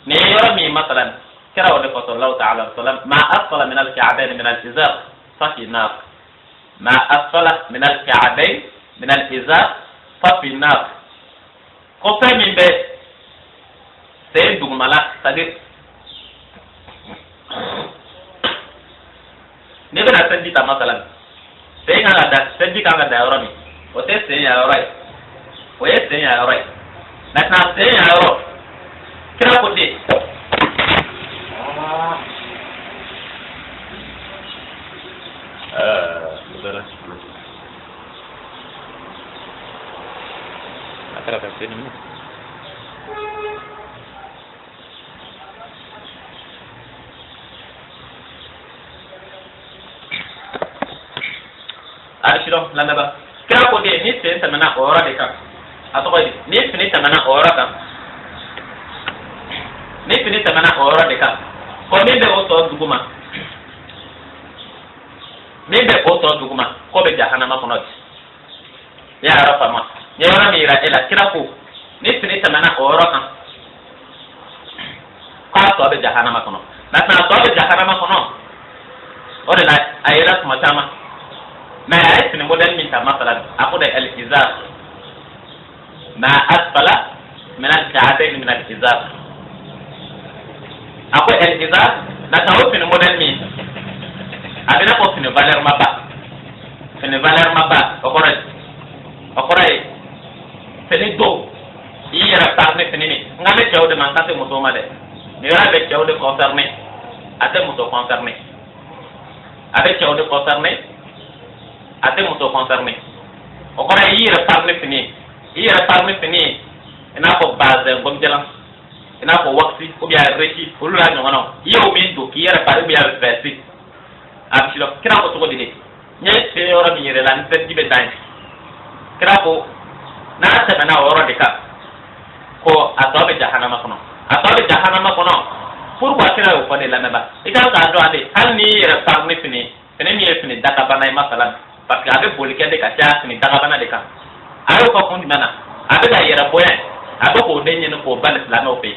Nin ye yɔrɔ min, masalan, kira o de fɔ sallallahu ta'ala alaihi wa sallam: ma asfala min al-ka'bayn min al-izar fa fi nar, ma asfala min al-ka'bayn min al-izar fa fi nar. Ko fɛn min bɛ sen dugumala, c'est à dire n'i bɛna seliji ta, masalan, sen kan ka da, seliji kan ka da yɔrɔ min, o tɛ sen yan yɔrɔ ye, o ye sen yan yɔrɔ ye. Maintenant, sen yan yɔrɔ, kira ko ten. A kɛra ka se nin a bɛ sidɔn. Lamɛnba, kira ko ten, ni sen tɛmɛna o yɔrɔ de kan, a tɔgɔ ye di, ni fini tɛmɛna o yɔrɔ kan, ni fini tɛmɛna o yɔrɔ de kan, ko min bɛ o tɔ duguma, min bɛ o tɔ duguma, k'o bɛ jahanama kɔnɔ di. I y'a yɔrɔ faamu? N ye yɔrɔ min yira e la, kira ko ni fini tɛmɛna o yɔrɔ kan, k'a tɔ bɛ jahanama kɔnɔ. Maintenant, a tɔ bɛ jahanama kɔnɔ, o de la a yera tuma caman, mais a ye fini modèle min ta, masalan, a ko de al-izar ma asfala min al-ka'bayn min al-izar. A ko al-izar na ta, o fini modèle min a bɛ n'a fɔ fini valeur ma ba, fini valeur ma ba, o kɔrɔ ye fini don i yɛrɛ par ni fini nin. N ka bɛ cɛw de ma, n ka se musow ma dɛ. Nin yɔrɔ bɛ cɛw de concerné, a tɛ muso concerné. A bɛ cɛw de concerné, a tɛ muso concerné. O kɔrɔ ye i yɛrɛ par ni fini ye, i yɛrɛ par ni fini ye, i n'a fɔ bazɛn gɔmjalan, i n'a fɔ waxi ou bien réchi, olu la ɲɔgɔnnaw, i y'o min don k'i yɛrɛ pari, ou bien veste, a bɛ silɔ. Kira ko cogo di de? N ye sen yɔrɔ min yɛrɛ la ni seliji bɛ dan ye, kira ko n'a tɛmɛna o yɔrɔ de kan, ko a tɔ bɛ jahanama kɔnɔ, a tɔ bɛ jahanama kɔnɔ. Pourquoi kira y'o fɔ de? Lamɛnba, i kan k'a dɔn a de, hali n'i yɛrɛ pari ni fini, fini min ye fini dagabana ye, masalan, parce que a bɛ boli kɛ de ka caya fini dagabana de kan. A y'o fɔ kun jumɛn na? A bɛ ka yɛrɛ bonya, a bɛ k'o de ɲini k'o bali silamɛw fɛ yen,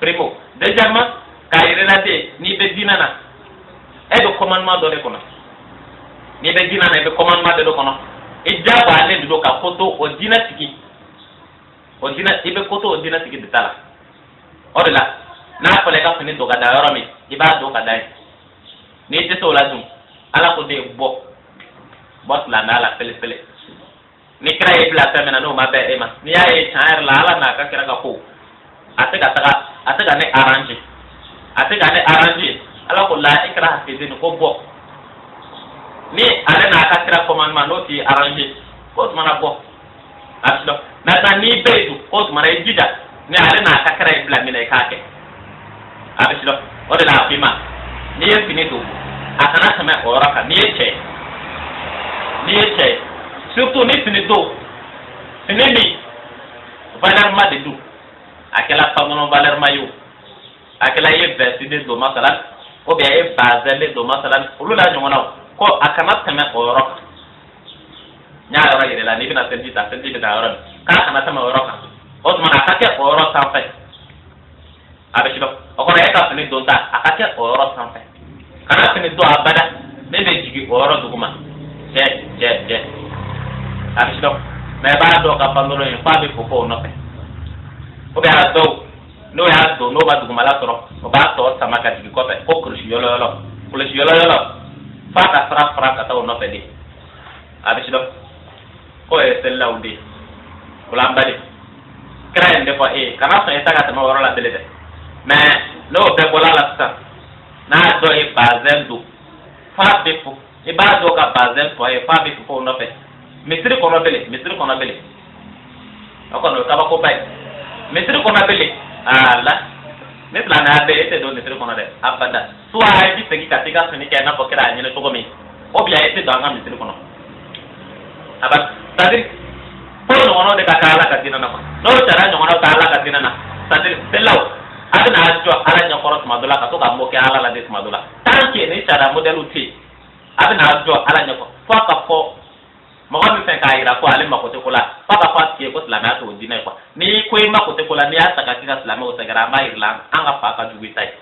primo. Deuxièmement, k'a yɛrɛ la de, n'i bɛ diinɛ na, e bɛ commandement dɔ de kɔnɔ. N'i bɛ diinɛ na, i bɛ commandement dɔ de kɔnɔ, i diyagoyalen de don ka ko to o diinɛ tigi, o diinɛ, i bɛ ko to o diinɛ tigi de ta la. O de la, n'a fɔra i ka fini don ka da yɔrɔ min, i b'a don ka da yen. N'i tɛ se o la dun, ala ko de bɔ bɔ silamɛya la pele-pele. Ni kira y'i bila fɛn min na, n'o ma bɛn e ma, n'i y'a ye tiɲɛ yɛrɛ la, ala n'a ka kira ka ko a tɛ ka taga, a tɛ ka ne arranger, a tɛ ka ne arranger, ala ko la ikraha fi din, ko bɔ. Ni ale n'a ka kira commandement n'o t'i arranger, k'o tuma na bɔ. A bɛ dɔn. Maintenant, n'i bɛ yen dun, k'o tuma na i jija, ni ale n'a ka kira y'i bila min na, i k'a kɛ. A bɛ dɔn. O de la a f'i ma, n'i ye fini don, a kana tɛmɛ o yɔrɔ kan. N'i ye cɛ ye, n'i ye cɛ ye, surtout ni fini don, fini min valeur ma de don, a kɛla pantalon valeur ma ye o, a kɛla i ye veste de don masalan, ou bien i ye bazin de don masalan, olu la ɲɔgɔnnaw, ko a kana tɛmɛ o yɔrɔ kan. N y'a yɔrɔ yir'i la, n'i bɛna seliji ta, seliji bɛ taa yɔrɔ min, k'a kana tɛmɛ o yɔrɔ kan. O tuma na, a ka kɛ o yɔrɔ sanfɛ. A bɛ si dɔn. O kɔrɔ, e ka fini don ta, a ka kɛ o yɔrɔ sanfɛ. Kana fini don abada min bɛ jigin o yɔrɔ duguma. Cɛ, cɛ, cɛ, a bɛ si dɔn. Mɛ i b'a dɔn ka pantalon ye f'a bɛ fofo o nɔfɛ, ou bien a dɔw n'o y'a don, n'o ma dugumala sɔrɔ, o b'a tɔ sama ka jigin kɔfɛ, ko kulusi yɔlɔyɔlɔ, kulusi yɔlɔyɔlɔ, f'a ka sira fara ka taa o nɔfɛ de. A bɛ si dɔn k'o ye selilaw de ye. O la, an ba de, kira ye nin de fɔ e ye, kana sɔn i ta ka tɛmɛ o yɔrɔ la bele dɛ. Mɛ n'o bɛɛ bɔla la sisan, n'a dɔ ye bazɛn don f'a bɛ fo, i b'a dɔn ka bazɛn tɔ ye f'a bɛ fo o nɔfɛ misiri kɔnɔ bele, misiri kɔnɔ bele, o kɔni o ye kabakoba ye. Misiri kɔnɔ bele, ala ni silamɛya bɛ, e tɛ don misiri kɔnɔ dɛ, abada. Soit i bɛ segin ka t'i ka fini kɛ i n'a fɔ kira y'a ɲini cogo min, ou bien e tɛ don an ka misiri kɔnɔ abada. C'est à dire fo ɲɔgɔnnaw de ka kɛ ala ka diinɛ na quoi. N'o sariya ɲɔgɔnnaw kɛ ala ka diinɛ na, c'est à dire selilaw, a bɛna jɔ ala ɲɛkɔrɔ tuma dɔ la ka to ka mɔ kɛ ala la de tuma dɔ la. Tant que ni sariya modèle tɛ yen, a bɛna jɔ ala ɲɛkɔrɔ fo ka fɔ mɔgɔ min fɛ k'a yira ko ale mako tɛ ko la, f'a ka fɔ a tigi ye ko silamɛya t'o diinɛ ye quoi. N'i ko i mako tɛ ko la, n'i y'a ta ka k'i ka silamɛw sɛgɛrɛ, an b'a yir'i la, an ka fa ka jugu i ta ye.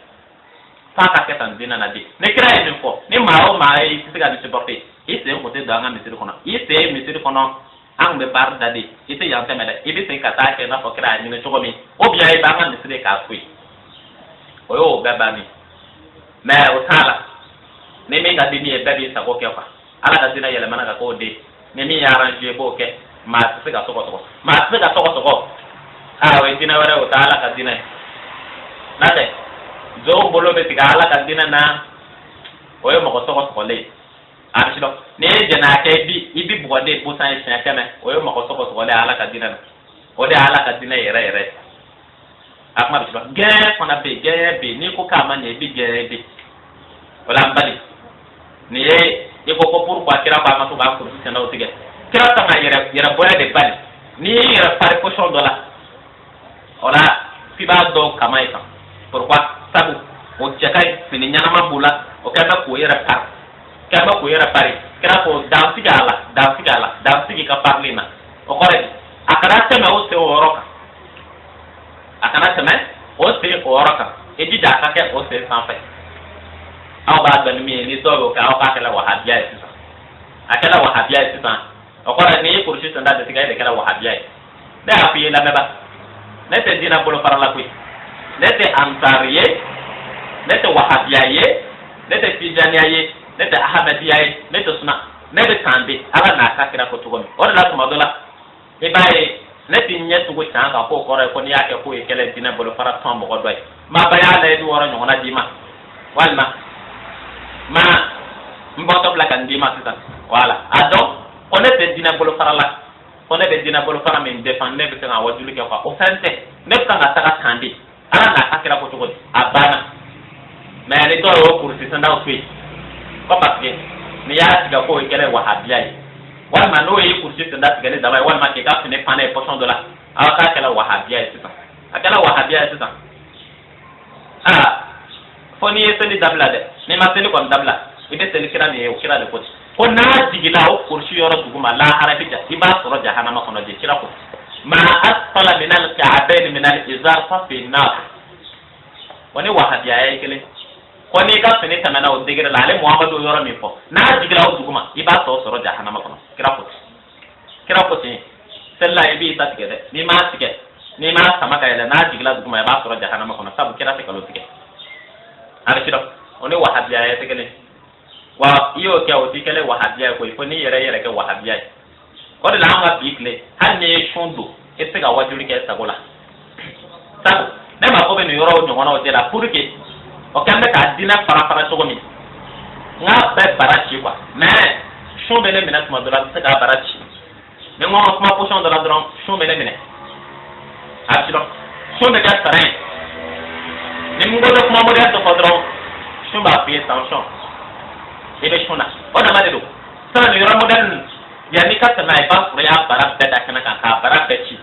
F'a ka kɛ tan diinɛ na de. Ni kira ye nin fɔ, ni maa o maa ye, i tɛ se ka nin supporter, i sen kun tɛ don an ka misiri kɔnɔ. I sen misiri kɔnɔ, an kun bɛ baara da de, i tɛ yan tɛmɛ dɛ. I bɛ segin ka taa kɛ i n'a fɔ kira y'a ɲini cogo min, ou bien i b'an ka misiri k'a to yen. O y'o bɛɛ bannen. Mais o t'a la, ni min ka di min ye, bɛɛ b'i sago kɛ quoi. Ala ka diinɛ yɛlɛmana ka k'o de, ni min y'arrange i b'o kɛ. Maa tɛ se ka sɔgɔsɔgɔ, maa tɛ se ka sɔgɔsɔgɔ. Aa, o ye diinɛ wɛrɛ, o tɛ ala ka diinɛ ye. N'a tɛ zon bolo bɛ tigɛ ala ka diinɛ na, o ye mɔgɔ sɔgɔsɔgɔlen ye. A bɛ si dɔn, n'i ye jɛnɛya kɛ, i bi bugɔden busan ye siɲɛ 100, o ye mɔgɔ sɔgɔsɔgɔlen ye ala ka diinɛ na. O de ye ala ka diinɛ yɛrɛ yɛrɛ ye. A kuma bɛ si dɔn. Gɛn fana bɛ yen, gɛn bɛ yen. N'i ko k'a ma ɲɛ, i bi gɛn bɛ o la. N bali, nin ye i ko ko pourquoi kira ko an ka to k'an kurusi sɛnɛw tigɛ. Kira kan ka yɛrɛ yɛrɛ bonya de bali. N'i y'i yɛrɛ pari position dɔ la, o la f'i b'a dɔn kama ye kan. Pourquoi? Sabu o cɛ ka ɲi, fini ɲɛnama b'u la, o kɛlen bɛ k'o yɛrɛ pari, kɛlen bɛ k'o yɛrɛ pari. Kira ko dansigi a la, dansigi a la, dansigi ka parili na. O kɔrɔ ye a kana tɛmɛ o sen o yɔrɔ kan, a kana tɛmɛ o sen o yɔrɔ kan. I jija a ka kɛ o sen sanfɛ. Aw b'a dɔn ni min ye, ni dɔw y'o kɛ, aw k'a kɛla wahabiya ye sisan. A kɛla wahabiya ye sisan, o kɔrɔ ye n'i ye kurusi senda de tigɛ, e de kɛla wahabiya ye. Ne y'a f'i ye lamɛnba, ne tɛ diinɛ bolofara la koyi. Ne tɛ ansari ye, ne tɛ wahabiya ye, ne tɛ tijaniya ye, ne tɛ ahamadiya ye, ne tɛ suna. Ne bɛ kan de Ala n'a ka kira ko cogo min. O de la tuma dɔ la i b'a ye ne tɛ ɲɛ tugu can kan k'o kɔrɔ ye ko n'i y'a kɛ k'o ye kɛlɛ diinɛ bolofara tɔn mɔgɔ dɔ ye. Ma ba y'a layidu wɔɔrɔ ɲɔgɔnna d'i ma, walima ma n bɔtɔ bila ka n d'i ma sisan. Wala a dɔn ko ne tɛ diinɛ bolofara la, ko ne bɛ diinɛ bolofara min défend, ne bɛ se ka wajuli kɛ quoi, o fɛn tɛ. Ne bɛ kan ka taga kan de Ala n'a ka kira ko cogo di, a banna. Mais ni dɔw y'o kurusi sendaw to yen ko parce que n'i y'a tigɛ k'o ye kɛlɛ wahabiya ye, walima n'o ye kurusi senda tigɛli daba ye, walima k'i ka fini panna ye pɔsɔn dɔ la, aw k'a kɛla wahabiya ye sisan. A kɛla wahabiya ye sisan, aa, fo n'i ye seli dabila dɛ. N'i ma seli kɔni dabila, i bɛ seli kira min ye, o kira de ko ten ko n'a jiginna o kurusi yɔrɔ duguma lahara bi ja, i b'a sɔrɔ jahanama kɔnɔ de. Kira ko ma asfala min al-ka'bayn min al-izar fa fi nar. Wa ni wahabiya ye kelen ko n'i ka fini tɛmɛna o degré la, ale Muhamadu yɔrɔ min fɔ, n'a jiginna o duguma, i b'a tɔ sɔrɔ jahanama kɔnɔ. Kira ko ten, kira ko ten. Selila i b'i ta tigɛ dɛ. N'i m'a tigɛ, n'i m'a sama ka yɛlɛ, n'a jiginna duguma, i b'a sɔrɔ jahanama kɔnɔ. Sabu kira tɛ nkalon tigɛ. A bɛ sidɔn o ni wahabiya ye tɛ kelen. Wa i y'o kɛ, o t'i kɛlen wahabiya ye koyi, fo n'i yɛrɛ kɛ wahabiya ye. O de la an ka bi tile, hali n'i ye sun don, i tɛ se ka wajuli kɛ sago la. Sabu ne mako bɛ nin yɔrɔw ɲɔgɔnnaw de la pour que o kɛn bɛ ka diinɛ fara fara cogo min, n k'a bɛɛ bara ci quoi. Mais sun bɛ ne minɛ tuma dɔ la, n tɛ se k'a bara ci. Ni n ko n ka kuma position dɔ la dɔrɔn, sun bɛ ne minɛ. A bɛ sidɔn sun bɛ kɛ frein ye. Ni n ko bɛ kuma modèle dɔ fɔ dɔrɔn, sun b'a f'i ye tension, i bɛ sun na. O dama de don sisan. Nin yɔrɔ modèle ninnu, yanni ka tɛmɛ, i b'a sɔrɔ i y'a bara bɛɛ da kɛnɛ kan k'a bara bɛɛ ci.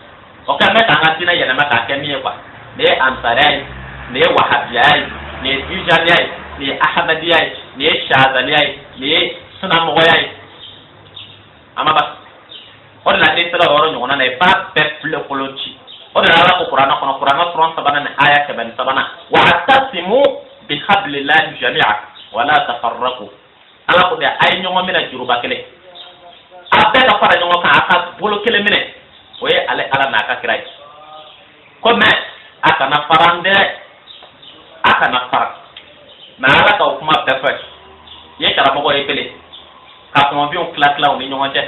O kɛn bɛ k'an ka diinɛ yɛlɛma k'a kɛ min ye quoi. Nin ye ansariya ye, nin ye wahabiya ye, nin ye tijaniya ye, nin ye ahamadiya ye, nin ye shazaliya ye, nin ye sunamɔgɔya ye. A ma ban. O de la n'i sera o yɔrɔ ɲɔgɔnna na, i b'a bɛɛ filɛ kolon ci. O de la Ala ko kuranɛ kɔnɔ, kuranɛ suran sabanan ni aya 103nan: wa'tasimu bihablillahi jami'a wala tafarraqu. Ala ko de a ye ɲɔgɔn minɛ juruba kelen, a bɛɛ ka fara ɲɔgɔn kan, a ka bolo kelen minɛ, o ye ale Ala n'a ka kira ye. Ko mais a kana fara dɛ, a kana fara. Mais Ala ka o kuma bɛɛ fɔ i ye karamɔgɔ ye kelen ka kɔnɔfinw tila tila u ni ɲɔgɔn cɛ.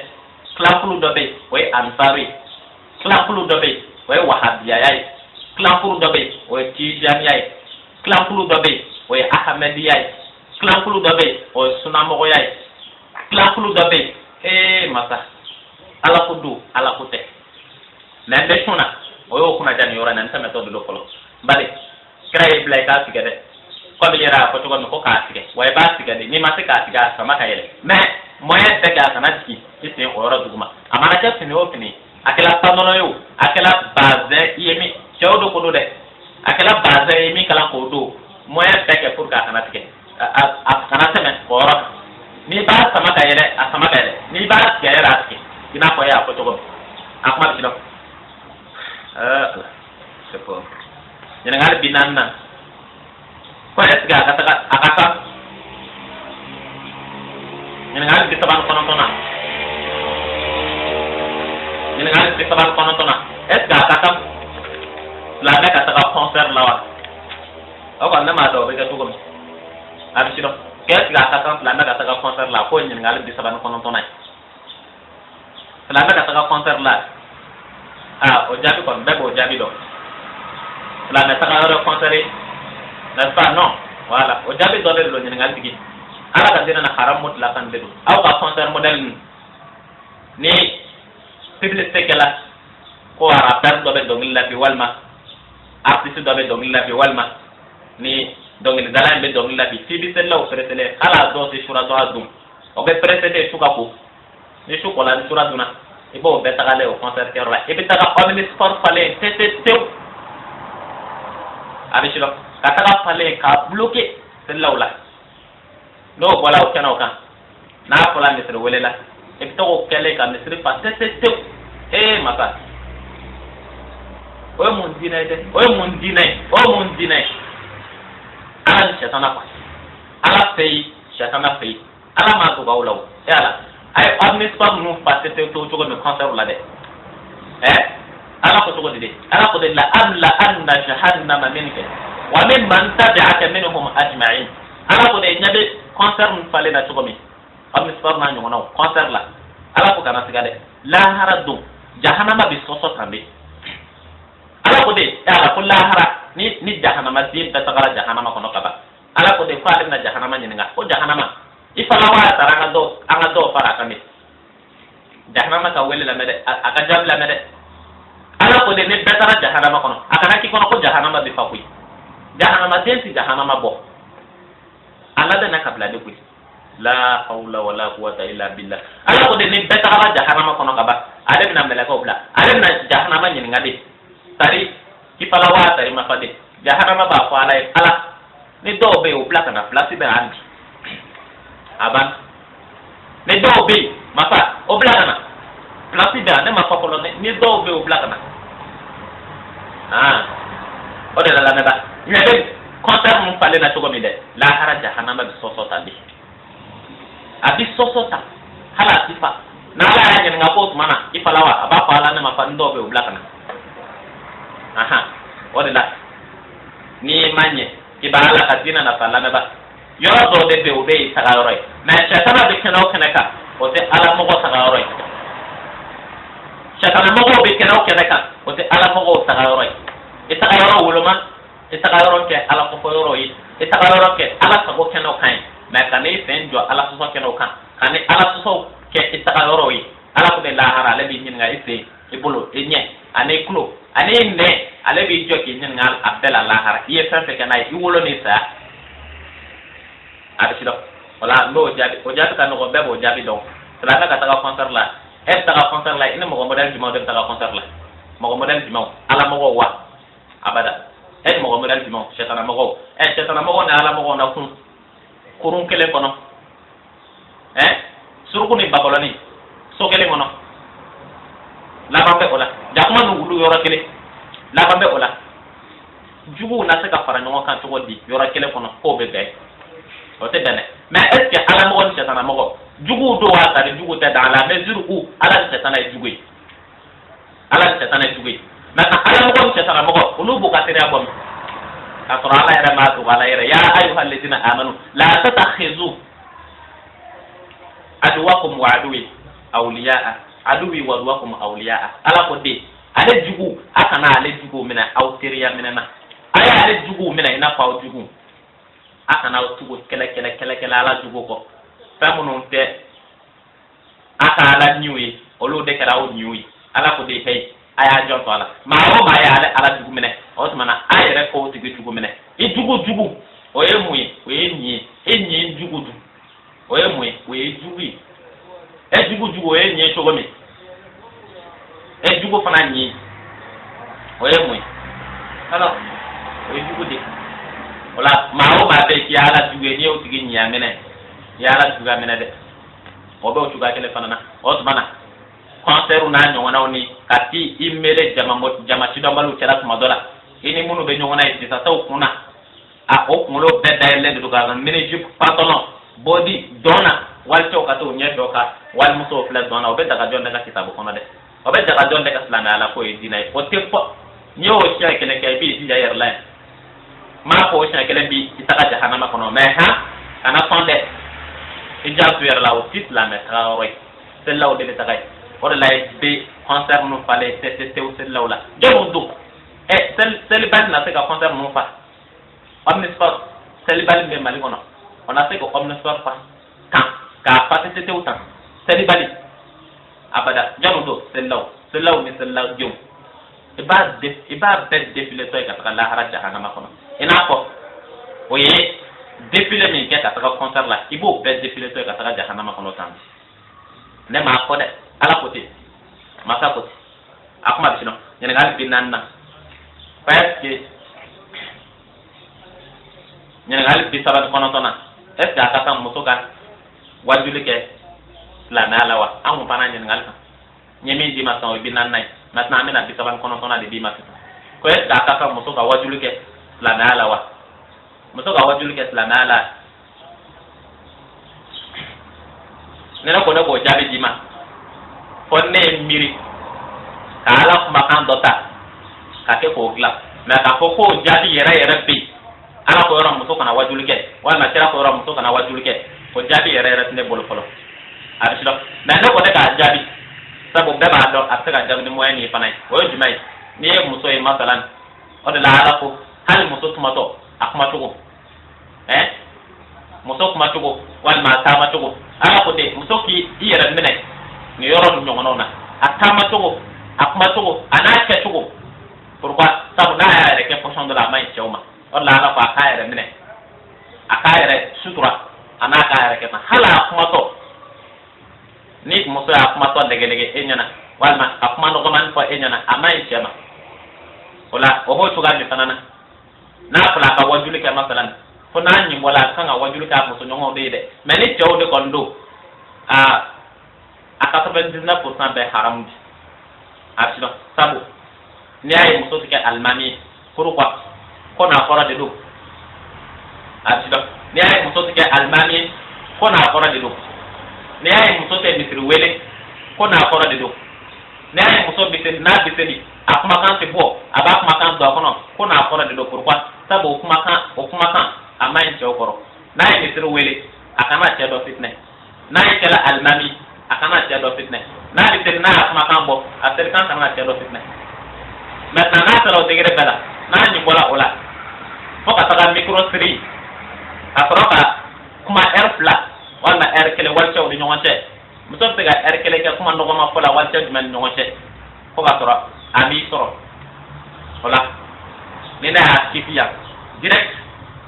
Tilankulu dɔ bɛ yen, o ye ansaru ye. Tilankulu dɔ bɛ yen, o ye wahabiyaya ye. Tilankulu dɔ bɛ yen, o ye tijaniya ye. Tilankulu dɔ bɛ yen, o ye ahamadiya ye. Tilankulu dɔ bɛ yen, o ye sunamɔgɔya ye. Tilankulu dɔ bɛ yen, ee masa, Ala ko don, Ala ko tɛ. Mais n bɛ sun na, o y'o kunnaja nin yɔrɔ in na. N tɛmɛtɔ de don fɔlɔ. Bari kira y'i bila i k'a tigɛ dɛ, komi i yɛrɛ y'a fɔ cogo min ko k'a tigɛ. Wa i b'a tigɛ de, n'i ma se k'a tigɛ, a sama ka yɛlɛ. Mais moyen bɛɛ kɛ a kana jigin i sen o yɔrɔ duguma. A mana kɛ fini o fini, a kɛla pantalon ye o, a kɛla bazin i ye min cɛw do ko don dɛ, a kɛla bazin ye min kalan k'o don, moyen bɛɛ kɛ pour que a kana tigɛ, a kana tɛmɛ o yɔrɔ kan. N'i b'a sama ka yɛlɛ, a sama ka yɛlɛ. N'i b'a tigɛ yɛrɛ, a tigɛ i n'a fɔ e y'a fɔ cogo min. A kuma bɛ si dɔn. C'est bon. Ɲininkali 40 na ko est ce que a ka taga a ka kan? Ɲininkali 39 na, ɲininkali 39 na, est ce que a ka kan silamɛ ka taga concert la wa? O kɔni ne m'a dɔn o bɛ kɛ cogo min. A bɛ si dɔn est ce que a ka kan silamɛ ka taga concert la? K'o ye ɲininkali 39 ye. Silamɛ ka taga concert la, aa, o jaabi kɔni bɛɛ b'o jaabi dɔn. Silamɛ taga yɔrɔ concert ye, n'est-ce pas? Non, voilà, o jaabi dɔ de don. Ɲininkali tigi, Ala ka diinɛ na haram mutlakan de don. Aw ka concert modèle ninnu ni publicité kɛla ko rappeur dɔ bɛ dɔnkili la bi, walima artiste dɔ bɛ dɔnkili la bi, walima ni dɔnkilidala in bɛ dɔnkili la bi, f'i bɛ selilaw pressé, hali a dɔw tɛ sura dɔn a dun, o bɛ pressé su ka ko. Ni su kɔla, ni sura dunna, i b'o bɛɛ tagalen o concert kɛyɔrɔ la, i bɛ taga omnisport falen tete tewu. A bɛ sidɔn ka taga falen k'a bloqué selilaw la. N'o bɔra o kɛnɛw kan, n'a fɔla misiri wele la, i bɛ tɔgɔ kɛlen ka misiri fa tewu. Ee masa, o ye mun diinɛ ye dɛ? O ye mun diinɛ ye? O ye mun diinɛ ye? Ala ni sɛtana kuwa, Ala fɛ yen, sɛtana fɛ yen. Ala m'a dogo aw la. O e Ala, a ye omnisports ninnu fa tewu cogo min concert la dɛ. Ɛ, Ala ko cogo di de? Ala ko de: la amla anna jahannama minka wa mimman tabi'aka minhum ajma'in. Ala ko de, ɲɛ bɛ concert min falen na cogo min, omnisports n'a ɲɔgɔnnaw concert la, Ala ko kana siga dɛ, lahara don jahanama bɛ sɔsɔ tan de. Ala ko de, e Ala ko lahara ni jahanama den bɛɛ tagara jahanama kɔnɔ ka ban, Ala ko de ko ale bɛna jahanama ɲininka ko: jahanama, i fana wa taara an ka dɔw fara a kan de. Jahanama ka wele lamɛn dɛ, a ka jaabi lamɛn dɛ. Ala ko de, ni bɛɛ taara jahanama kɔnɔ, a kana k'i kɔnɔ ko jahanama bɛ fa koyi. Jahanama den ti jahanama bɔ, a labɛnna ka bila de koyi. La hawla wala quwwata illa billah. Ala ko de, ni bɛɛ tagara jahanama kɔnɔ ka ban, ale bɛna mɛlɛkɛw bila, ale bɛna jahanama ɲininka de: tari i fala wa tari ma fa de? Jahanama b'a fɔ Ala ye: Ala, ni dɔw bɛ yen, o bila ka na, place bɛ yan bi. A ban, ni dɔw bɛ yen, masa, o bila ka na, place bɛ yan. Ne ma fɔ fɔlɔ, ni dɔw bɛ yen, o bila ka na. Aa, o de la, lamɛnba, ɲɛ bɛ concert mun falen na cogo min dɛ, lahara jahanama bɛ sɔsɔ tan de, a bɛ sɔsɔ tan hali a ti fa. N'Ala y'a ɲininka ko o tuma na i fala wa, a b'a fɔ: Ala, ne ma fa, ni dɔw bɛ yen, o bila ka na. Ahan, o de la, n'i ma ɲɛ k'i b'a Ala ka diinɛ nafa, lamɛnba, yɔrɔ dɔw de bɛ yen, o de ye taga yɔrɔ ye. Mɛ sɛtana bɛ kɛnɛ o kɛnɛ kan, o tɛ Ala mɔgɔ taga yɔrɔ ye. Sɛtana mɔgɔw bɛ kɛnɛ o kɛnɛ kan, o tɛ Ala mɔgɔw taga yɔrɔ ye. I taga yɔrɔ woloma, i taga yɔrɔ kɛ Ala kɔfɔ yɔrɔ ye, i taga yɔrɔ kɛ Ala sago kɛnɛw kan ye. Mɛ ka n'i sen jɔ Ala sɔsɔ kɛnɛw kan, ka ni Ala sɔsɔ kɛ i taga yɔrɔ ye, Ala ko de lahara ale b'i ɲininka i sen, i bolo, i ɲɛ ani i tulo ani i nɛn. Ale b'i jɔ k'i ɲininka a bɛɛ la lahara, i ye fɛn fɛn kɛ n'a ye, i wolo ni saya. A bɛ sidɔn o la, n b'o jaabi, o jaabi ka nɔgɔn, bɛɛ b'o jaabi dɔn. Silamɛ ka taga concert la, e bɛ taga concert la, i ni mɔgɔ modèle jumɛnw de bɛ taga concert la? Mɔgɔ modèle jumɛnw? Ala mɔgɔw wa? Abada. E ni mɔgɔ modèle jumɛnw? Sɛtana mɔgɔw. Ɛ, sɛtana mɔgɔw ni Ala mɔgɔw na kun kurun kelen kɔnɔ. Ɛ, suruku ni bakɔlɔni so kelen kɔnɔ, laban bɛ o la. Jakuma ni wulu yɔrɔ kelen, laban bɛ o la. Juguw na se ka fara ɲɔgɔn kan cogo di yɔrɔ kelen kɔnɔ k'o bɛ bɛn? O tɛ bɛn dɛ. Mais est ce que Ala mɔgɔ ni sɛtana mɔgɔ juguw don wa, tari jugu tɛ? Dans la mesure où Ala ni sɛtana ye jugu ye, Ala ni sɛtana ye jugu ye. Maintenant, Ala mɔgɔ ni sɛtana mɔgɔ, olu b'u ka teriya bɔ min k'a sɔrɔ Ala yɛrɛ m'a dogo Ala yɛrɛ: ya ayuha alladina amanu la tatakhizu aduwakum wa aduwi awliyaa, aduwi wa aduwakum awliyaa. Ala ko de, ale jugu, a kana ale jugu minɛ aw teriya minɛ na, a y'ale jugu minɛ i n'a fɔ aw jugu. A kana aw tugu kɛlɛ kɛlɛ kɛlɛ kɛlɛ Ala jugu kɔ. Fɛn minnu tɛ a ka Ala niw ye, olu de kɛra aw niw ye. Ala ko de, heyi, a y'a jɔ to a la. Maa o maa ye ale Ala jugu minɛ, o tuma na a yɛrɛ k'o tigi jugu minɛ. I jugu jugu, o ye mun ye? O ye nin ye. E nin ye jugu dun, o ye mun ye? O ye jugu ye. E jugu jugu, o ye nin ye cogo min, e jugu fana nin ye, o ye mun ye? Alors, o ye jugu de. O la, maa o maa bɛ yen k'i ye Ala jugu ye, n'i y'o tigi ɲɛ minɛ, i ye Ala juguya minɛ dɛ. O bɛ o cogoya kelen fana na. O tuma na, concert n'a ɲɔgɔnnaw ni ka t'i i mêler jama jama sidɔnbaliw cɛla tuma dɔ la, i ni minnu bɛ ɲɔgɔn na ye disasaw kun na, a o kunkolo bɛɛ dayɛlɛlen de don ka mini jupe, pantalon body dɔn na, walicɛw ka t'o ɲɛ dɔ ka walimusow filɛ dɔn na. O bɛ daga jɔn de ka kitabu kɔnɔ dɛ? O bɛ daga jɔn de ka silamɛya la k'o ye diinɛ ye? O tɛ fɔ. N'i y'o siɲɛ kelen kɛ, i b'i jija i yɛrɛ la yen. N m'a fɔ o siɲɛ kelen bi i taga jahanama kɔnɔ, mɛ han, kana sɔn dɛ, i janto yɛrɛ la. O ti silamɛ taga yɔrɔ ye, selilaw de bɛ taga ye. O de la i bɛ concert ninnu falen tɛ tewu selilaw la. Jɔnniw don? Ɛ, selibali na se ka concert ninnu fa? Omnisport selibali bɛ Mali kɔnɔ, o na se ka omnisport fa tan k'a fa tɛ tewu tan selibali abada. Jɔnniw don? Selilaw, selilaw ni selilaw denw. I b'a bɛɛ défilé tɔ ye ka taga lahara jahanama kɔnɔ. I n'a fɔ o ye défilé min kɛ ka taga concert la, i b'o bɛɛ défilé tɔ ye ka taga jahanama kɔnɔ tan. Ne m'a fɔ dɛ, Ala ko ten, masa ko ten. A kuma bɛ sinɔ. Ɲininkali 40 na, est-ce que Ɲininkali 39nan, est ce que a ka kan muso ka wajuli kɛ silamɛya la wa? An kun fana ɲininkali kan, n ye min d'i ma sisan, o ye 40nan ye. Maintenant, an bɛna 39nan de d'i ma sisan, ko est ce que a ka kan muso ka wajuli kɛ silamɛya la wa? Muso ka wajuli kɛ silamɛya la, ni ne ko ne k'o jaabi d'i ma, fo ne ye miiri ka Ala kumakan dɔ ta ka kɛ k'o dilan. Mais k'a fɔ k'o jaabi yɛrɛ yɛrɛ bɛ yen, Ala ko yɔrɔ muso kana wajuli kɛ, walima kira ko yɔrɔ muso kana wajuli kɛ, o jaabi yɛrɛ yɛrɛ tɛ ne bolo fɔlɔ. A bɛ sidɔn, mais ne ko ne k'a jaabi, sabu bɛɛ b'a dɔn a bɛ se ka jaabi ni moyen ye fana ye. O ye jumɛn ye? N'i ye muso ye masalan, o de la Ala ko hali muso kumatɔ, a kumacogo, muso kumacogo walima a taamacogo, Ala ko ten, muso k'i yɛrɛ minɛ nin yɔrɔ ninnu ɲɔgɔnnaw na, a taamacogo, a kumacogo, a n'a kɛcogo. Pourquoi? Sabu n'a y'a yɛrɛ kɛ position dɔ la, a man ɲi cɛw ma. O de la Ala ko a k'a yɛrɛ minɛ, a k'a yɛrɛ sutura, a n'a k'a yɛrɛ kɛ tan. Hali a kumatɔ, ni muso y'a kumatɔ lɛgɛlɛgɛ e ɲɛna, walima a kuma nɔgɔmani fɔ e ɲɛna, a man ɲi cɛ ma. O la, o b'o cogoya min fana na, n'a fɔra a ka wajuli kɛ masalan, fo n'a ɲin bɔla, a kan ka wajuli kɛ a musoɲɔgɔnw de ye dɛ. Mais ni cɛw de kɔni don, a 99% bɛɛ haramu di. A bɛ sidɔn, sabu n'i y'a ye muso tɛ kɛ alimami ye, pourquoi? Ko n'a kɔrɔ de don. A bɛ sidɔn, n'i y'a ye muso tɛ kɛ alimami ye, ko n'a kɔrɔ de don. N'i y'a ye muso tɛ misiri wele, ko n'a kɔrɔ de don. N'i y'a ye muso bɛ seli, n'a bɛ seli, a kumakan tɛ bɔ, a b'a kumakan don a kɔnɔ, ko n'a kɔrɔ de don. Pourquoi? Sabu o kumakan a man ɲi cɛw kɔrɔ. N'a ye misiri wele, a kana cɛ dɔ fitinɛ. N'a ye kɛla alimami, a kana cɛ dɔ fitinɛ. N'a bɛ seli, n'a y'a kumakan bɔ, a selikan kana cɛ dɔ fitinɛ. Maintenant, n'a sera o degré bɛɛ la, n'a ɲin bɔla o la fo ka taga micro siri ka sɔrɔ ka kuma heure 2 walima heure 1 walicɛw ni ɲɔgɔn cɛ, muso bɛ se ka heure 1 kɛ kuma nɔgɔma fɔ la walicɛ jumɛn ni ɲɔgɔn cɛ, fo ka sɔrɔ a m'i sɔrɔ o la? Ni ne y'a kifi yan direct,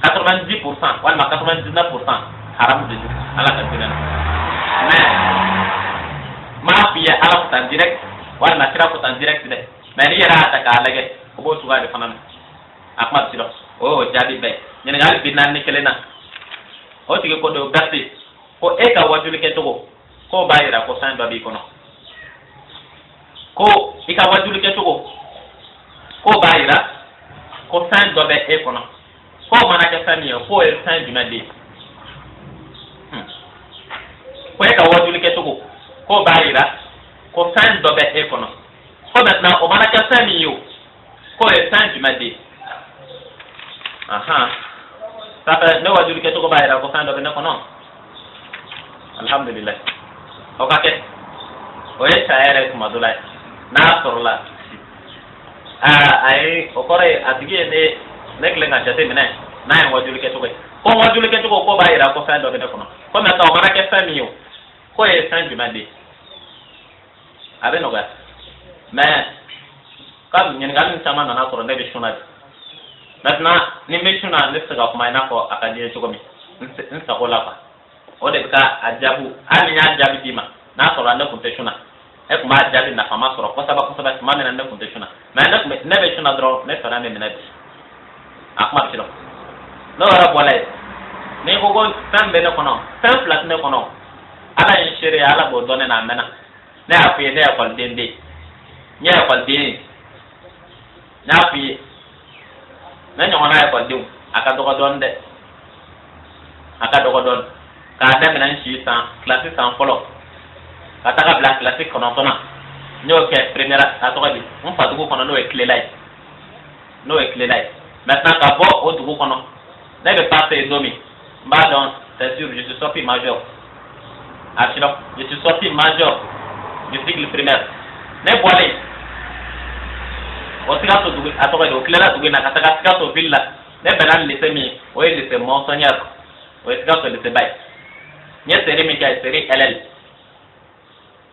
90% walima 99% haramu de don Ala ka diinɛ na. Mais n m'a f'i ye Ala ko tan direct walima kira ko tan direct dɛ. Mais n'i yɛrɛ y'a ta k'a lajɛ, o b'o cogoya de fana na. A kuma bɛ si dɔn, o y'o jaabi bɛɛ. Ɲininkali 41 na, o tigi ko don Berete ko e ka wajuli kɛcogo, k'o b'a yira ko fɛn dɔ b'i kɔnɔ, ko i ka wajuli kɛcogo, k'o b'a yira ko fɛn dɔ bɛ e kɔnɔ, k'o mana kɛ fɛn min ye, k'o ye fɛn jumɛn de ye? Ko e ka wajuli kɛcogo, k'o b'a yira ko fɛn dɔ bɛ e kɔnɔ, ko maintenant o mana kɛ fɛn min ye, o k'o ye fɛn jumɛn de ye? Ahan, ça fait ne wajuli kɛcogo b'a yira ko fɛn dɔ bɛ ne kɔnɔ. Alhamdulilayi, o ka kɛ o ye saya yɛrɛ tuma dɔ la ye. N'a sɔrɔla aa, ayi, o kɔrɔ ye a tigi ye ne kelen ka jate minɛ n'a ye wajuli kɛcogo ye, ko wajuli kɛcogo ko b'a yira ko fɛn dɔ bɛ ne kɔnɔ, ko maintenant o mana kɛ fɛn min ye, o k'o ye fɛn jumɛn de ye? A bɛ nɔgɔya, mais comme ɲininkali nin caman nana sɔrɔ ne bɛ sun na bi, maintenant ni n bɛ sun na, ne tɛ se ka kuma i n'a fɔ a ka di n ye cogo min n sago la quoi. O de bɛ ka a jaabi. Hali ni n y'a jaabi d'i ma, n'a sɔrɔ ne kun tɛ sun na, e tun b'a jaabi nafama sɔrɔ kosɛbɛ kosɛbɛ tuma min na ne kun tɛ sun na. Mais ne tun bɛ, ne bɛ sun na dɔrɔn, ne fɛɛrɛ bɛ minɛ bi. A kuma bɛ se dɔn n'o yɛrɛ bɔra yen, n'i ko ko fɛn bɛ ne kɔnɔ, fɛn fila tɛ ne kɔnɔ. Ala ye n seere ye, Ala b'o dɔn ne na a mɛnna. Ne y'a f'i ye, ne ye ekɔliden de ye, n ye ekɔliden ye. N y'a f'i ye, ne ɲɔgɔnna ekɔlidenw a ka dɔgɔ dɔɔni dɛ, a ka dɔgɔ dɔɔni. K'a daminɛ n si san kilasi san fɔlɔ ka taga bila kilasi 9 na, n y'o kɛ première, a tɔgɔ di, n fa dugu kɔnɔ, n'o ye Kilela ye, n'o ye Kilela ye. Maintenant, ka bɔ o dugu kɔnɔ, ne bɛ passer don min, n b'a dɔn, c'est sûr, je suis sorti major. A dɔn, je suis sorti major du cycle primaire. Ne bɔlen o Sikaso dugu, a tɔgɔ di, o Kilela dugu in na ka taga Sikaso ville la, ne bɛnna ni lycée min ye, o ye lycée Monseigneur, o ye Sikaso lycée ba ye. N ye série min kɛ, série LL,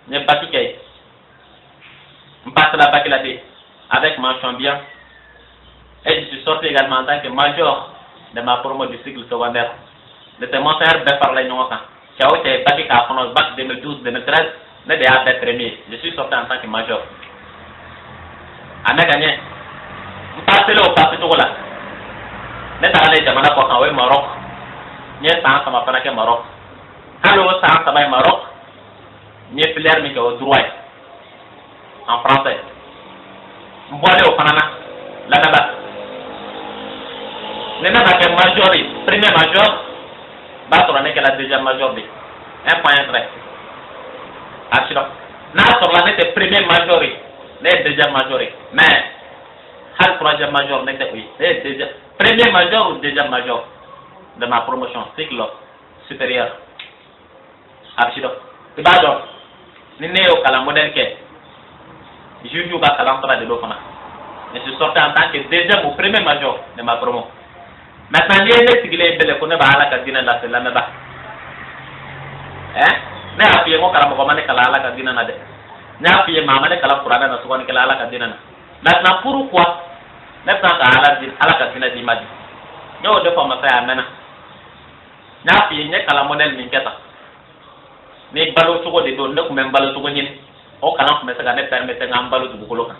n ye bac kɛ yen, n passé la bac la ten avec mention bien, et je suis sorti également en tant que major de ma promo du cycle secondaire. Lycée Monseigneur bɛɛ farala ɲɔgɔn kan, cɛ o cɛ ye bac k'a kɔnɔ, bac 2012 2013, ne de y'a bɛɛ premier. Je suis sorti en tant que major. A mɛ ka ɲɛ, n passé o passé cogo la, ne tagalen jamana kɔ kan, o ye Maroc. N ye san 3 fana kɛ Maroc. Hali o san 3 ye Maroc, n ye filière min kɛ, o droit ye en français. N bɔlen o fana na, lamɛnba, ni ne ma kɛ major ye, premier major, b'a sɔrɔ ne kɛra deuxième major de, un point un trait. A sira n'a sɔrɔla ne tɛ premier major ye, ne ye deuxième major ye, mais hali troisième major ne tɛ o ye. Ne ye deuxième, premier major ou deuxième major de ma promotion, cycle supérieur. A bɛ si dɔn, i b'a dɔn, ni ne y'o kalan modèle kɛ, juge ka kalan sara de l'o fana. Je suis sorti en tant que deuxième ou premier major de ma promo. Maintenant, n'i ye ne sigilen bɛlɛ ko ne b'a Ala ka diinɛ lase, lamɛnba, hein, ne y'a f'i ye ko karamɔgɔ ma ne kalan Ala ka diinɛ na dɛ. Ne y'a f'i ye, maa ma ne kalan kuranɛ na, sugandikɛla Ala ka diinɛ na. Maintenant, pourquoi ne bɛ ka Ala di, Ala ka diinɛ d'i ma di? Ne y'o de fɔ masa ye, a mɛnna. N y'a f'i ye, n ye kalan modèle min kɛ tan, ni balo cogo de don, ne tun bɛ n balo cogo ɲini, o kalan tun bɛ se ka ne permettre n ka n balo dugukolo kan.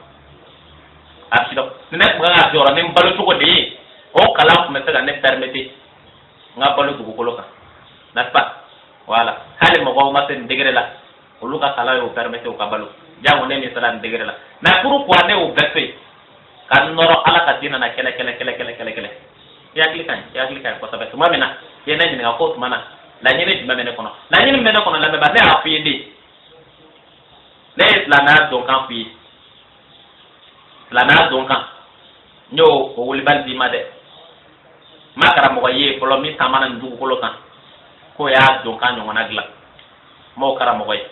A bɛ si dɔn, ni ne tun kan ka jɔrɔ ni n balo cogo de ye, o kalan tun bɛ se ka ne permettre n ka balo dugukolo kan, n'est-ce pas? Voilà. Hali mɔgɔw ma se nin degré la, olu ka kalan y'o permettre u ka balo, jango ne min sera nin degré la. Mais pourquoi ne y'o bɛɛ to yen ka nɔrɔ Ala ka diinɛ na kɛlɛ kɛlɛ kɛlɛ kɛlɛ kɛlɛ kɛlɛ? I hakili ka ɲi, i hakili ka ɲi kosɛbɛ. Tuma min na i ye ne ɲininka ko tuma na laɲini jumɛn bɛ ne kɔnɔ, laɲini min bɛ ne kɔnɔ, lamɛnba, ne y'a f'i ye de, ne ye silamɛya donkan f'i ye. Silamɛya donkan, n y'o o wulibali d'i ma dɛ. N ma karamɔgɔ ye fɔlɔ min taamana nin dugukolo kan k'o y'a donkan ɲɔgɔnna dilan. N m'o karamɔgɔ ye.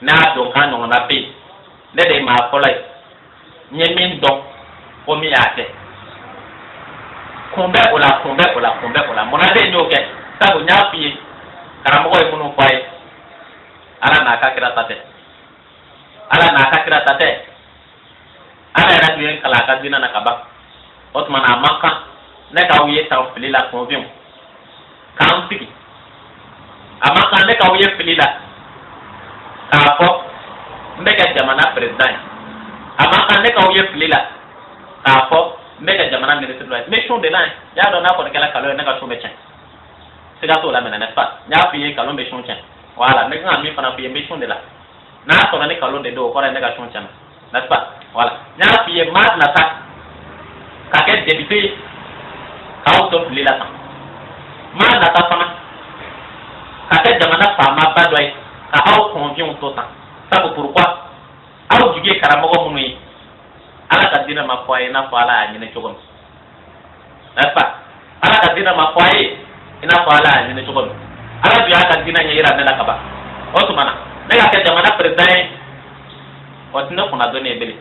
N'a donkan ɲɔgɔnna bɛ yen, ne de ye maa fɔlɔ ye n ye min dɔn ko min y'a kɛ. Kun bɛ o la, kun bɛ o la, kun bɛ o la. Munna ne y'o kɛ? Sabu n y'a f'i ye, karamɔgɔ ye minnu fɔ a ye, Ala n'a ka kira ta tɛ, Ala n'a ka kira ta tɛ. Ala yɛrɛ tun ye n kalan a ka diinɛ na ka ban. O tuma na, a man kan ne k'aw ye tan fili la, kunfinw k'an sigi. A man kan ne k'aw ye fili la k'a fɔ n bɛ kɛ jamana président ye. A man kan ne k'aw ye fili la k'a fɔ n bɛ kɛ jamana ministre dɔ ye. N bɛ sun de la yen. I y'a dɔn, n'a kɔni kɛra kalon ye, ne ka sun bɛ tiɲɛ, siga t'o la minɛ, n'est-ce pas? N y'a f'i ye, kalon bɛ sun tiɲɛ. Voilà. Ne kan ka min fana f'i ye, n bɛ sun de la. N'a sɔrɔ ni kalon de don, o kɔrɔ ye ne ka sun tiɲɛna, n'est-ce pas? Voilà. N y'a f'i ye, maa tɛna taa ka kɛ député ye k'aw to fili la tan. Maa nata fana ka kɛ jamana faamaba dɔ ye ka aw kɔnfinw to tan. Sabu pourquoi? Aw jigi ye karamɔgɔ minnu ye, Ala ka diinɛ ma fɔ a ye i n'a fɔ Ala y'a ɲini cogo min, n'est-ce pas? Ala ka diinɛ ma fɔ a ye i n'a fɔ Ala y'a ɲini cogo min. Ala dun y'a ka diinɛ ɲɛ yira ne la ka ban. O tuma na, ne ka kɛ jamana président ye, o tɛ ne kunna dɔnni ye bilen.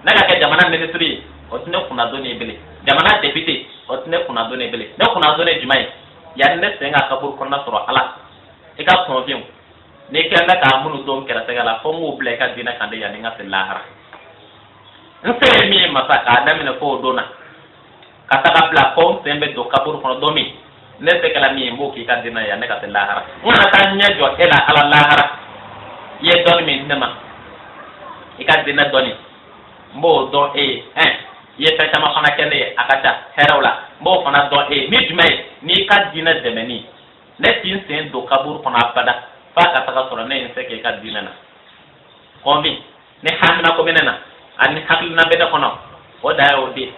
Ne ka kɛ jamana ministre ye, o tɛ ne kunna dɔnni ye bilen. Jamana député, o tɛ ne kunna dɔnni ye bilen. Ne kunna dɔnni ye jumɛn ye? Yanni ne sen ka kaburu kɔnɔna sɔrɔ, Ala i ka kɔnfinw n'i kɛlen bɛ k'a minnu don kɛrɛfɛ la, fo n k'u bila i ka diinɛ kan de yanni n ka se lahara. N se ye min ye, masa, k'a daminɛ fo o don na ka taga bila fo n sen bɛ don kaburu kɔnɔ don min, ne se kɛla min ye, n b'o k'i ka diinɛ ye yanni ne ka se lahara. N kana taa ɲɛ jɔ e la, Ala, lahara. I ye dɔnni min di ne ma, i ka diinɛ dɔnni, n b'o dɔn e ye. Ɛn, i ye fɛn caman fana kɛ ne ye, a ka ca hɛrɛw la, n b'o fana dɔn e ye. Ni jumɛn ye? N'i ka diinɛ dɛmɛni. Ne t'i n sen don kaburu kɔnɔ abada f'a ka taga sɔrɔ ne ye n se k'i ka diinɛ na kɔnfin. Ni hamina ko bɛ ne na ani hakilina bɛ ne kɔnɔ, o da ye o di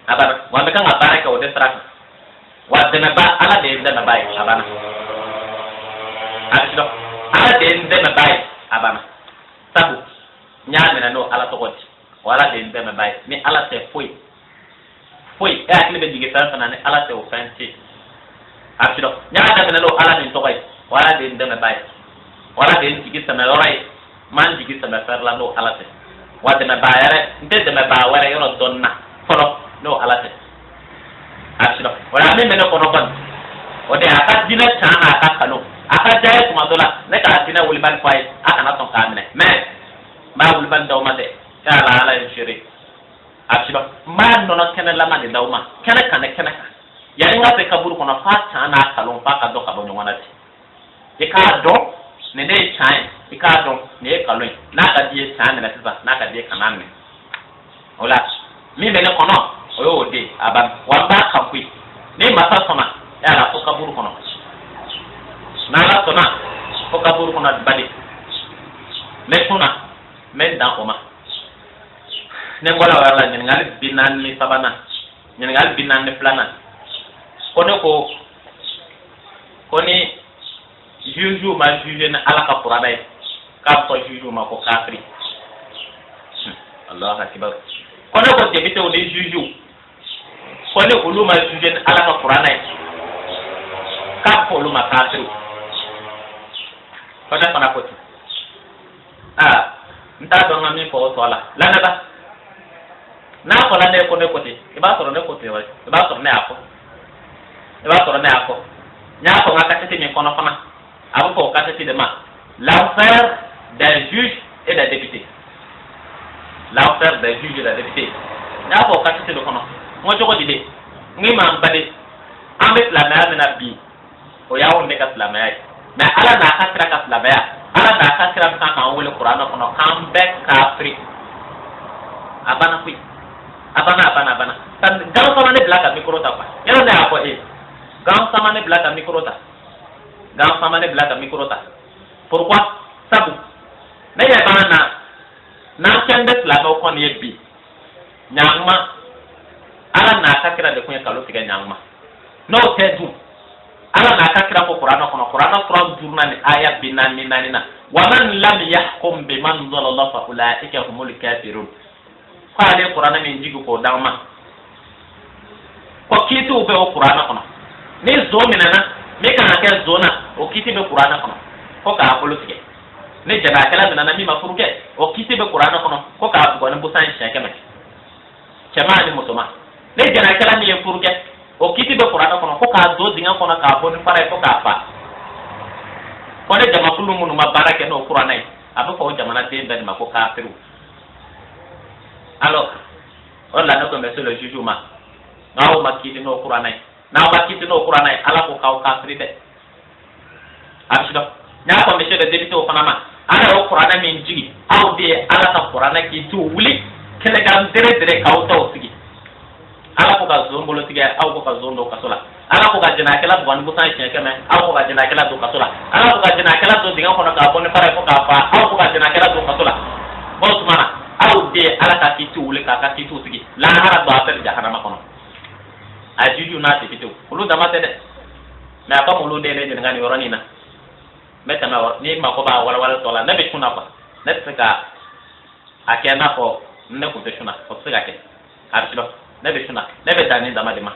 a banna. Wa n bɛ kan ka baara kɛ o de sira kan. Wa dɛmɛba, Ala de ye n dɛmɛba ye, a banna. A bɛ dɔn, Ala de ye n dɛmɛba ye, a banna. Sabu n y'a minɛ n'o Ala tɔgɔ di, o Ala de ye n dɛmɛba ye. Ni Ala tɛ, foyi foyi. E hakili bɛ jigin fɛn fɛn na, ni Ala tɛ, o fɛn tɛ yen. A bɛ dɔn, n y'a daminɛ n'o Ala min tɔgɔ ye, o Ala de ye n dɛmɛba ye, o Ala de ye n jigi sɛmɛ yɔrɔ ye. N m'an jigi sɛmɛ fɛrɛ la n'o Ala tɛ. Wa dɛmɛbaa yɛrɛ, n tɛ dɛmɛbaa wɛrɛ yɔrɔ dɔn na fɔlɔ n'o Ala tɛ. A bɛ dɔn, o la min bɛ ne kɔnɔ kɔni, o de ye a ka diinɛ can n'a ka kanu. A ka diya ye tuma dɔ la ne k'a diinɛ wulibali fɔ a ye, a kana sɔn k'a minɛ, mais n b'a wulibali d'aw ma dɛ. E Ala, Ala ye n seere. A bɛ dɔn, n b'a nɔnɔ kɛnɛlama de d'aw ma, kɛnɛ kan dɛ, kɛnɛ kan. Yanni n ka se kaburu kɔnɔ, f'a can n'a kalon, f'a ka dɔn ka bɔ ɲɔgɔn na ten. I k'a dɔn nin ne ye can ye, i k'a dɔn nin ye kalon ye. N'a ka di ye, can minɛ sisan. N'a ka di ye, kana minɛ. O la min bɛ ne kɔnɔ, o y'o de ye. de a banna. Wa n b'a kan koyi, ni masa sɔnna e ala fo kaburu kɔnɔ, n'ala sɔnna fo kaburu kɔnɔ bali n bɛ sun na, n bɛ n dan o ma. Ne bɔra o yɔrɔ la, ɲininkali 43nan, ɲininkali 42nan, ko ne ko ko ni juge ma juge ni Ala ka kuranɛ ye, k'a bɛ fɔ juge ma ko kafiri. Allahu akbar. Ko ne ko député ni juge, ko ni olu ma juge ni Ala ka kuranɛ ye, k'a bɛ fɔ olu ma kafiri. Ko ne fana ko ten. Aa, n t'a dɔn n ka min fɔ o tɔ la. Lamɛnba, n'a fɔra ne ye ko ne ko ten, i b'a sɔrɔ ne ko ten wa, i b'a sɔrɔ ne y'a fɔ, i b'a sɔrɔ ne y'a fɔ. N y'a fɔ n ka kasɛti min kɔnɔ fana, a bɛ fɔ o kasɛti de ma "L'enfer des juges et des députés", "L'enfer des juges et des députés". N y'a fɔ o kasɛti de kɔnɔ. N ko cogo di de? N k'i ma, n bali, an bɛ silamɛya min na bi, o y'anw de ka silamɛya ye, mais Ala n'a ka kira ka silamɛya, Ala n'a ka kira bɛ kan k'an wele kuranɛ kɔnɔ k'an bɛɛ kafiri. A banna koyi, a banna, a banna, a banna. Gansan ma ne bila ka micro ta quoi. Yɔrɔ ne y'a fɔ e ye, gansan ma ne bila ka micro ta, gansan ma ne bila ka micro ta. Pourquoi? Sabu ne ɲɛ b'an na, n'an kɛn bɛ silamɛw kɔni ye bi, ɲankuma Ala n'a ka kira de kun ye kalo tigɛ ɲankuma. N'o tɛ dun, Ala n'a ka kira ko kuranɛ kɔnɔ, kuranɛ suran duurunan ni aya 44 na: wa man lam yahkum bima anzala Allah fa ulaika humul kafirun. Ko ale kuranɛ min jigi k'o d'an ma, ko kiitiw bɛ o kuranɛ kɔnɔ. Ni zon minɛna, min kan ka kɛ zon na, o kiiti bɛ kuranɛ kɔnɔ, ko k'a bolo tigɛ. Ni jɛnɛyakɛla minɛna min ma furu kɛ, o kiiti bɛ kuranɛ kɔnɔ, ko k'a bugɔ ni busan ye siɲɛ 100, cɛman ni musoman. Ni jɛnɛyakɛla min ye furu kɛ, o kiiti bɛ kuranɛ kɔnɔ, ko k'a don dingɛ kɔnɔ k'a bɔ ni fara ye fo k'a fa. Ko ni jamakulu minnu ma baara kɛ n'o kuranɛ ye, a bɛ fɔ o jamanaden bɛɛ de ma ko kafiriw. Alors o de la ne ko monsieur le juge ma, n'aw ma kiiti n'o kuranɛ ye, n'aw ma kiiti n'o kuranɛ ye, Ala ko k'aw kafiri dɛ. A bɛ si dɔn. N y'a fɔ monsieur le député o fana ma, Ala y'o kuranɛ min jigi, aw de ye Ala ka kuranɛ kiitiw wuli kɛlɛkan dere dere k'aw taw sigi. Ala ko ka zon bolo tigɛ, aw ko ka zon don kaso la. Ala ko ka jɛnɛyakɛla bugɔ ni busan siɲɛ 100, aw ko ka jɛnɛyakɛla don kaso la. Ala ko ka jɛnɛyakɛla don dingɛ kɔnɔ k'a bɔ ni fara ye fo k'a fa, aw ko ka jɛnɛyakɛla don kaso la. Bon, o tuma na aw de ye Ala ka kiitiw wuli k'a ka kiitiw sigi. Lahara don, a bɛɛ bɛ jahanama kɔnɔ. A juge n'a député, olu dama tɛ dɛ, mais a komi olu de ye ne ɲininka nin yɔrɔnin na, n bɛ tɛmɛ. N'i mako b'a walawala tɔ la, ne bɛ sun na quoi. Ne tɛ se ka a kɛ n'a fɔ ne kun tɛ sun na, o tɛ se ka kɛ. A bɛ dɔn ne bɛ sun na, ne bɛ dan nin dama de ma.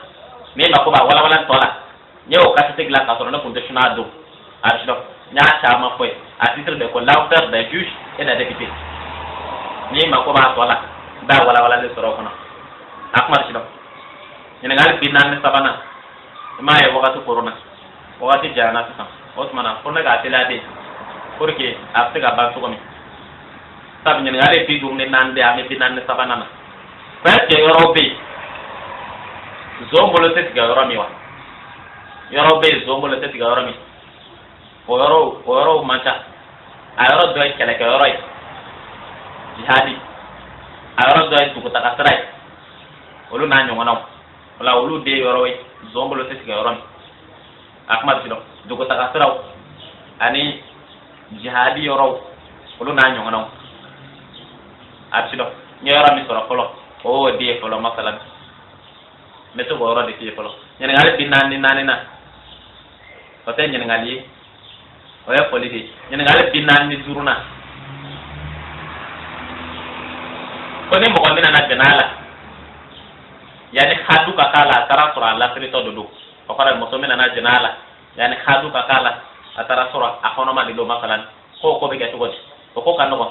N'i mako b'a walawala tɔ la, n ye o kasɛti dilan k'a sɔrɔ ne kun tɛ sun a don. A bɛ dɔn n y'a caman fɔ ye. A titre de ko "L'enfer des juges et des députés". N'i mako b'a tɔ la, i b'a walawalali sɔrɔ o kɔnɔ. A kuma bɛ dɔn. Ɲininkali 43nan, i m'a ye wagati koronna, wagati janyana sisan. O tuma na fo ne k'a teliya de pour que a bɛ se ka ban cogo min. Sabu ɲininkali 54 de, an bɛ 43nan na. Ko est ce que yɔrɔ bɛ yen zon bolo tɛ tigɛ yɔrɔ min wa? Yɔrɔ bɛ yen zon bolo tɛ tigɛ yɔrɔ min, o yɔrɔ, o yɔrɔw man ca. A yɔrɔ dɔ ye kɛlɛkɛyɔrɔ ye, jihadi. A yɔrɔ dɔ ye dugutaga sira ye, olu n'a ɲɔgɔnnaw. O la olu de ye yɔrɔ ye zon bolo tɛ tigɛ yɔrɔ min. A kuma bɛ dɔn, dugutaga siraw ani jihadi yɔrɔw, olu n'a ɲɔgɔnnaw. A bɛ dɔn n ye yɔrɔ min sɔrɔ fɔlɔ, o y'o de ye fɔlɔ. Masalan, n bɛ se k'o yɔrɔ de f'i ye fɔlɔ. Ɲininkali 44 na, o tɛ ɲininkali ye, o ye fɔli de ye. Ɲininkali 45 na, ko ni mɔgɔ min nana jɛn'a la, yanni hadu ka k'a la, a taara sɔrɔ a lasiritɔ de don. O kɔrɔ ye, muso min nana jɛn'a la, yanni hadu ka k'a la, a taara sɔrɔ a kɔnɔma de don masalan, k'o ko bɛ kɛ cogo di? O ko ka nɔgɔn.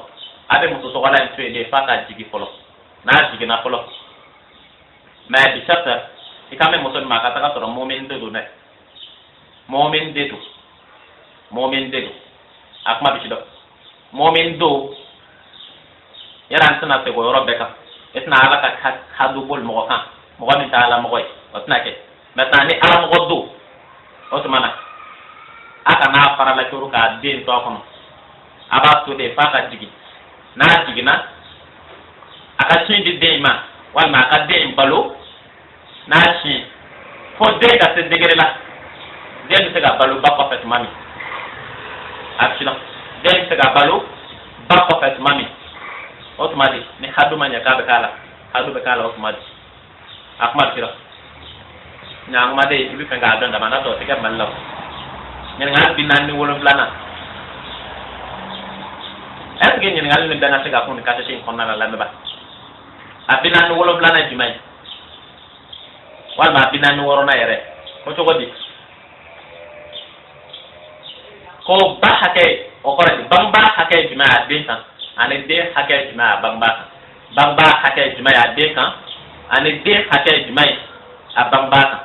A bɛ muso tɔgɔla in to yen de f'a ka jigin fɔlɔ. N'a jiginna fɔlɔ, mais bi sarta i kan bɛ muso min ma, a ka taga sɔrɔ mɔmin de don dɛ, mɔmin de don, mɔmin de don. A kuma bɛ ci dɔn, mɔmin don. Yala an tɛna segin o yɔrɔ bɛɛ kan. E tɛna Ala ka hadu boli mɔgɔ kan, mɔgɔ min tɛ Ala mɔgɔ ye, o tɛna kɛ. Maintenant, ni Ala mɔgɔ don, o tuma na a kana fara la coro k'a den to a kɔnɔ. A b'a to de f'a ka jigin. N'a jiginna, a ka sin di den in ma, walima a ka den in balo. N'a sin fo den ka se degré la, den bɛ se ka balo ba kɔfɛ tuma min, a bɛ siran. Den bɛ se ka balo ba kɔfɛ tuma min, o tuma de ni hadu ma ɲɛ k'a bɛ k'a la, hadu bɛ k'a la o tuma de. A kuma bɛ siran ɲankuma de, i bɛ fɛ k'a dɔn dama n'a tɔ o tɛ kɛ Mali la o. Ɲininkali 47nan, est ce que ɲininkali nin bɛɛ ka se ka kun nin kasɛti in kɔnɔna la? Lamɛnba, a 47nan ye jumɛn ye, walima a 46nan yɛrɛ ko cogo di? Ko ba hakɛ, o kɔrɔ di? Bangebaa hakɛ ye jumɛn ye a den kan, ani den hakɛ ye jumɛn ye a bangebaa kan? Bangebaa hakɛ ye jumɛn ye a den kan, ani den hakɛ ye jumɛn ye a bangebaa kan?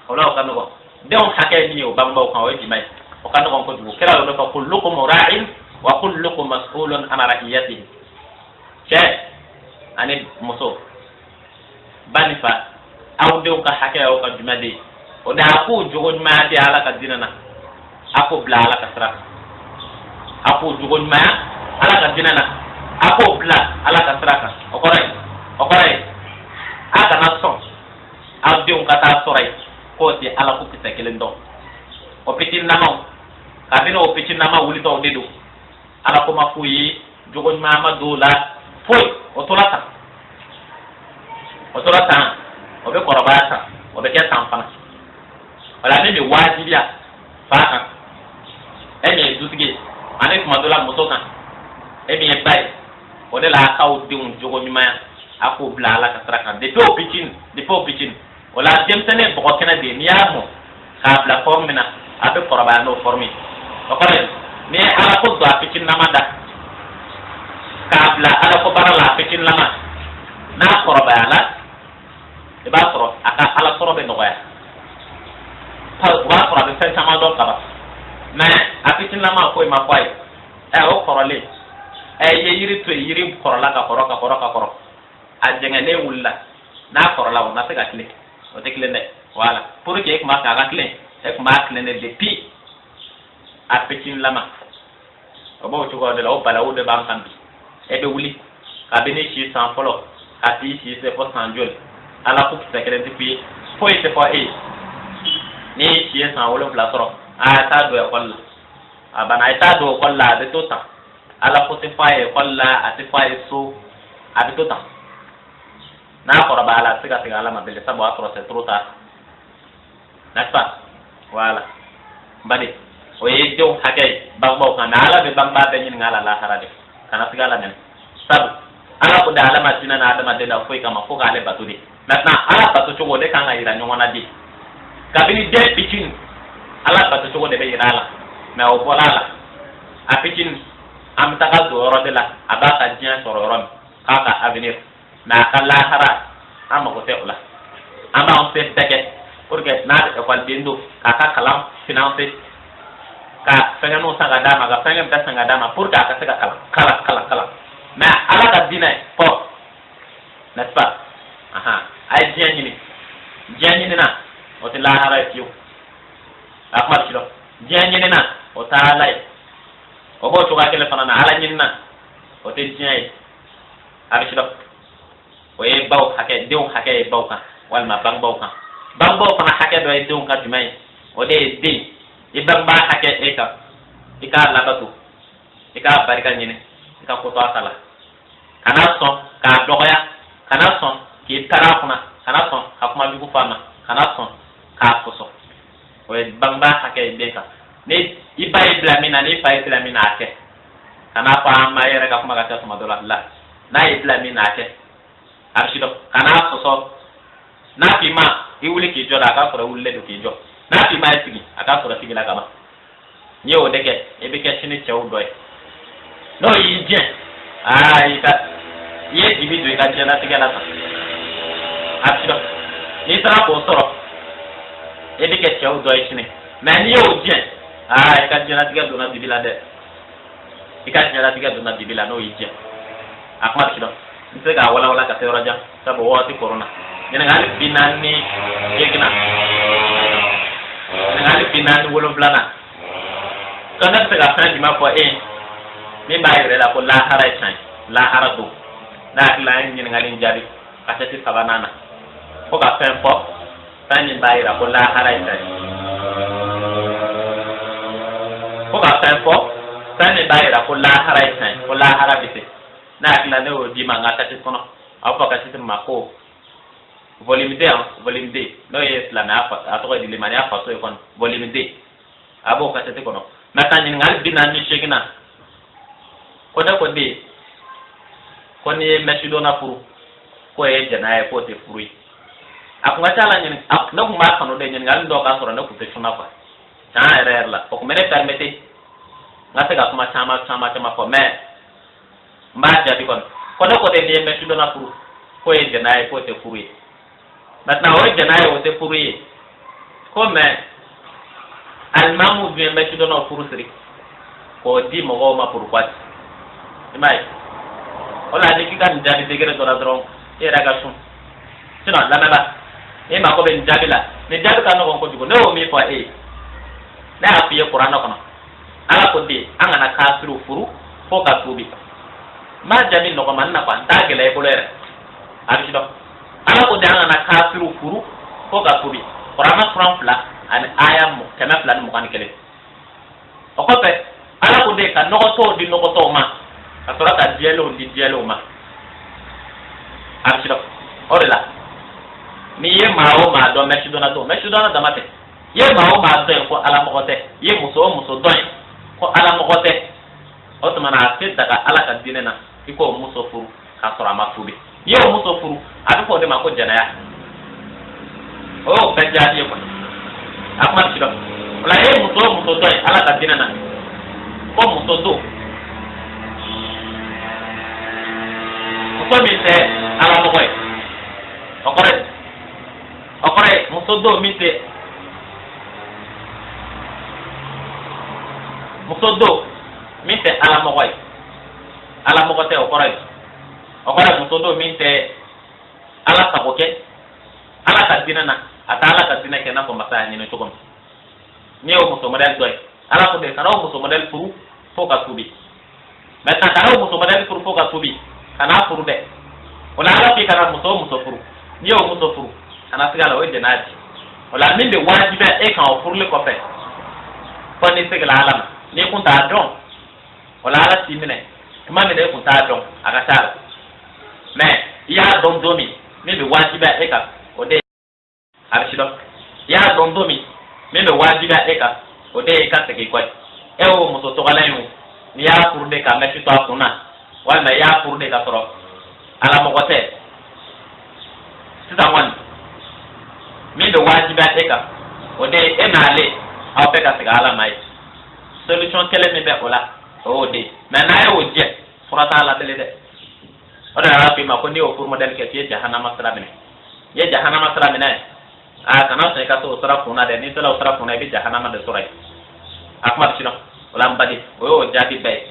O la o ka nɔgɔn. Denw hakɛ ye min ye o bangebaaw kan, o ye jumɛn ye? O ka nɔgɔn kojugu. Kira y'o de fɔ: kullukum ra'in wa kullukum mas'ulun an ra'iyatihi. Cɛ ani muso, ba ni fa, aw denw ka hakɛ y'aw ka jumɛn de ye? O de a k'u jogo ɲumanya de Ala ka diinɛ na, a k'o bila Ala ka sira kan. A k'u jogo ɲumanya Ala ka diinɛ na, a k'o bila Ala ka sira kan. O kɔrɔ ye a kana sɔn aw denw ka taa sɔrɔ yen k'o tɛ Ala ko kisɛ kelen dɔn. O fitininamaw, kabini o fitininama wulitɔw de don, Ala ko ma f'u ye, jogo ɲuman ma don o la foyi. O tora tan, o tora tan, o bɛ kɔrɔbaya tan, o bɛ kɛ tan fana. Wala min bɛ wajibiya fa kan, e min ye dutigi ye, ani tuma dɔ la muso kan, e min ye ba ye, o de la a k'aw denw jogo ɲumanya, a k'o bila Ala ka sira kan depuis o fitinin, depuis o fitinin. O la denmisɛnnin ye bɔgɔ kɛnɛ de ye. N'i y'a mɔ k'a bila forme min na, a bɛ kɔrɔbaya n'o forme ye. O kɔrɔ ye n'i ye Ala ko don a fitininama da k'a bila Ala ko baara la a fitininama, n'a kɔrɔbayala, i b'a sɔrɔ a ka Ala sɔrɔ bɛ nɔgɔya. O b'a sɔrɔ a bɛ fɛn caman dɔn kaban. Mais a fitininama, foyi ma fɔ a ye. Ɛ, o kɔrɔlen, ɛ, i ye yiri to yen, yiri kɔrɔla ka kɔrɔ ka kɔrɔ ka kɔrɔ, a jɛngɛlen wulila. N'a kɔrɔla, o na se ka tilen? O tɛ tilen dɛ. Voilà, pour que e tun b'a fɛ a ka tilen, e tun b'a tilen de depuis a fitininama. O b'o cogoya de la. O balawu de b'an kan bi. E bɛ wuli kabini si san fɔlɔ ka t'i si se fo san joli, Ala ko kisɛ kelen tɛ f'i ye, foyi tɛ fɔ e ye. N'i si ye san 7 sɔrɔ, a t'a don ekɔli la, a banna. A ye t'a don ekɔli la, a bɛ to tan. Ala ko tɛ fɔ a ye ekɔli la, a tɛ fɔ a ye so, a bɛ to tan. N'a kɔrɔbayala, a tɛ se ka segin Ala ma bilen, sabu o y'a sɔrɔ c'est trop tard, n'est-ce pas? Voilà, n baden, o ye denw hakɛ ye bangebaaw kan. Mais Ala bɛ bangebaa bɛɛ ɲininka a la lahara de. Kana siga a la mɛnɛ, sabu Ala ko de Ala ma jinɛ na adamaden na foyi kama fo k'ale bato de. Maintenant, Ala bato cogo, o de kan ka yira ɲɔgɔn na de. Kabini den fitinin, Ala bato cogo de bɛ yira a la. Mais o bɔra a la, a fitinin, an bɛ taga don yɔrɔ de la, a b'a ka diɲɛ sɔrɔ yɔrɔ min, k'a ka avenir, mais a ka lahara, an mago tɛ o la. An b'an se bɛɛ kɛ pour que n'a bɛ ekɔliden don, k'a ka kalan financer, ka fɛngɛninw san ka d'a ma, ka fɛngɛ bɛɛ san ka d'a ma pour que a ka se ka kalan, kalan, kalan, kalan. Mais Ala ka diinɛ fɔ, n'est-ce pas? Ahan, a ye diɲɛ ɲini, diɲɛ ɲinina, o tɛ lahara ye fiyewu. A kuma bɛ si dɔn, diɲɛ ɲinina, o tɛ Ala ye. O b'o cogoya kelen fana na, Ala ɲinina, o tɛ diɲɛ ye. A bɛ si dɔn, o ye baw hakɛ, denw hakɛ ye baw kan walima bangebaw kan. Bangebaw fana hakɛ dɔ ye denw ka jumɛn ye? O de ye den, i bangebaa hakɛ e kan, i k'a labato, i k'a barika ɲini, i ka ko to a ta la. Kana sɔn k'a dɔgɔya, kana sɔn k'i pɛrɛn a kunna, kana sɔn ka kuma jugu fɔ a ma, kana sɔn k'a sɔsɔ. O ye bangebaa hakɛ ye den kan. Ni i ba y'i bila min na, n'i fa y'i bila min na, a kɛ. Kana fɔ an ma, e yɛrɛ ka kuma ka ca tuma dɔ la. La n'a y'i bila min na, a kɛ. A bɛ si dɔn, kana sɔsɔ. N'a k'i ma i wuli k'i jɔ da, a k'a sɔrɔ i wulilen don k'i jɔ. N'a k'i ma i sigi, a k'a sɔrɔ sigi la ka ban. N'i y'o de kɛ, i bɛ kɛ sini cɛw dɔ ye. N'o y'i jɛn, aa, i ka i ye dibi don i ka diɲɛlatigɛ la tan. A bɛ si dɔn, n'i taara k'o sɔrɔ, i bɛ kɛ cɛw dɔ ye sini. Mais n'i y'o jɛn, aa, i ka diɲɛlatigɛ donna dibi la dɛ. I ka diɲɛlatigɛ donna dibi la n'o y'i jɛn. A kuma bɛ si dɔn, n tɛ se k'a walawala ka se yɔrɔ jan, sabu waati koronna. Ɲininkali 48nan, ɲininkali 47nan ko ne bɛ se ka fɛn jumɛn fɔ e ye min b'a yɛrɛ la ko lahara ye tiɲɛ ye, lahara don? Ne hakili la, an ye ɲininkali in jaabi kasɛti sabanan na. Ko ka fɛn fɔ, fɛn min b'a yira ko lahara ye fɛn ye. Ko ka fɛn fɔ, fɛn min b'a yira ko lahara ye fɛn ye, ko lahara bɛ se. Ne hakili la, ne y'o d'i ma n ka kasɛti kɔnɔ. A bɛ fɔ kasɛti min ma ko volume 2, volume 2, n'o ye silamɛya, a tɔgɔ ye di, limaniya faso ye kɔni, volume 2, a b'o kasɛti kɔnɔ. Maintenant, ɲininkali 48 na, ko ne ko den, ko n'i ye mɛsidonna furu, k'o ye jɛnɛya ye, k'o tɛ furu ye. A kun ka ca la, ɲini ne kun b'a kanu de ɲininkali dɔw ka sɔrɔ ne kun tɛ sunna quoi. Tiɲɛ yɛrɛ yɛrɛ la, o kun bɛ ne permettre n ka se ka kuma caman caman caman fɔ, mais n b'a jaabi kɔni. Ko ne ko de, n'i ye mɛsidonna furu, k'o ye jɛnɛya ye, k'o tɛ furu ye. Maintenant, o ye jɛnɛya ye, o tɛ furu ye, ko mais alimamu dun ye mɛsidonnaw furu siri k'o di mɔgɔw ma, pourquoi? I m'a ye, o la ni k'i ka nin jaabi degré dɔ la dɔrɔn, i yɛrɛ ka sun. Sinon, lamɛnba, e mako bɛ nin jaabi la, nin jaabi ka nɔgɔn kojugu. Ne y'o min fɔ e ye, ne y'a f'i ye kuranɛ kɔnɔ, Ala ko ten, an kana kafiriw furu fo ka tuubi. N b'a jaabi nɔgɔmani na quoi, n t'a gɛlɛya i bolo yɛrɛ, a bɛ si dɔn. Ala ko ten, an kana kafiriw furu fo ka tuubi, kuranɛ suran 2 ani aya 221. O kɔfɛ, Ala ko de ka nɔgɔtɔw di nɔgɔtɔw ma, ka sɔrɔ ka jɛlenw di jɛlenw ma, a bɛ si dɔn. O de la, n'i ye maa o maa dɔn mɛsidonna don, mɛsidonna dama tɛ, i ye maa o maa dɔn yen ko ala mɔgɔ tɛ, i ye muso o muso dɔn yen ko ala mɔgɔ tɛ, o tuma na a tɛ daga Ala ka diinɛ na i k'o muso furu k'a sɔrɔ a ma tuubi. N'i y'o muso furu, a bɛ fɔ o de ma ko jɛnɛya. O y'o bɛɛ jaabi ye kɔni, a kuma bɛ si dɔn. O la, e ye muso o muso dɔn yen Ala ka diinɛ na ko muso don, muso min tɛ ala mɔgɔ ye, o kɔrɔ ye muso don min tɛ, muso don min tɛ ala mɔgɔ ye, ala mɔgɔ tɛ, o kɔrɔ ye muso don min tɛ ala sago kɛ ala ka diinɛ na, a tɛ ala ka diinɛ kɛ n'a fɔ masa y'a ɲini cogo min. N'i y'o muso modèle dɔ ye, Ala ko de, kana o muso modèle furu fo ka tuubi. Maintenant, kana o muso modèle furu fo ka tuubi, kana furu dɛ. O la, Ala k'i kana muso o muso furu, n'i y'o muso furu, kana siga la, o ye jɛnɛya di. O la, min bɛ wajibiya e kan o furuli kɔfɛ, fɔ n'i seginna Ala ma, n'i kun t'a dɔn, o la Ala t'i minɛ tuma min na e kun t'a dɔn, a ka ca la. Mais i y'a dɔn don min, min bɛ wajibiya e kan, o de ye a bɛ si dɔn. I y'a dɔn don min, min bɛ wajibiya e kan, o de ye i ka segin kɔ ye. E y'o muso tɔgɔla in o, n'i y'a furu de ka mɛsi to a kun na, walima i y'a furu de ka sɔrɔ ala mɔgɔ tɛ, sisan kɔni min bɛ wajibiya e kan, o de ye e n'ale aw bɛɛ ka segin Ala ma ye. Solution kelen min bɛ o la, o y'o de ye. Mais n'a y'o jɛ, fura t'a la bilen dɛ. O de la, Ala k'i ma ko n'i y'o furu modèle kɛ, k'i ye jahanama sira minɛ. I ye jahanama sira minɛ, a kana sɔn i ka t'o sira kun na dɛ. N'i sera o sira kun na, i bɛ jahanama de sɔrɔ yen. A kuma bɛ siran o la, n baden, o y'o jaabi bɛɛ ye.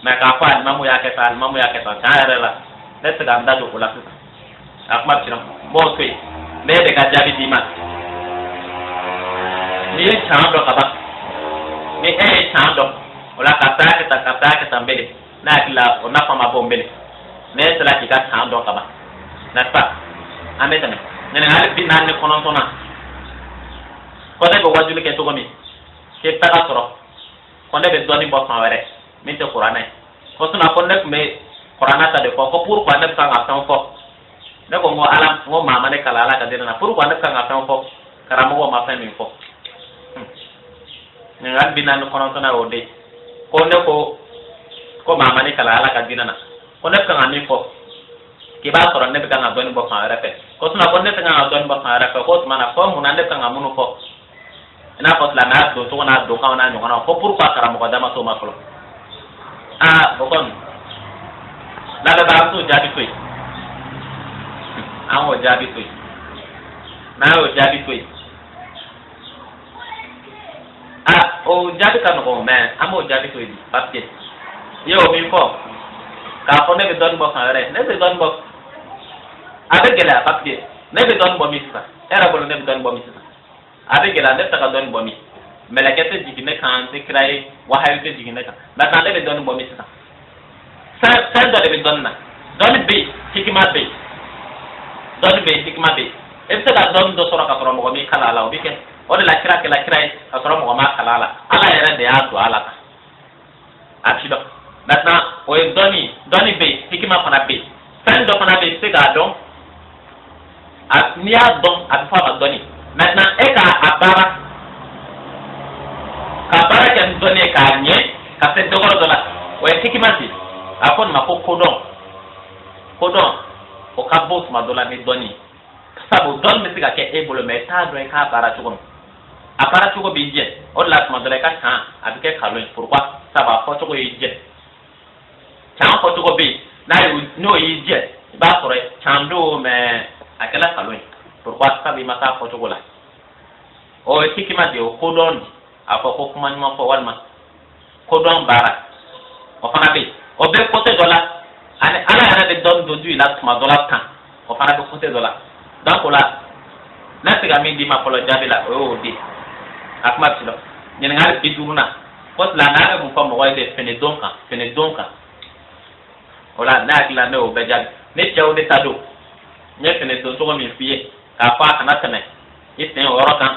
Mais k'a fɔ alimamu y'a kɛ tan, alimamu y'a kɛ tan, tiɲɛ yɛrɛ la, ne tɛ se ka n da don o la sisan. A kuma bɛ siran, n b'o to yen. Ne de ka jaabi d'i ma, n'i ye can dɔn ka ban, ni e ye can dɔn, o la ka taa kɛ tan, ka taa kɛ tan bele, ne hakili la, o nafa ma bon bele. Ne sera k'i ka can dɔn ka ban, n'est-ce pas? An bɛ tɛmɛ ɲininkali 49 na. Ko ne bɛ wajuli kɛ cogo min, k'i bɛ taga sɔrɔ ko ne bɛ dɔɔnin bɔ fan wɛrɛ min tɛ kuranɛ ye, ko sinon ko ne tun bɛ kuranɛ ta de fɔ, ko pourquoi ne bɛ kan ka fɛn fɔ? Ne ko n ko Ala, n ko maa ma ne kalan Ala ka diinɛ na, pourquoi ne bɛ kan ka fɛn fɔ karamɔgɔw ma fɛn min fɔ? Ɲininkali 49 na y'o de ye. Ko ne ko ko maa ma ne kalan Ala ka diinɛ na, ko ne bɛ kan ka min fɔ, k'i b'a sɔrɔ ne bɛ kan ka dɔɔnin bɔ fan wɛrɛ fɛ, ko sinon ko ne tɛ kan ka dɔɔnin bɔ fan wɛrɛ fɛ, ko o tuma na fɔ mun na ne bɛ kan ka minnu fɔ, i n'a fɔ silamɛya doncogo n'a donkanw n'a ɲɔgɔnnaw, ko pourquoi karamɔgɔ dama t'o ma fɔlɔ? Aa, o kɔni, lamɛnbaa, an t'o jaabi to yen, an k'o jaabi to yen. N'an y'o jaabi to yen, aa, o jaabi ka nɔgɔn, mais an b'o jaabi to yen parce que i y'o min fɔ k'a fɔ ne bɛ dɔɔnin bɔ fan wɛrɛ, ne bɛ dɔɔnin bɔ, a bɛ gɛlɛya parce que ne bɛ dɔɔnin bɔ min sisan, e yɛrɛ bolo ne bɛ dɔɔnin bɔ min sisan, a bɛ gɛlɛya. Ne bɛ se ka dɔɔnin bɔ min? Mɛlɛkɛ tɛ jigin ne kan, n tɛ kira ye, wahayu tɛ jigin ne kan. Maintenant, ne bɛ dɔɔnin bɔ min sisan, fɛn dɔ de bɛ dɔɔnin na. Dɔɔnin bɛ yen, hikima bɛ yen. Dɔɔnin bɛ yen, hikima bɛ yen. I bɛ se ka dɔnni dɔ sɔrɔ ka sɔrɔ mɔgɔ m'i kalan a la, o bɛ kɛ. O de la kira kɛla kira ye ka sɔrɔ mɔgɔ m'a kalan a la, Ala yɛrɛ de y'a don a la tan. A bɛ si dɔn. Maintenant, o ye dɔnni, dɔnni bɛ yen, hikima fana bɛ yen. Fɛn dɔ fana bɛ yen, i bɛ se k'a dɔn. A n'i y'a dɔn, a bɛ fɔ a ma dɔnni. Maintenant, e k'a baara, ka baara kɛ ni dɔnni ye k'a ɲɛ ka se degré dɔ la, o ye hikima de ye. A fɔ nin ma ko kodɔn. Kodɔn, o ka bon tuma dɔ la ni dɔnni ye, sabu dɔnni bɛ se ka kɛ e bolo, mais i t'a dɔn i k'a baara cogo min, a baara cogo b'i jɛ. O de la tuma dɔ la i ka can a bɛ kɛ kalon ye. Pourquoi? Sabu a fɔcogo y'i jɛ. Can fɔcogo bɛ yen, n'a y'o n'o y'i jɛ, i b'a sɔrɔ can don, mais a kɛla kalon ye. Pourquoi? Sabu i ma taa fɔcogo la. O ye hikima de ye, o kodɔn de. A fɔ ko kuma ɲuman fɔ walima kodɔn baara, o fana bɛ yen. O bɛ côté dɔ la, ani Ala yɛrɛ bɛ dɔnni dɔ di i la tuma dɔ la tan, o fana bɛ côté dɔ la. Donc o la, ne tɛ se ka min d'i ma fɔlɔ jaabi la, o y'o di. A kuma bɛ se dɔn. Ɲininkali 50 na, ko silamɛya bɛ mun fɔ mɔgɔ ye de fini don kan, fini don kan? O la, ne hakili la, ne y'o bɛɛ jaabi. Ni cɛw de ta don, n ye fini don cogo min f'i ye k'a fɔ a kana tɛmɛ i sen o yɔrɔ kan,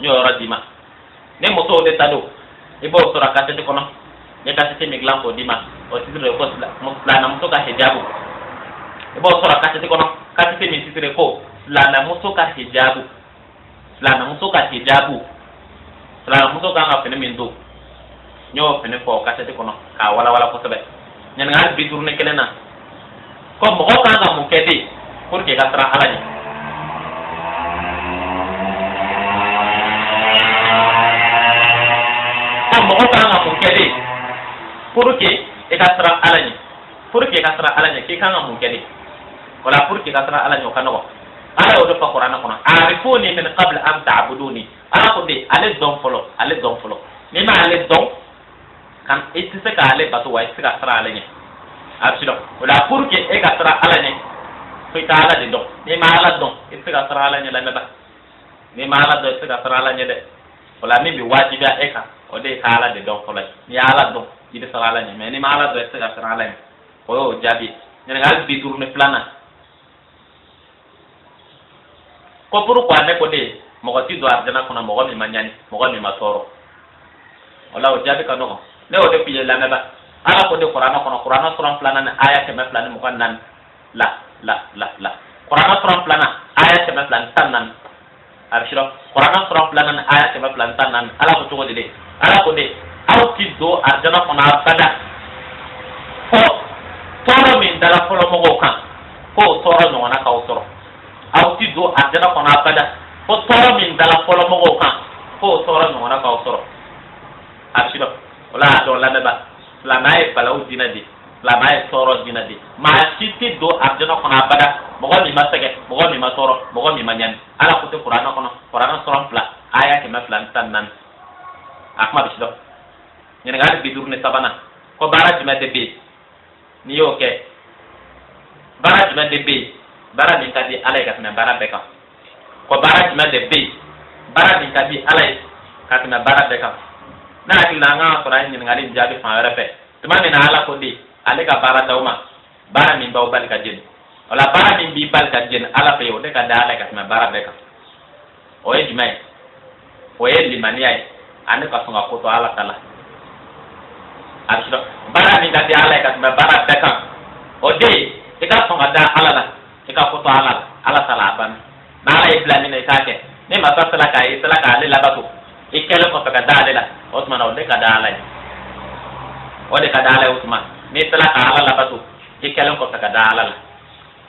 n y'o yɔrɔ d'i ma. Ni musow de ta don, i b'o sɔrɔ kasɛti kɔnɔ. N ye kasɛti min dilan k'o d'i ma, o titre de ko silamɛmuso ka hijabu. I b'o sɔrɔ kasɛti kɔnɔ, kasɛti min titre ko silamɛmuso ka hijabu, silamɛmuso ka hijabu, silamɛmuso kan ka fini min don, n y'o fini fɔ o kasɛti kɔnɔ k'a walawala kosɛbɛ. Ɲininkali 51 na, ko mɔgɔ kan ka mun kɛ de pour que i ka siran Ala ɲɛ? Ko mɔgɔ kan ka mun kɛ de pour que i ka siran Ala ɲɛ? Pour que i ka siran Ala ɲɛ, k'i kan ka mun kɛ de? Wala pour que i ka siran Ala ɲɛ, o ka nɔgɔn. Ala y'o de fɔ Kuranɛ kɔnɔ: arifuni min qabl an ta'buduni. Ala ko de ale dɔn fɔlɔ, ale dɔn fɔlɔ. N'i ma ale dɔn kan, i tɛ se k'ale bato, wa i tɛ se ka siran ale ɲɛ. A bɛ dɔn. O la, pour que e ka siran Ala ɲɛ, fo i ka Ala de dɔn. N'i ma Ala dɔn, i tɛ se ka siran Ala ɲɛ. Lamɛnba, n'i ma Ala dɔn, i tɛ se ka siran Ala ɲɛ dɛ. O la, min bɛ wajibiya e kan, o de ye ka Ala de dɔn fɔlɔ ye. N'i ye Ala dɔn, i bɛ siran Ala ɲɛ, mais n'i ma Ala dɔn, i tɛ se ka siran Ala ɲɛ. O y'o jaabi ye. Ɲininkali 52nan, ko pourquoi ne ko de mɔgɔ ti don arijana kɔnɔ mɔgɔ min ma ɲani, mɔgɔ min ma tɔɔrɔ? O la, o jaabi ka nɔgɔn. Ne y'o de f'i ye, lamɛnba. Ala ko de Kuranɛ kɔnɔ, Kuranɛ suran filanan ni aya 224 la la la la, Kuranɛ suran filanan aya 214, a bɛ sirɔ. Kuranɛ suran filanan ni aya 214, Ala ko cogo di de? Ala ko de aw ti don arijana kɔnɔ abada fo tɔɔrɔ min dara fɔlɔ mɔgɔw kan, k'o tɔɔrɔ ɲɔgɔnna k'aw sɔrɔ. Aw ti don arijana kɔnɔ abada fo tɔɔrɔ min dara fɔlɔ mɔgɔw kan, k'o tɔɔrɔ ɲɔgɔnna k'aw sɔrɔ. A bɛ sirɔ. O la, a dɔn, lamɛnba, silamɛya ye balawu diinɛ de, silamɛya ye tɔɔrɔ diinɛ de. Maa si tɛ don arijana kɔnɔ abada mɔgɔ min ma sɛgɛn, mɔgɔ min ma tɔɔrɔ, mɔgɔ min ma ɲani. Ala ko tɛ Kuranɛ kɔnɔ, Kuranɛ suran 2 aya 214. A kuma bɛ si dɔn. Ɲininkali 53nan, ko baara jumɛn de bɛ yen n'i y'o kɛ, baara jumɛn de bɛ yen, baara min ka di Ala ye ka tɛmɛ baara bɛɛ kan? Ko baara jumɛn de bɛ yen, baara min ka di Ala ye ka tɛmɛ baara bɛɛ kan? Ne hakili la, an kan ka sɔrɔ an ye ɲininkali in jaabi fan wɛrɛ fɛ tuma min na. Ala ko de ale ka baara d'aw ma, baara min b'aw bali ka jeni. O la, baara min b'i bali ka jeni Ala fɛ yen, o de ka di Ala ye ka tɛmɛ baara bɛɛ kan. O ye jumɛn ye? O ye limaniya ye ani ka sɔn ka ko to Ala ta la. A bɛ sɔrɔ baara min ka di Ala ye ka tɛmɛ baara bɛɛ kan, o de ye i ka sɔn ka da Ala la, i ka ko to Ala la, Ala ta la, a banna. N'Ala y'i bila min na, i k'a kɛ. Ni masa sera k'a ye, i sera k'ale labato i kɛlen kɔfɛ ka da ale la, o tuma na o de ka di Ala ye, o de ka di Ala ye. O tuma n'i sera ka Ala labato i kɛlen kɔfɛ ka da Ala la.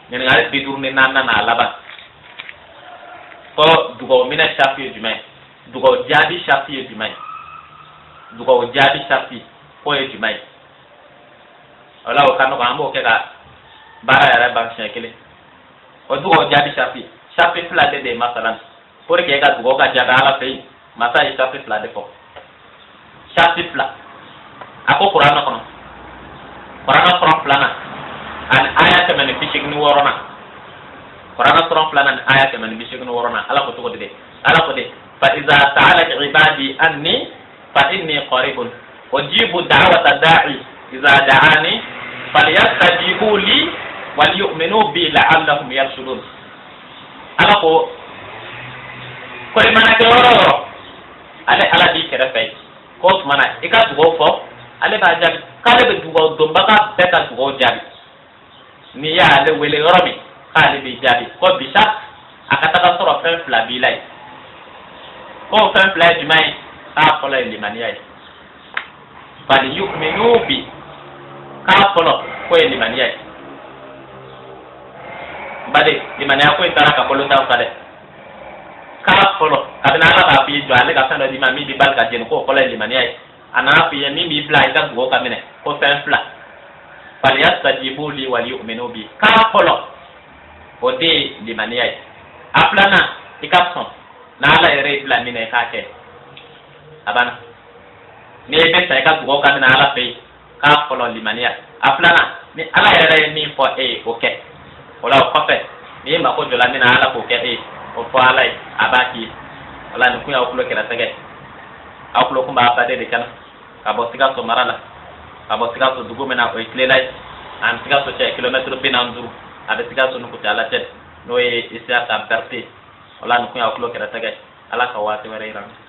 Ɲininkali 54nan n'a laban, ko dugawu minɛ sarati ye jumɛn ye? Dugawu jaabi sarati ye jumɛn ye? Dugawu jaabi sarati k'o ye jumɛn ye? O la, o ka nɔgɔn, an b'o kɛ ka baara yɛrɛ ban siɲɛ kelen. O dugawu jaabi sarati, sarati fila de ye masalan. Pour que e ka dugawu ka jaabi Ala fɛ yen, masa ye sarati fila de fɔ, sarati fila. A ko Kuranɛ kɔnɔ, Kuranɛ suran filanan ani aya 186nan, Kuranɛ suran filanan ni aya 186nan, Ala ko cogo di de? Ala ko de: fa iza sa'alaka ibadi anni fa inni qaribun ujibu da'wata da'i iza da'ani falyastajibu li waliyu'minu bi la'allahum yarshudun. Ala Ala ko ko i mana kɛ yɔrɔ o yɔrɔ, ale Ala b'i kɛrɛfɛ yen. K'o tuma na i ka dugawu fɔ, ale b'a jaabi. K'ale bɛ dugawu donbaga bɛɛ ka dugawu jaabi. N'i y'ale wele yɔrɔ min, k'ale b'i jaabi. Ko bisa a ka taga sɔrɔ fɛn fila b'i la yen. K'o fɛn fila ye jumɛn ye? K'a fɔlɔ ye limaniya ye. Fali yuminu bi, k'a fɔlɔ k'o ye limaniya ye. N baden, limaniya ko in taara ka bolo ta sa dɛ. K'a fɔlɔ, kabini Ala b'a f'i ye jɔ ale ka fɛn dɔ d'i ma min b'i bali ka jeni, k'o fɔlɔ ye limaniya ye. A nana f'i ye min b'i bila i ka dugawu ka minɛ, ko fɛn fila, faliyastajibu li wali yuminu bi, k'a fɔlɔ o de ye limaniya ye. A filanan, i ka sɔn n'Ala yɛrɛ y'i bila min na, i k'a kɛ. A banna. N'i bɛ sɔn i ka dugawu ka minɛ Ala fɛ yen, k'a fɔlɔ limaniya, a filanan, ni Ala yɛrɛ ye min fɔ e ye, o kɛ. O la, o kɔfɛ, n'i mako jɔla min na Ala k'o kɛ e ye, o fɔ Ala ye, a b'a k'i ye. O la, nin kun y'aw tulo kɛrɛsɛgɛ. Aw tulo kun b'a baden de kɛnɛ ka bɔ Sikaso mara la, ka bɔ Sikaso dugu min na, o ye Kilela ye. Ani Sikaso cɛ kilomɛtiri 45 a bɛ Sikaso ni Kucala cɛ, n'o ye Isiyaka Berete. O la, nin kun y'aw tulo kɛrɛsɛgɛ. Ala ka waati wɛrɛ yira n na.